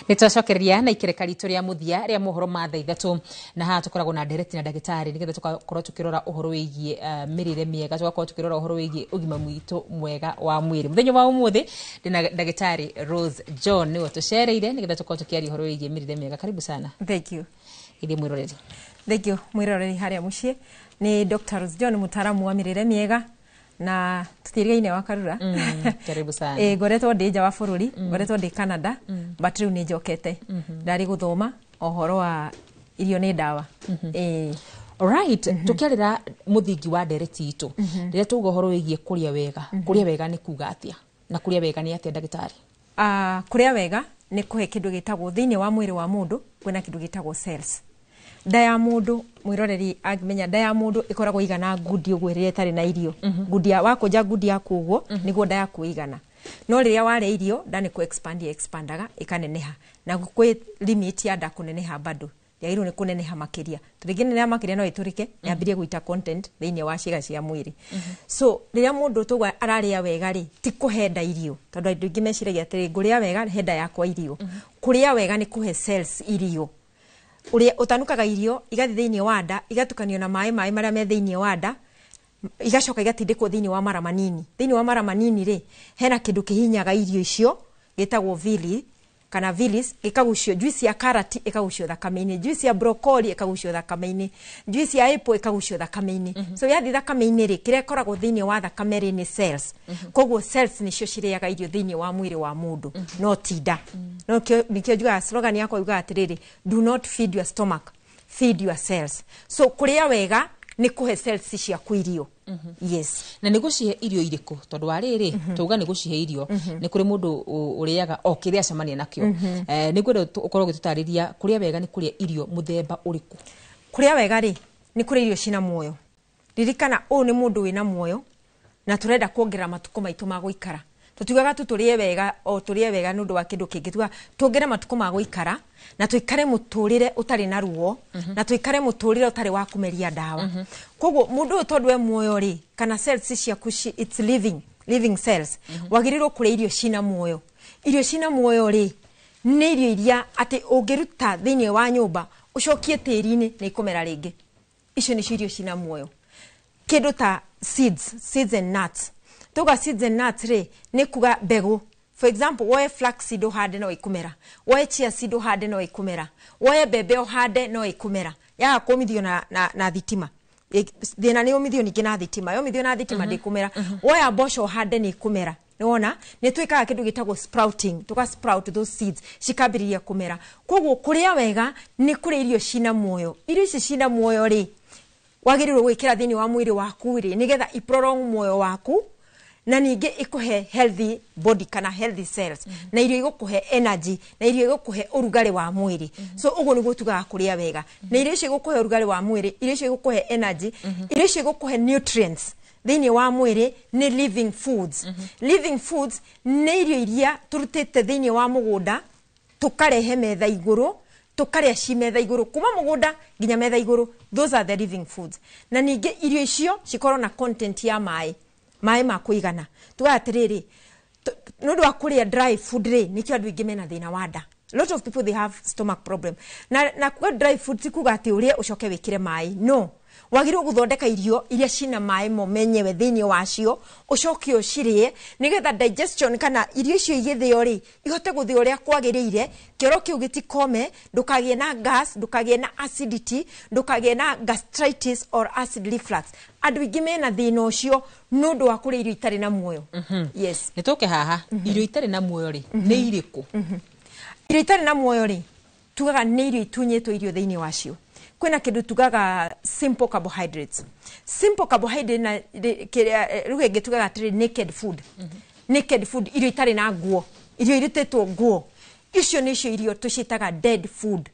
Nä twacokereria na ikereka ritå rä a må thia rä a mohoro ma thaa 3, na haha tũkoragwo na ndereti na ndagĩtarĩ nĩgetha tũgakorwo tũkĩrora ũhoro wĩgiĩ mĩrĩre mĩega, tũgakorwo tũkĩrora ũhoro wĩgiĩ ũgima witũ mwega wa mwĩrĩ. Mũthenya wa ũmũthĩ ndĩna ndagĩtarĩ Rose John, nĩwe tũcereire nĩgetha tũkorwo tũkĩaria ũhoro wĩgiĩ mĩrĩre mĩega. Karibu sana. Thank you. Ithiĩ mwĩroreri. Thank you, mwĩroreri harĩa mũciĩ. Nĩ Dr. Rose John, mũtaaramu wa mĩrĩre mĩega, na tũtirigaine wa Karura. Karibu sana. Ĩ, ngoretwo ndĩ nja wa bũrũri, ngoretwo ndĩ Canada, but rĩu nĩ njokete. Ndarĩ gũthoma ũhoro wa irio nĩ ndawa. Ĩ. Alright, tũkĩarĩra mũthingi wa ndereti itũ, rĩrĩa tauga ũhoro wĩgiĩ kũrĩa wega, kũrĩa wega nĩ kuga atĩa, na kũrĩa wega nĩ atĩa, ndagĩtarĩ? Kũrĩa wega nĩ kũhe kĩndũ gĩtagwo, thĩinĩ wa mwĩrĩ wa mũndũ kwĩna kĩndũ gĩtagwo cells. Nda ya mũndũ, mwĩroreri angĩmenya, nda ya mũndũ ĩkoragwo igana ngundi ũguo rĩrĩa ĩtarĩ na irio. Ngundi ya wakũnja ngundi yaku ũguo nĩguo nda yaku ĩigana. No rĩrĩa warĩa irio, nda nĩ kũ expand expandaga ĩkaneneha, na kwĩ limit ya nda kũneneha, bado yagĩrĩirwo nĩ kũneneha makĩria, tondũ ĩngĩneneha makĩria no ĩtũrĩke yambĩrie gũita content thĩinĩ wa ciĩga cia mwĩrĩ. So rĩrĩa mũndũ tauga ararĩa wega rĩ, ti kũhe nda irio, tondũ andũ aingĩ meciragia atĩrĩ, ngũrĩa wega he nda yakwa irio. Kũrĩa wega nĩ kũhe cells irio. Ũrĩa ũtanukaga irio igathiĩ thĩinĩ wa nda, igatukanio na maĩ, maĩ marĩa me thĩinĩ wa nda igacoka igatindĩkwo thĩinĩ wa mara manini. Thĩinĩ wa mara manini rĩ, hena kĩndũ kĩhinyaga irio icio gĩtagwo villi kana villis, gĩkagucio. Juice ya karati ĩkagucio thakame-inĩ, juice ya broccoli ĩkagucio thakame-inĩ, juice ya apple ĩkagucio thakame-inĩ. So yathiĩ thakame-inĩ rĩ, kĩrĩa ĩkoragwo thĩinĩ wa thakame rĩ nĩ cells. Koguo cells nĩcio cirĩaga irio thĩinĩ wa mwĩrĩ wa mũndũ, no ti nda. No nĩkĩo njugaga, slogan yakwa yugaga atĩrĩrĩ, "Do not feed your stomach, feed your cells." So kũrĩa wega nĩ kũhe cells ciaku irio. Yes. Na nĩ gũcihe irio irĩkũ? Tondũ wa rĩrĩ, tauga nĩ gũcihe irio, nĩ kũrĩ mũndũ ũrĩaga o kĩrĩa acemania nakĩo. Nĩ ngwenda ũkorwo ũgĩtũtarĩria kũrĩa wega nĩ kũrĩa irio mũthemba ũrĩkũ. Kũrĩa wega rĩ, nĩ kũrĩa irio cina muoyo. Ririkana ũyũ nĩ mũndũ wĩna muoyo, na tũrenda kuongerera matukũ maitũ ma gũikara. Tũtiugaga tu tũrĩe wega o tũrĩe wega nĩ ũndũ wa kĩndũ kĩngĩ, tuga tuongere matukũ ma gũikara na tũikare mũtũrĩre ũtarĩ na ruo, na tũikare mũtũrĩre ũtarĩ wa kũmeria ndawa. Koguo mũndũ ũyũ tondũ e muoyo rĩ, kana cells ciaku it's living cells, wagĩrĩirwo kũrĩa irio cina muoyo. Irio cina muoyo rĩ, nĩ irio iria atĩ ũngĩruta thĩinĩ wa nyũmba ũcokie tĩri-inĩ nĩ ikũmera rĩngĩ. Icio nĩcio irio cina muoyo. Kĩndũ ta seeds and nuts. Tuga seeds and nuts rĩ, nĩ kuga mbegũ. For example, woe flax seed ũhande, no ikũmera. Woe chia seed ũhande, no ikũmera. Woe mbembe ũhande, no ikũmera. Yaga kũmithio na thitima. Thĩna nĩ ũmithio ningĩ na thitima, yomithio na thitima ndĩkũmera. Woya mboco ũhande, nĩ ikũmera. Nĩwona nĩ twĩkaga kĩndũ gĩtagwo sprouting, tuka sprout those seeds, cikambĩrĩria kũmera. Koguo kũrĩa wega nĩ kũrĩa irio cina muoyo. Irio ici cina muoyo rĩ, wagĩrĩirwo gwĩkĩra thĩinĩ wa mwĩrĩ waku rĩ, nĩgetha iprolong muoyo waku, na ningĩ ĩkũhe healthy body kana healthy cells, na irio igũkũhe energy, na irio igũkũhe ũrugarĩ wa mwĩrĩ. So ũguo nĩguo tugaga kũrĩa wega, na irio icio igũkũhe ũrugarĩ wa mwĩrĩ, irio icio igũkũhe energy, irio icio igũkũhe nutrients. Thĩinĩ wa mwĩrĩ nĩ living foods. Living foods nĩ irio iria tũrutĩte thĩinĩ wa mũgũnda, tũkarehe metha igũrũ, tũkarĩa ci metha igũrũ, kuma mũgũnda nginya metha igũrũ. Those are the living foods. Na ningĩ irio icio cikorwo na content ya maĩ, maĩ ma kũigana. Tugaga atĩrĩrĩ, nĩ ũndũ wa kũrĩa dry food rĩ, nĩkĩo andũ aingĩ mena thĩna wa nda. Lot of people, they have stomach problem. Na kuga dry food ti kuga atĩ ũrĩe ũcoke wĩkĩre maĩ. No wagĩrĩirwo gũthondeka irio iria cina maĩ mo menyewe thĩinĩ wacio, ũcoke ũcirĩe, nĩgetha digestion kana irio icio igĩthĩo rĩ, ihote gũthĩo ũrĩa kwagĩrĩire, kĩoro kĩu gĩtikome, ndũkagĩe na gas, ndũkagĩe na acidity, ndũkagĩe na gastritis or acid reflux. Andũ aingĩ mena thĩna ũcio nĩ ũndũ wa kũrĩa irio itarĩ na muoyo. Yes. Nĩ tũke haha, irio itarĩ na muoyo rĩ, nĩ irĩkũ? Irio itarĩ na muoyo rĩ, tugaga nĩ irio itunyĩtwo irio thĩinĩ wacio. Kwĩna kĩndũ tugaga simple carbohydrates. Simple carbohydrate na kĩrĩa rĩu ĩngĩ tugaga atĩrĩ, naked food. Naked food, irio itarĩ na nguo, irio irutĩtwo nguo, icio nĩcio irio tũciĩtaga dead food.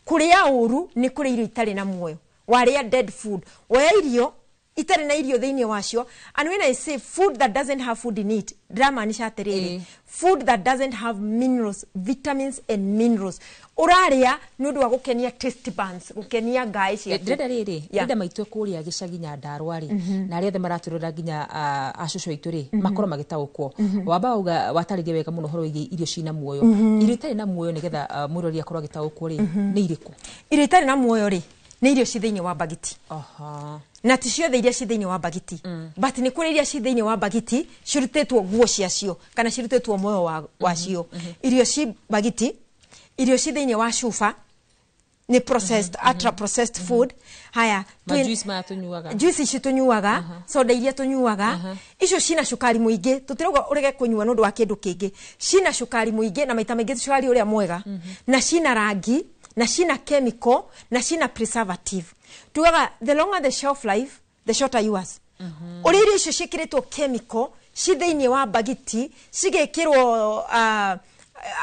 Kũrĩa ũru nĩ kũrĩa irio itarĩ na muoyo. Warĩa dead food, woya irio itarĩ na irio thĩinĩ wacio. And when I say food that doesn't have food in it, ndĩramaanisha atĩrĩrĩ, food that doesn't have minerals, vitamins and minerals. Ũrarĩa nĩ ũndũ wa gũkenia taste buds, gũkenia ngaĩ ciaku. Ndĩrenda rĩrĩ, ndĩrenda maitũ kũrĩa gĩcagi Nyandarũa rĩ, na arĩa othe maratũrora, nginya acũcũ aitũ rĩ, makorwo magĩtaũkwo. Wamba wauga, watarĩria wega mũno ũhoro wĩgiĩ irio cina muoyo. Irio itarĩ na muoyo, nĩgetha mwĩrori akorwo agĩtaũkwo rĩ, nĩ irĩkũ? Irio itarĩ na muoyo rĩ, nĩ irio ci thĩinĩ wa bagiti. Na ti ciothe iria ci thĩinĩ wa bagiti, but nĩ kũrĩ iria ci thĩinĩ wa bagiti cirutĩtwo nguo ciacio kana cirutĩtwo muoyo wacio. Irio ci bagiti, irio ci thĩinĩ wa cuba nĩ processed, ultra processed food. Haya, majuice maya tũnyuaga. Juice ici tũnyuaga, soda iria tũnyuaga, icio cina cukari mũingĩ. Tũtirauga ũrege kũnyua nĩ ũndũ wa kĩndũ kĩngĩ. Cina cukari mũingĩ, na maita maingĩ ti cukari ũrĩa mwega, na cina rangi, na cina chemical, na cina preservative. Tugaga the longer the shelf life, the shorter yours. Ũrĩa irio icio ciĩkĩrĩtwo chemical ci thĩinĩ wa bagiti, cigekĩrwo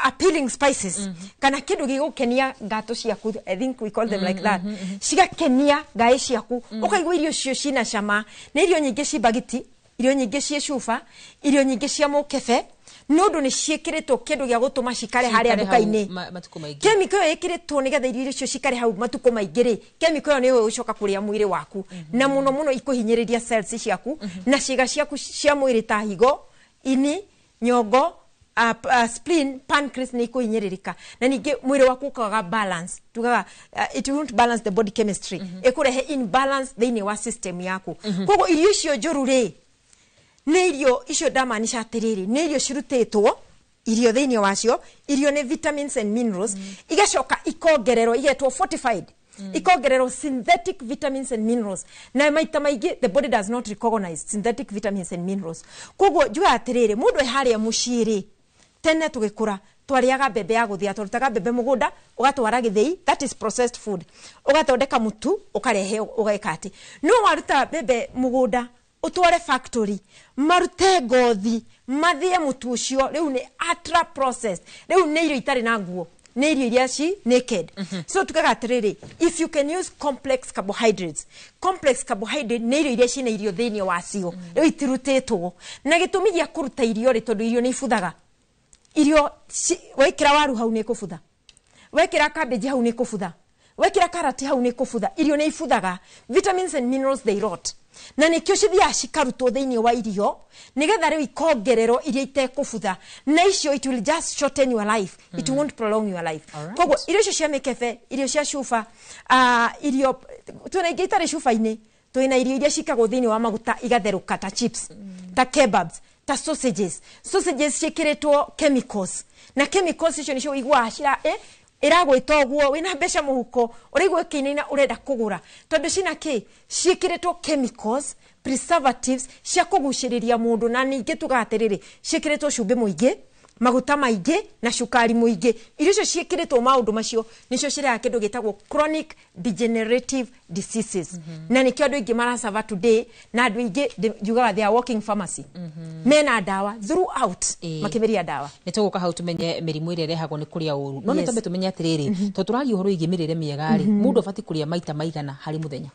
appealing spices kana kĩndũ gĩgũkenia ngatũ ciaku, I think we call them like that, cigakenia ngaĩ ciaku, ũkaigua irio icio cina cama. Nĩ irio nyingĩ ci bagiti, irio nyingĩ ciĩ cuba, irio nyingĩ cia mũkebe, nĩ ũndũ nĩ ciĩkĩrĩtwo kĩndũ gĩa gũtũma cikare harĩa Cikare hau nduka-inĩ. Matukũ maingĩ. Chemical ĩyo ĩkĩrĩtwo nĩgetha irio icio cikare hau matukũ maingĩ rĩ, chemical ĩyo nĩyo ĩgũcoka kũrĩa mwĩrĩ waku, na mũno mũno ikũhinyĩrĩria cells ciaku na ciĩga ciaku cia mwĩrĩ ta higo, ini, nyongo, spleen, pancreas, nĩ ikũhinyĩrĩrĩka. Na ningĩ mwĩrĩ waku ũkaga balance. Tugaga it won't balance the body chemistry, ĩkũrehe imbalance thĩinĩ wa system yaku. Koguo irio icio njũru rĩ, nĩ irio icio ndamaanisha atĩrĩrĩ, nĩ irio cirutĩtwo irio thĩinĩ wacio. Irio nĩ vitamins and minerals, igacoka ikongererwo, igetwo fortified, ikongererwo synthetic vitamins and minerals. Na maita maingĩ the body does not recognize synthetic vitamins and minerals. Koguo njugaga atĩrĩrĩ, mũndũ e harĩa mũciĩ rĩ, tene tũgĩkũra twarĩaga mbembe ya gũthĩa. Twarutaga mbembe mũgũnda, ũgatwara gĩthĩi, that is processed food, ũgathondeka mũtu, ũkarehe, ũgeka atĩ. No waruta mbembe mũgũnda, ũtware factory, marute ngothi, mathĩe mũtu ũcio, rĩu nĩ ultra processed. Rĩu nĩ irio itarĩ na nguo, nĩ irio iria ci naked. So tugaga atĩrĩrĩ, if you can use complex carbohydrates. Complex carbohydrate nĩ irio iria cina irio thĩinĩ wacio, rĩu itirutĩtwo. Na gĩtũmi gĩa kũruta irio rĩ, tondũ irio nĩ ibuthaga. Irio wekĩra waru hau nĩ ĩkũbutha, wekĩra cabbage hau nĩ ĩkũbutha, wekĩra karati hau nĩ ĩkũbutha. Irio nĩ ibuthaga. Vitamins and minerals, they rot. Na nĩkĩo cithiaga cikarutwo thĩinĩ wa irio, nĩgetha rĩu ikongererwo iria itekũbutha. Na icio, it will just shorten your life, it won't prolong your life. Koguo irio icio cia mĩkebe, irio cia cuba, irio twĩna ingĩ itarĩ cuba-inĩ, twĩna irio iria cikagwo thĩinĩ wa maguta igatherũka, ta chips, ta kebabs, ta sausages. Sausages ciĩkĩrĩtwo chemicals, na chemicals icio nĩcio ũiguaga cira ĩragwĩta ũguo. Wĩna mbeca mũhuko, ũraigua ũkĩinaina, ũrenda kũgũra, tondũ cina kĩ? Ciĩkĩrĩtwo chemicals, preservatives cia kũgucĩrĩria mũndũ. Na ningĩ tugaga atĩrĩrĩ, ciĩkĩrĩtwo cumbĩ mũingĩ, maguta maingĩ na cukari mũingĩ. Irio icio ciĩkĩrĩtwo maũndũ macio nĩcio cirehaga kĩndũ gĩtagwo chronic degenerative diseases. Na nĩkĩo andũ aingĩ marasuffer today. Na andũ aingĩ njugaga they are walking pharmacy, mena ndawa throughout, makĩmeria ndawa. Nĩ tũgũka hau tũmenye mĩrimũ ĩrĩa ĩrehagwo nĩ kũrĩa ũru, no nĩ twambe tũmenye atĩrĩrĩ, tondũ tũraria ũhoro wĩgiĩ mĩrĩre mĩega rĩ, mũndũ abatiĩ kũrĩa maita maigana harĩ mũthenya?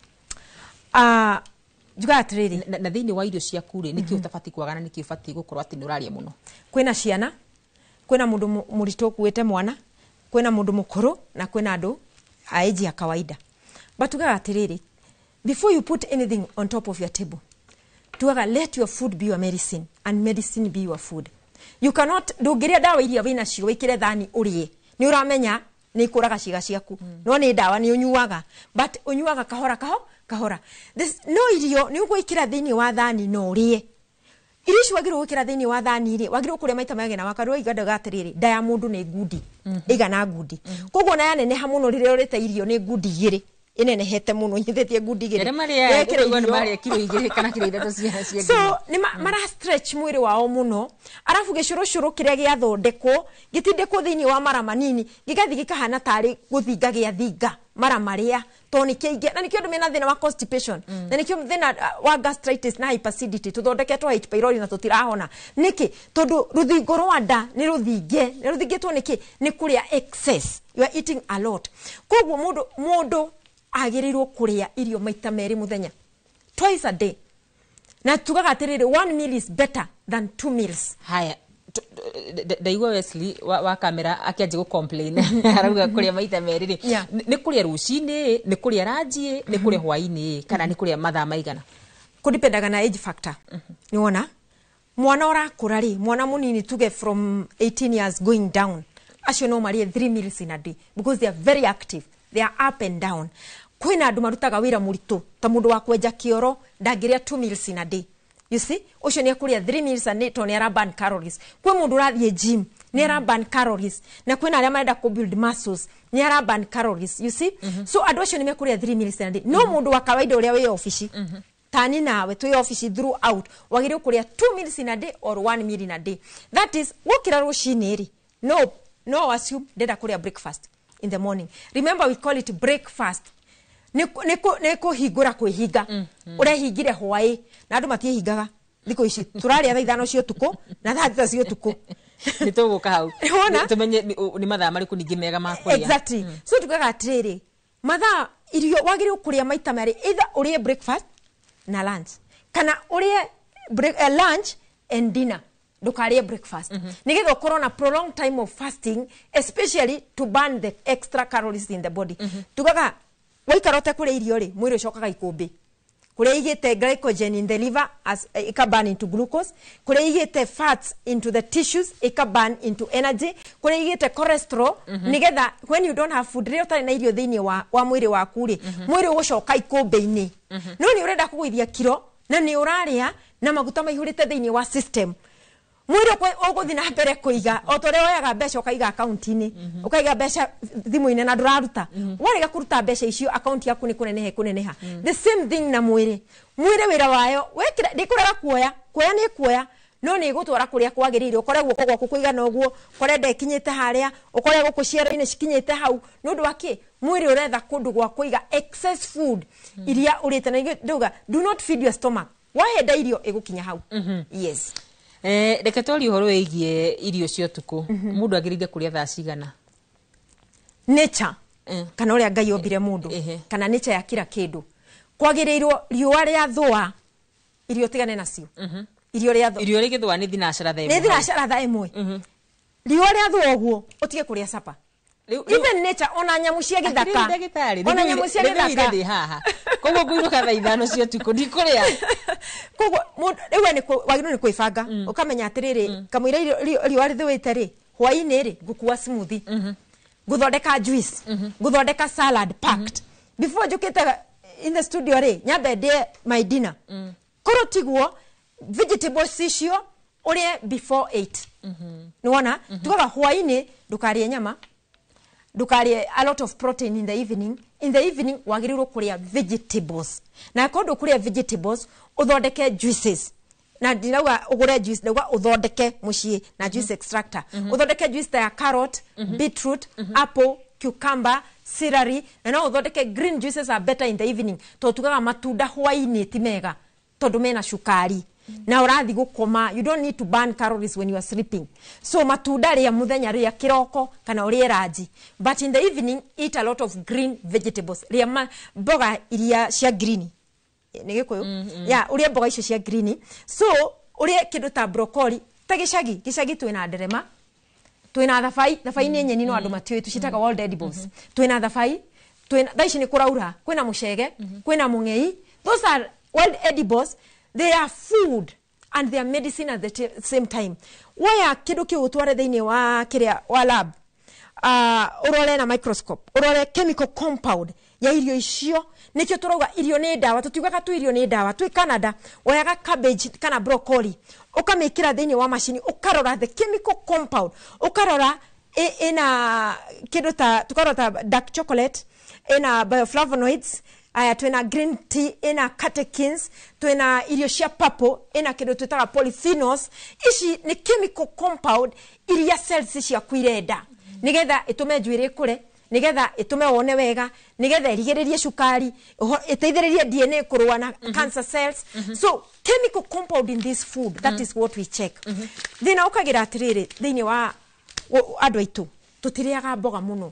Njugaga atĩrĩrĩ, na thĩinĩ wa irio ciaku rĩ, nĩkĩ ũtabatiĩ kwaga na nĩkĩ ũbatiĩ gũkorwo atĩ nĩ ũrarĩa mũno? Kwĩna ciana, kwĩna mũndũ mũritũ ũkuĩte mwana, kwĩna mũndũ mũkũrũ, na kwĩna andũ a age ya kawaida. But tugaga atĩrĩrĩ, before you put anything on top of your table, tugaga let your food be your medicine and medicine be your food. You cannot, ndũngĩrĩa ndawa iria wĩnacio wĩkĩre thani ũrĩe. Nĩ ũramenya nĩ ikũraga ciĩga ciaku, no nĩ ndawa nĩ ũnyuaga, but ũnyuaga kahora kahora. This, no irio nĩ ũgwĩkĩra thĩinĩ wa thani no ũrĩe. Irio ici wagĩrĩirwo gwĩkĩra thĩinĩ wa thani rĩ, wagĩrĩirwo kũrĩa maita maigana waka rwaiga ndauga atĩrĩrĩ, nda ya mũndũ nĩ ngundi ĩigana ngundi, koguo ona yaneneha mũno rĩrĩa ũrĩte irio nĩ ngundi igĩrĩ ĩnenehete mũno, nyithĩtie ngundi igĩrĩ. Arĩa marĩaga Wekĩra ũkaigua nĩ irio. marĩa kiro 2 kana kiro 3 cia So ngima. nĩ mara stretch mwĩrĩ wao mũno, arabu gĩcũrũcũrũ kĩrĩa gĩathondekwo gĩtindĩkwo thĩinĩ wa mara manini, gĩgathiĩ gĩkahana tarĩ gũthinga gĩathinga mara marĩa, tondũ nĩ kĩingĩ, na nĩkĩo andũ mena thĩna wa constipation, na nĩkĩo thĩna wa gastritis na hyperacidity, tũthondeketwo H pylori na tũtirahona. Nĩkĩ? Tondũ rũthingo rwa nda nĩ rũthinge, nĩ rũthingĩtwo. Nĩkĩ? Nĩ kũrĩa excess, you are eating a lot. Koguo mũndũ agĩrĩirwo kũrĩa irio maita merĩ mũthenya, twice a day, na tugaga atĩrĩrĩ, one meal is better than two meals. Haya, ndaigua Wesley wa kamera akĩanjia gũ complain, arauga kũrĩa maita merĩ rĩ, nĩ kũrĩa rũcinĩ, nĩ kũrĩa ranji, nĩ kũrĩa hwaĩ-inĩ, kana nĩ kũrĩa mathaa maigana? Kũdipendaga na age factor. Nĩ wona mwana ũrakũra rĩ, mwana mũnini, tuge from 18 years going down, acio no marĩe 3 meals in a day because they are very active, they are up and down. Kwĩna andũ marutaga wĩra mũritũ, ta mũndũ wa kwenja kĩoro ndangĩrĩa 2 meals in a day. You see, ũcio nĩ ekũrĩa 3 meals a day tondũ nĩ ara burn calories. Kwĩ mũndũ ũrathiĩ gym nĩ ara burn calories, na kwĩna arĩa marenda kũ build muscles nĩ ara burn calories, you see. So andũ acio nĩ mekũrĩa 3 meals in a day. No mũndũ wa kawaida ũrĩa wĩ obici, tani nawe twĩ obici throughout, wagĩrĩirwo kũrĩa 2 meals in a day or 1 meal in a day. That is, wokĩra rũcinĩ rĩ, no assume ndenda kũrĩa breakfast in the morning. Remember, we call it breakfast nĩ kũhingũra kwĩhinga ũrehingire hwaĩ, na andũ matiĩhingaga thikũ ici, tũrarĩa thaa 5 cia ũtukũ na thaa 6 cia ũtukũ. Nĩ tũgũka hau. Wona? Tũmenye nĩ mathaa marĩkũ ningĩ mega ma kũrĩa. Exactly. So tugaga atĩrĩrĩ, mathaa irio wagĩrĩirwo kũrĩa maita merĩ, either ũrĩe breakfast na lunch kana ũrĩe lunch and dinner, ndũkarĩe breakfast, nĩgetha ũkorwo na prolonged time of fasting, especially to burn the extra calories in the body. Tugaga waikara ũtekũrĩa irio rĩ, mwĩrĩ ũcokaga ikũmbĩ kũrĩa igĩte glycogen in the liver as ika burn into glucose, kũrĩa igĩte fats into the tissues ika burn into energy, kũrĩa igĩte cholesterol, nĩgetha when you don't have food, rĩrĩa ũtarĩ na irio thĩinĩ wa mwĩrĩ waku rĩ, mwĩrĩ ũgũcoka ikũmbĩ-inĩ. No nĩ ũrenda kũgũithia kiro na nĩ ũrarĩa na maguta maihũrĩte thĩinĩ wa system, mwĩrĩ ũgũthiĩ na mbere kũiga o ta ũrĩa woyaga mbeca ũkaiga akaunti-inĩ, ũkaiga mbeca thimũ-inĩ na ndũraruta. Warega kũruta mbeca icio, akaunti yaku nĩ kũneneha ĩkũneneha. The same thing na mwĩrĩ. Mwĩrĩ wĩra wayo wekĩra ndĩkũrega kuoya, kuoya nĩ kuoya, no nĩ ĩgũtwara kũrĩa kwagĩrĩire, ũkore guoko gwaku kũigana ũguo, ũkore nda ĩkinyĩte harĩa, ũkore gũkũ ciero-inĩ cikinyĩte hau. Nĩ ũndũ wa kĩ? Mwĩrĩ ũretha kũndũ gwa kũiga excess food iria ũrĩte. Na ndauga, do not feed your stomach. Wahenda irio ĩgũkinya hau. Yes. Reke twarie ũhoro wĩgiĩ irio cia ũtukũ. Mũndũ agĩrĩire kũrĩa thaa cigana? Nature, kana ũrĩa Ngai ombire mũndũ, kana nature ya kila kĩndũ, kwagĩrĩirwo riũa rĩa thũa irio tigane nacio. Irio rĩa thũa, irio rĩgĩthũa nĩ thinacara thaa 1. Nĩ thinacara thaa 1. Riũa rĩa thũa ũguo ũtige kũrĩa supper. Even nature, ona nyamũ cia gĩthaka, ndagĩtarĩ, ona nyamũ cia gĩthaka. Ndĩ haha, koguo ngũinũka thaa 5 cia ũtukũ ndikũrĩa. Koguo rĩu we wagĩrĩirwo nĩ kwĩbanga, ũkamenya atĩrĩrĩ, kamũira riũa rĩthũĩte rĩ, hwaĩ-inĩ rĩ, ngũkua smoothie, ngũthondeka juice, ngũthondeka salad packed. Before njũkĩte in the studio rĩ, nyambe ndĩe my dinner. Korwo tiguo, vegetables icio ũrĩe before 8. Nĩwona tugaga hwaĩ-inĩ ndũkarĩe nyama, ndũkarĩe a lot of protein in the evening. In the evening wagĩrĩirwo kũrĩa vegetables, na akorwo ndũkũrĩa vegetables, ũthondeke juices. Na ndinauga ũgũre juice, ndauga ũthondeke mũciĩ na juice extractor. Ũthondeke juice ta ya carrot, beetroot, apple, cucumber, celery, na no ũthondeke green juices are better in the evening, tondũ tugaga matunda hwaĩ-inĩ ti mega tondũ mena cukari na ũrathiĩ gũkoma. You don't need to burn calories when you are sleeping. So matunda rĩa mũthenya, rĩa kĩroko kana ũrĩe ranji, but in the evening eat a lot of green vegetables, rĩa mboga iria cia green. Nĩ Gĩkũyũ ya ũrĩe mboga icio cia green. So ũrĩe kĩndũ ta broccoli, ta gĩcagi gĩcagi twĩna nderema, twĩna thabai. Thabai nĩ nyeni, no andũ matiũĩ tũciĩtaga wild edibles. Twĩna thabai, twĩna thaa ici nĩ kũraura, kwĩna mũcege, kwĩna mũng'ei. Those are wild edibles. They are food and they are medicine at the same time. Woya kĩndũ kĩu ũtware thĩinĩ wa kĩrĩa wa lab, ũrore na microscope, ũrore chemical compound ya irio icio. Nĩkĩo tũrauga irio nĩ ndawa. Tũtiugaga tu irio nĩ ndawa. Twĩ Canada, woyaga cabbage kana broccoli, ũkamĩkĩra thĩinĩ wa macini, ũkarora the chemical compound, ũkarora ĩna kĩndũ ta, tũkarora ta dark chocolate ĩna bioflavonoids. Aya, twĩna green tea ĩna catechins, twĩna irio cia purple ĩna kĩndũ twĩtaga polyphenols. Ici nĩ chemical compound iria cells ciaku irenda nigetha ĩtũme njuĩrĩ ĩkũre, nigetha ĩtũme wone wega, nigetha ĩrigĩrĩrie cukari, ĩteithĩrĩrie DNA kũrũa na cancer cells. So chemical compound in this food, that is what we check. Thĩna ũkagĩra atĩrĩrĩ, thĩinĩ wa andũ aitũ tũtirĩaga mboga mũno,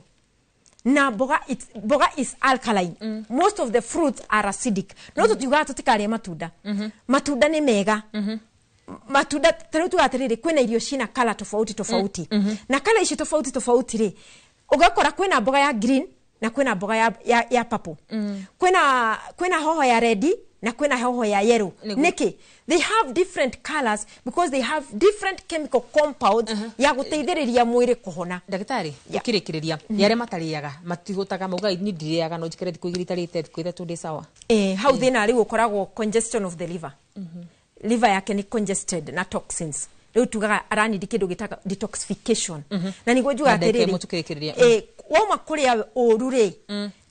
na mboga mboga is alkaline. Most of the fruits are acidic. No tũtiugaga tũtikarĩe matunda. Matunda nĩ mega. Matunda ta rĩu tuga atĩrĩrĩ, kwĩna irio cina colour tofauti tofauti, na colour ici tofauti tofauti rĩ, ũgakora kwĩna mboga ya green na kwĩna mboga ya purple, kwĩna hoho ya red na kwĩna hoho ya yellow. Nĩkĩ they have different colors? Because they have different chemical compounds ya gũteithĩrĩria mwĩrĩ kũhona. Ndagĩtarĩ, ũkĩrĩkĩrĩria, nĩ arĩa matarĩaga matihũtaga, mauga ni ndirĩaga, no njikare thikũ 2 itarĩte, thikũ 3 ndĩ sawa. Hau thĩna rĩu ũkoragwo congestion of the liver. Liver yake ni congested na toxins. Rĩu tugaga aranidi kĩndũ gĩtaga detoxification, na nĩguo njuga Na ndagĩka atĩrĩrĩ, ĩmwe tũkĩrĩkĩrĩria. Wauma kũrĩa ũru rĩ,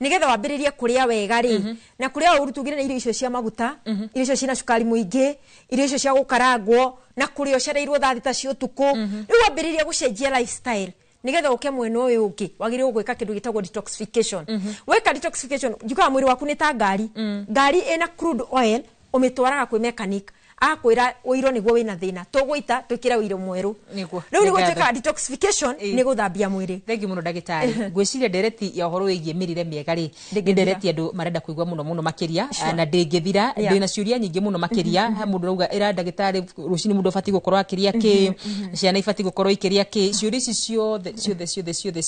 nĩgetha wambĩrĩrie kũrĩa wega rĩ, na kũrĩa ũru tugire nĩ irio icio cia maguta, irio icio ciĩna cukari mũingĩ, irio icio cia gũkarangwo na kũrĩa ũcereirwo thaa 3 cia ũtukũ. Rĩu wambĩrĩrie gũcenjia lifestyle nigetha ũke mwena ũyũ ũngĩ, wagĩrĩirwo gwĩka kĩndũ gĩtagwo detoxification. Weka detoxification, njugaga mwĩrĩ waku nĩ ta ngari. Ngari ĩna crude oil, ũmĩtwaraga kwĩ mechanic, akwĩra ũiro nĩguo wĩna thĩna, tũgũita twĩkĩre ũiro mwerũ. Rĩu nĩguo twĩkaga detoxification, nĩ gũthambia mwĩrĩ. Thengiũ mũno, ndagĩtarĩ. Ngwĩciria ndereti ya ũhoro wĩgiĩ mĩrĩre mĩega rĩ, nĩ Ndĩngĩthira. ndereti andũ marenda kũigua mũno mũno makĩria. Na ndĩngĩthira. Ndĩna ciũria nyingĩ mũno makĩria. He mũndũ ũrauga, ĩra ndagĩtarĩ, rũcinĩ mũndũ abatiĩ gũkorwo akĩrĩa kĩ? Ciana ibatiĩ gũkorwo ikĩrĩa kĩ? Ciũria ici ciothe ciothe ciothe ciothe.